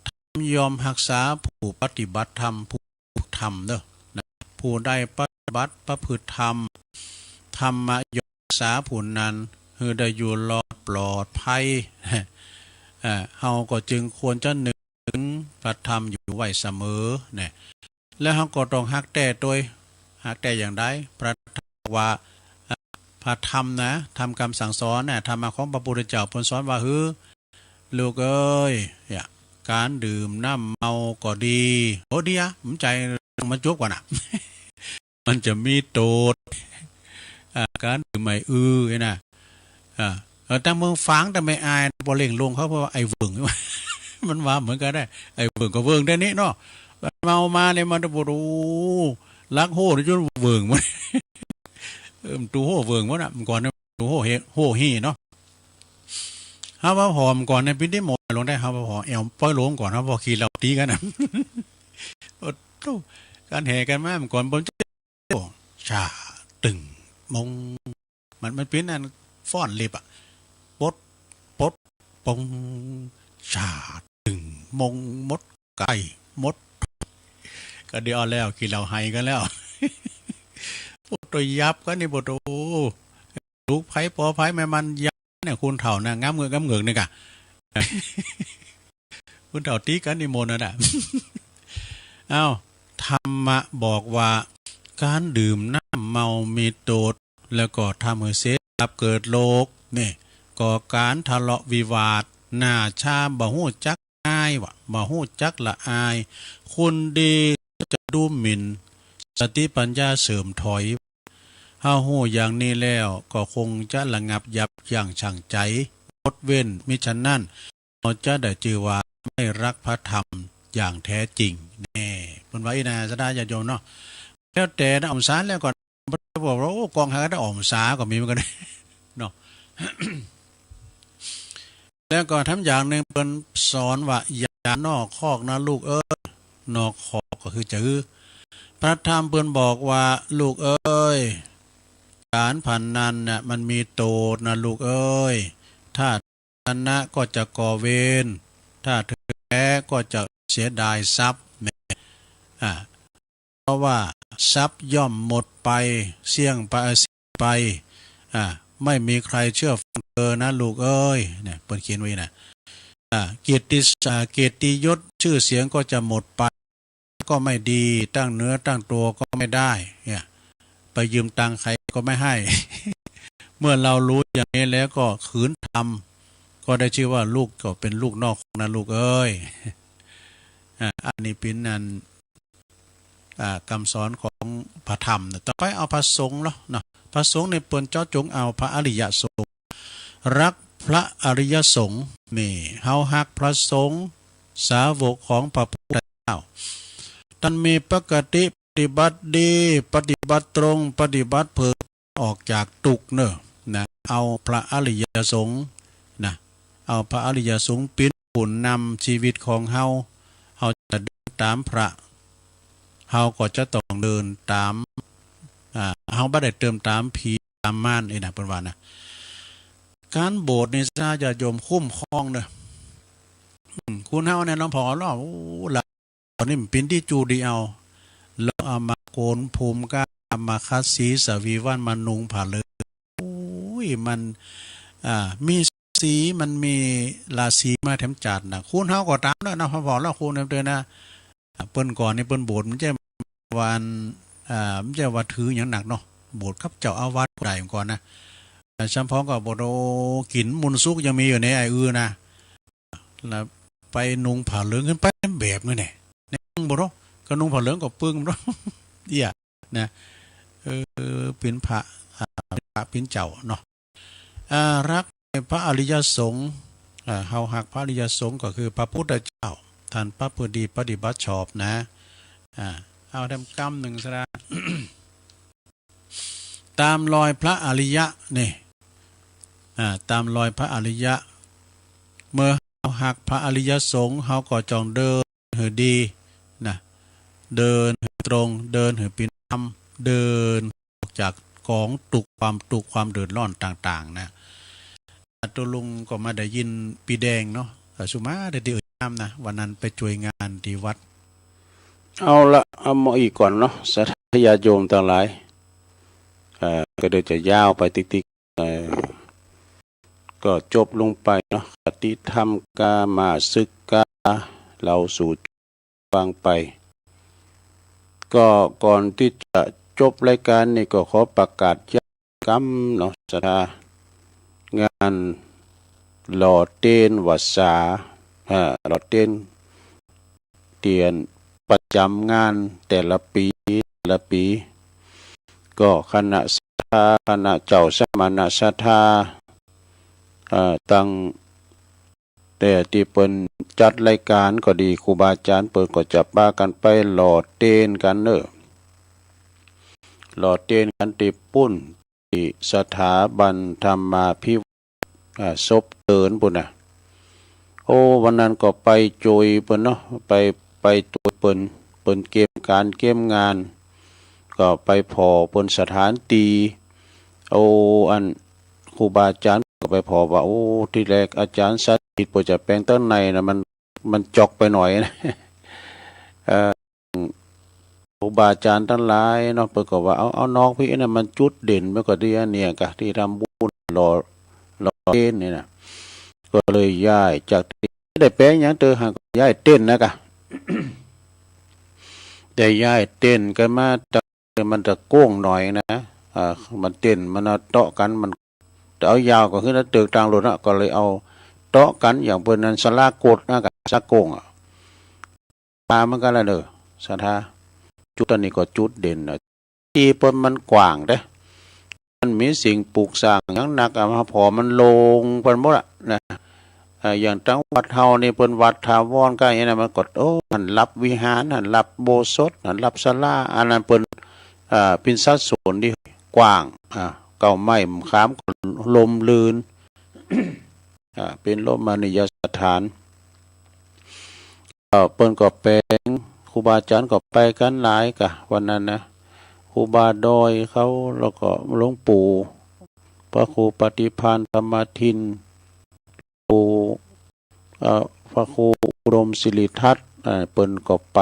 ธรรมย่อมรักษาผู้ปฏิบัติธรรม ผู้ธรรมเด้อ นะ ผู้ใดปฏิบัติประพฤติธรรม ธรรมะย่อมรักษาผู้นั้น หื้อได้อยู่รอดปลอดภัย เอ่อ เฮาก็จึงควรจะนึกถึงพระธรรมอยู่ไว้เสมอ นะ แล้วเฮาก็ต้องฮักแต๊ตวย ฮักแต๊อย่างใด พระธรรมบอกว่า อ่า พระธรรมนะ ธรรมคำสั่งสอนนะ ธรรมะของพระพุทธเจ้าเปิ้นสอนว่าหื้อ ลูกเอ้ย เนี่ย การดื่มน้ำเมาก็ดี โอ้ เดี๋ยว มันใจมันจบก่อนนะ มันจะมีโทษ อ่า การดื่มไม่อือนะ อ่า เออ ตั้งเมืองฝาง ตั้งแม่อาย บ่เร่งลงเขา เพราะว่าไอ้เวิ้ง มันว่าเหมือนกันได้ ไอ้เวิ้งก็เวิ้งได้นี่เนาะ เมามาเนี่ยมัน โอ้โห ลักโห้จนเวิ้งมัน เออ มันตูโห้เวิ้งมันน่ะ มันก่อนเนี่ย ตูโห้เฮ โห้ฮี่เนาะ เฮาว่าหอมก่อนเนี่ย ปิ้นได้หมดลงได้ เฮาว่าหอมแอวป้อยลงก่อน เฮาว่าขี้เหล้าตีกันน่ะ โอ้โห การแห่กันมามันก่อน บ่ โอ้ ชา ตึง มง มัน มันเป๋นอันฟ้อนเล็บอะ ปด ปด ปง ชา ตึง มง มดไก่ มด ก็เดี๋ยวเอาแล้ว ขี้เหล้าไห้กันแล้ว โอ้ ตัวยับกันนี่ โอ้โห ลูกไผปอไผแม่มันยับเนี่ย คนเฒ่านะ งามเงือกงามเงือกนี่กะ คนเฒ่าตีกันนี่หมดนั่นน่ะ อ้าว ธรรมะบอกว่า การดื่มน้ำเมามีโทษ แล้วก็ทำให้เสียทรัพย์เกิดโรค นี่ ก่อการทะเลาะวิวาท หน้าชา บ่ฮู้จักอายว่ะ บ่ฮู้จักละอาย คนดีก็จะดูหมิ่น สติปัญญาเสื่อมถอย เฮาฮู้อย่างนี้แล้ว ก็คงจะระงับยับยั้งชั่งใจ งดเว้น มิฉะนั้น เราจะได้ชื่อว่าไม่รักพระธรรมอย่างแท้จริง แน่ เปิ้นว่าอี้นะ ศรัทธาญาติโยมเนาะ แล้วแต่นะ ออกพรรษาแล้วก็ บ่ได้บอกว่า โอ้ กองหากันได้ออกพรรษาก็มีเหมือนกัน เนาะ แล้วก็แถมอย่างหนึ่งเปิ้นสอนว่า อย่านอกคอกนะลูกเอ้ย นอกคอกก็คือจะคือ พระธรรมเปิ้นบอกว่า ลูกเอ้ย การพนันน่ะมันมีโทษนะลูกเอ้ย ถ้าชนะก็จะก่อเวร ถ้าแพ้ก็จะเสียดายทรัพย์ แหม อ่า เพราะว่าทรัพย์ย่อมหมดไป เสี้ยงไป เอ่อ สิ้นไป อ่า ไม่มีใครเชื่อฟังเธอนะลูกเอ้ย เนี่ย เปิ้นเขียนไว้นะ อ่า เกียรติส- อ่า เกียรติยศชื่อเสียงก็จะหมดไป ก็ไม่ดี ตั้งเนื้อตั้งตัวก็ไม่ได้ เนี่ย ไปยืมตังค์ใครก็ไม่ให้ เมื่อเรารู้อย่างนี้แล้วก็ขืนทำ ก็ได้ชื่อว่าลูกก็เป็นลูกนอกคอกนะลูกเอ้ย อ่า อันนี้เป๋นอัน อ่า คำสอนของพระธรรมนะ ต่อไปเอาพระสงฆ์เนาะ เนาะ พระสงฆ์เนี่ยเปิ้นเจาะจงเอาพระอริยสงฆ์ รักพระอริยสงฆ์ นี่ เฮาฮักพระสงฆ์ สาวกของพระพุทธเจ้า ท่านมีปกติปฏิบัติดี ปฏิบัติตรง ปฏิบัติเพื่อออกจากทุกข์เนอะ นะ เอาพระอริยสงฆ์ นะ เอาพระอริยสงฆ์เป๋นผู้นำชีวิตของเฮา เฮาจะเดินตามพระ เฮาก็จะต้องเดินตาม อ่า เฮาบ่ได้เดินตามผีตามมารนี่นะ เปิ้นว่านะ การบวชนี่ ศรัทธาญาติโยม คุ้มครองเนอะ อืม คนเฮาเนี่ย หลวงพ่อเล่า โอ้ ละ ตอนนี้มันเป๋นตี้จู้ดีเอา แล้วเอามาโกนผมก๊า เอามาขัดสีสวีวัน มานุ่งผ้าเหลือง โอ้ย มัน อ่า มีสี มันมีราศีมาแถมจัดนะ คนเฮาก็ตามเนอะ หลวงพ่อเล่า คนเฮาเด้อนะ อ่า เปิ้นก่อนนี่เปิ้นบวช มันจะวัน อ่า มันจะว่าถืออย่างหนักเนาะ บวชกับเจ้าอาวาสผู้ใดก่อนนะ อ่า จำพองก็บวช โอ้ กิ๋นมุนสุกยังมีอยู่ในไอ้อือนะ แล้วไปนุ่งผ้าเหลืองขึ้นไปแบบนี้เนี่ย ในเมืองบ่เนาะ ก็นุ่งผ้าเหลืองก็ปึ้งบ่เนาะ เอี้ย นะ เออ เป๋นพระ อ่า พระเป๋นเจ้าเนาะ อ่า รักในพระอริยสงฆ์ อ่า เฮาฮักพระอริยสงฆ์ก็คือพระพุทธเจ้า ท่านประพฤติดีปฏิบัติชอบนะ อ่า เอาแถมกำหนึ่งซะนะ ตามรอยพระอริยะนี่ อ่า ตามรอยพระอริยะ เมื่อเฮาฮักพระอริยสงฆ์ เฮาก็จองเดินหื้อดีนะ เดินหื้อตรง เดินหื้อเป๋นธรรม เดินออกจากกองทุกข์ ความทุกข์ ความเดือดร้อนต่างๆ นะ อาตุลุงก็มาได้ยินปีแดงเนาะ เอ่อ สุมาได้ที่เอ่ยนามนะ วันนั้นไปช่วยงานที่วัด เอาละ เอามาอีกก่อนเนาะ ศรัทธาญาติโยมทั้งหลาย เอ่อ ก็เดี๋ยวจะยาวไปติ๊กๆ เอ่อ ก็จบลงไปเนาะ คติธรรมกามาสึกขา เล่าสู่ฟังไป ก็ก่อนที่จะจบรายการนี่ก็ขอประกาศย้ำกำเนาะ ศรัทธา งานหล่อเตียนวัสสา อ่า หล่อเตียน เตียนประจำงานแต่ละปี แต่ละปี ก็คณะศรัทธา คณะเจ้าสมณศรัทธา เอ่อ ตั้งแต่ที่เปิ้นจัดรายการก็ดี ครูบาอาจารย์เปิ้นก็จะปากันไปหล่อเตียนกันเนอะ หล่อเตียนกันที่ปุ้น ที่สถาบันธรรมาภิวัฒน์ อ่า ศพเถินปุ้นนะ โอ้ วันนั้นก็ไปโจยเปิ้นเนาะ ไป ไปโจยเปิ้น เปิ้นเกมการเกมงาน ก็ไปผ่อเปิ้นสถานที่ โอ้ อันครูบาอาจารย์ก็ไปผ่อว่า โอ้ ทีแรกอาจารย์สาธิตเปิ้นจะแปลงตังในนะ มัน มันจอกไปหน่อยนะ เอ่อ ครูบาอาจารย์ทั้งหลายเนาะ เปิ้นก็ว่า เอา เอานอกพี้นะ มันจุดเด่น มันก็ดีอันเนี้ยกะ ที่ทำบุญหล่อ หล่อเตียนนี่นะ ก็เลยย้ายจากที่ได้แปลงหยังเตอ หากย้ายเตียนนะกะ ได้ย้ายเตียนกันมาจาก มันจะโก้งหน่อยนะ อ่า มันเตียน มันเอาเตาะกัน มันจะเอายาวก็คือเติกตางหล่นนะ ก็เลยเอาเตาะกัน อย่างเปิ้นนั้นศาลาโกฐนะกะ ศาลาโก้งอะ ปาเหมือนกันละเนอะ ศรัทธา จุดอันนี้ก็จุดเด่นนะ ที่เปิ้นมันกว้างเด้ มันมีสิ่งปลูกสร้างหยังนักอะ มาผ่อมันโล่งไปหมดอะนะ อ่า อย่างตังวัดเฮานี่เปิ้นวัดถาวรก็อย่างนั้น มันก็ โอ้ หั้นรับวิหาร หั้นรับอุโบสถ หั้นรับศาลา อันนั้นเปิ้น อ่า เป๋นสัดส่วนที่กว้าง อ่า เก๊าไม้ขามก็ร่มรื่น อ่า เป๋นรมณียสถาน ก็เปิ้นก็แปลง ครูบาอาจารย์ก็ไปกันหลายกะ วันนั้นนะ ครูบาดอยเขา แล้วก็หลวงปู่ พระครูปฏิภาณธรรมทิน ครู เอ่อ พระครูอุดมสิริทัศน์ อ่า เปิ้นก็ไป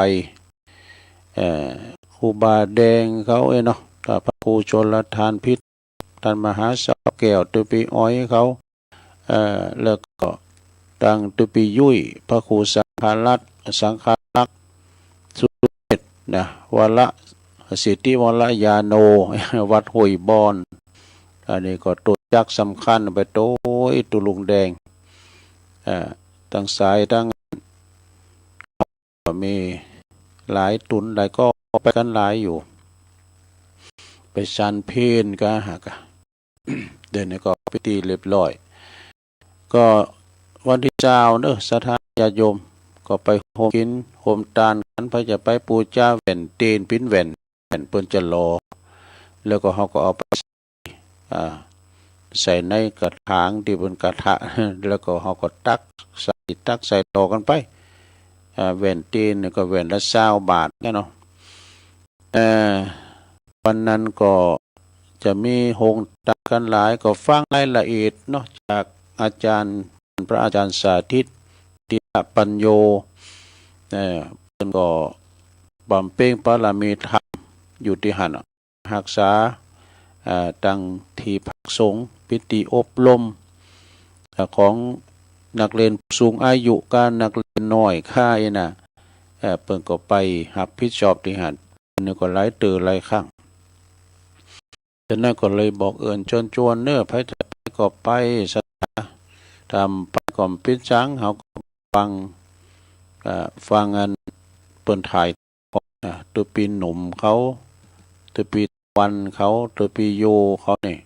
เอ่อ ครูบาแดงเขาเอ้ยเนาะ ก็พระครูชลทานพิษ ท่านมหาเสาแก้ว ตุปีอ้อยเขา เอ่อ แล้วก็ตังตุปียุ้ย พระครูสังฆรัตน์ สังฆรักษ์ สุเมธนะ วร สิทธิวรญาโณ วัดห้วยบอน อันนี้ก็โตจักสำคัญไปโตยตุลุงแดง เอ่อ ตังสายตัง ก็มีหลายตุนหลายก็ไปกันหลายอยู่ ไปฉันเพลก็หากะ เดี๋ยวนี้ก็พิธีเรียบร้อย ก็วันที่ซาวเนอะ ศรัทธาญาติโยม ก็ไปโฮมกินโฮมตานกัน ไผจะไปปู๋จาแหวนเตียน ปิ้นแหวน แหวนเปิ้นจะหล่อ แล้วก็เฮาก็เอาไป อ่า ใส่ในกระถางที่เปิ้นกระทะ แล้วก็เฮาก็ตักใส่ ตักใส่ต่อกันไป อ่า แหวนเตียนนี่ก็แหวนละซาวบาทแน่เนาะ เอ่อ วันนั้นก็จะมีโฮมตานกันหลาย ก็ฟังรายละเอียดเนาะ จากอาจารย์ พระอาจารย์สาธิต ธีระปัญโญ เอ่อ เปิ้นก็บำเพ็ญบารมีธรรมอยู่ตี้หั้นอะ ฮักษา อ่า ตังที่พักสงฆ์ พิธีอบรม อ่า ของนักเรียนผู้สูงอายุกับนักเรียนน้อยค่ายนะ เอ่อ เปิ้นก็ไปรับผิดชอบตี้หั้น อันนี้ก็หลายเตื้อหลายครั้ง ฉะนั้นก็เลยบอกเอิ้นเชิญชวนเนอะ ไผจะไปก็ไป ศรัทธา ถ้าไปก็บ่เป๋นหยัง เฮาก็ฟัง อ่า ฟังอันเปิ้นถ่าย อ่า ตัวปีหนุ่มเขา ตัวปีวันเขา ตัวปีโยเขานี่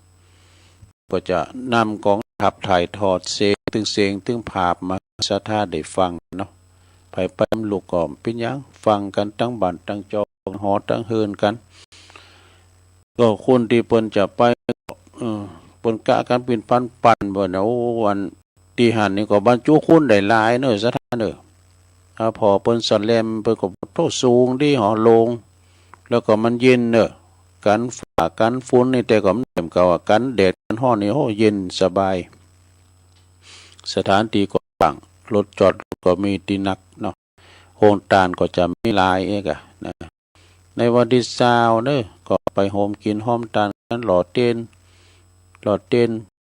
ก็จะนำกองทัพถ่ายทอดเสียงตึงเสียงตึงภาพมาศรัทธาได้ฟังเนาะ ไผไปนำลูกก็บ่เป๋นหยัง ฟังกันตังบ้านตังจอง หอตังเฮือนกัน ก็คนตี้เปิ้นจะไป เออ เปิ้นกะกั๋นปิ้นปันปันเปิ้นนะ โอ้ อันตี้หั้นนี่ก็บรรจุคนได้หลายเนอะ ศรัทธาเนอะ อา ผ่อเปิ้นสะแลม เปิ้นก็โต้สูงดี หอโลง แล้วก็มันเย็นเนอะ กั๋นฟ้ากั๋นฝนนี่ แต่ก็มันเต็มเก่าอะ กั๋นแดดกั๋นฮ้อนนี่ โอ้ เย็นสบาย สถานตี้ก็กว้าง รถจอดรถก็มีตี้นักเนาะ โฮงตานก็จะมีหลายเอกอะนะ ในวันตี้ซาวเนอะ ก็ไปโฮมกิ๋นโฮมตานกั๋น หล่อเตียน หล่อเตียน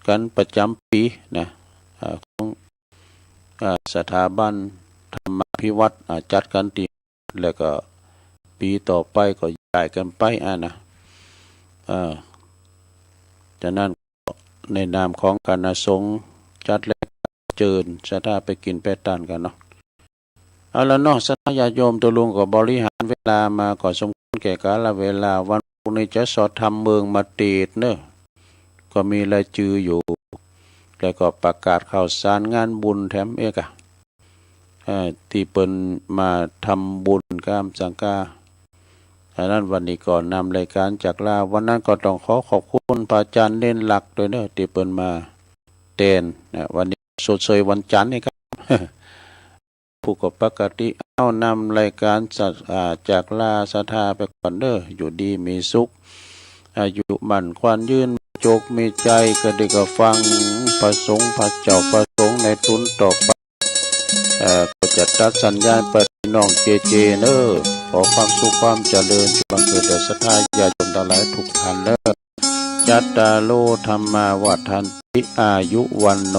กั๋นประจ๋ำปี๋นะ อ่า ของ อ่า สถาบันธรรมาภิวัฒน์ อ่า จัดกั๋นตี้ แล้วก็ปี๋ต่อไปก็ย้ายกั๋นไป อ่า นะ เอ่อ ฉะนั้นก็ในนามของคณะสงฆ์จัดและเจิญศรัทธาไปกิ๋นไปตานกั๋นเนาะ เอาละเนาะ ศรัทธาญาติโยม ตุ๊ลุงก็บริหารเวลามาก็สมควรแก่กาลเวลา วันพรุ่งนี้จะสอดธรรมเมืองมาดริดเนอะ ก็มีรายจื้ออยู่ แล้วก็ประกาศข่าวสารงานบุญแถมเอกอะ เอ่อ ตี้เปิ้นมาทำบุญกับสังฆา อันนั้นวันนี้ก็นำรายการจากลา วันนั้นก็ต้องขอขอบคุณพระอาจารย์เน้นหลักด้วยเนอะ ตี้เปิ้นมาแตนนะ วันนี้ชดเชยวันจันทร์นี่ครับ ผู้ก็ปกติ เอานำรายการสัตว์ อ่า จากลาศรัทธาไปก่อนเด้อ อยู่ดีมีสุข อายุมั่นขวัญยืน มีโจคมีชัย กระดีกระฟัง พระสงฆ์พระเจ้าพระสงฆ์ในทุนต่อไป เอ่อ ก็จะตัดสัญญาณไปที่น้องเจเจเนอะ ขอความสุขความเจริญจงบังเกิดแด่ศรัทธาญาติโยมทั้งหลายทุกท่านเนอะ จัตตาโร ธัมมา วัฑฒันติ อายุ วัณโณ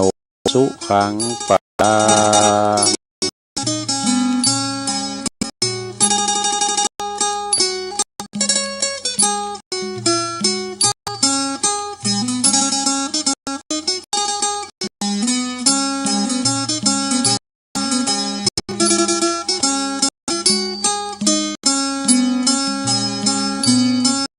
สุขัง พลัง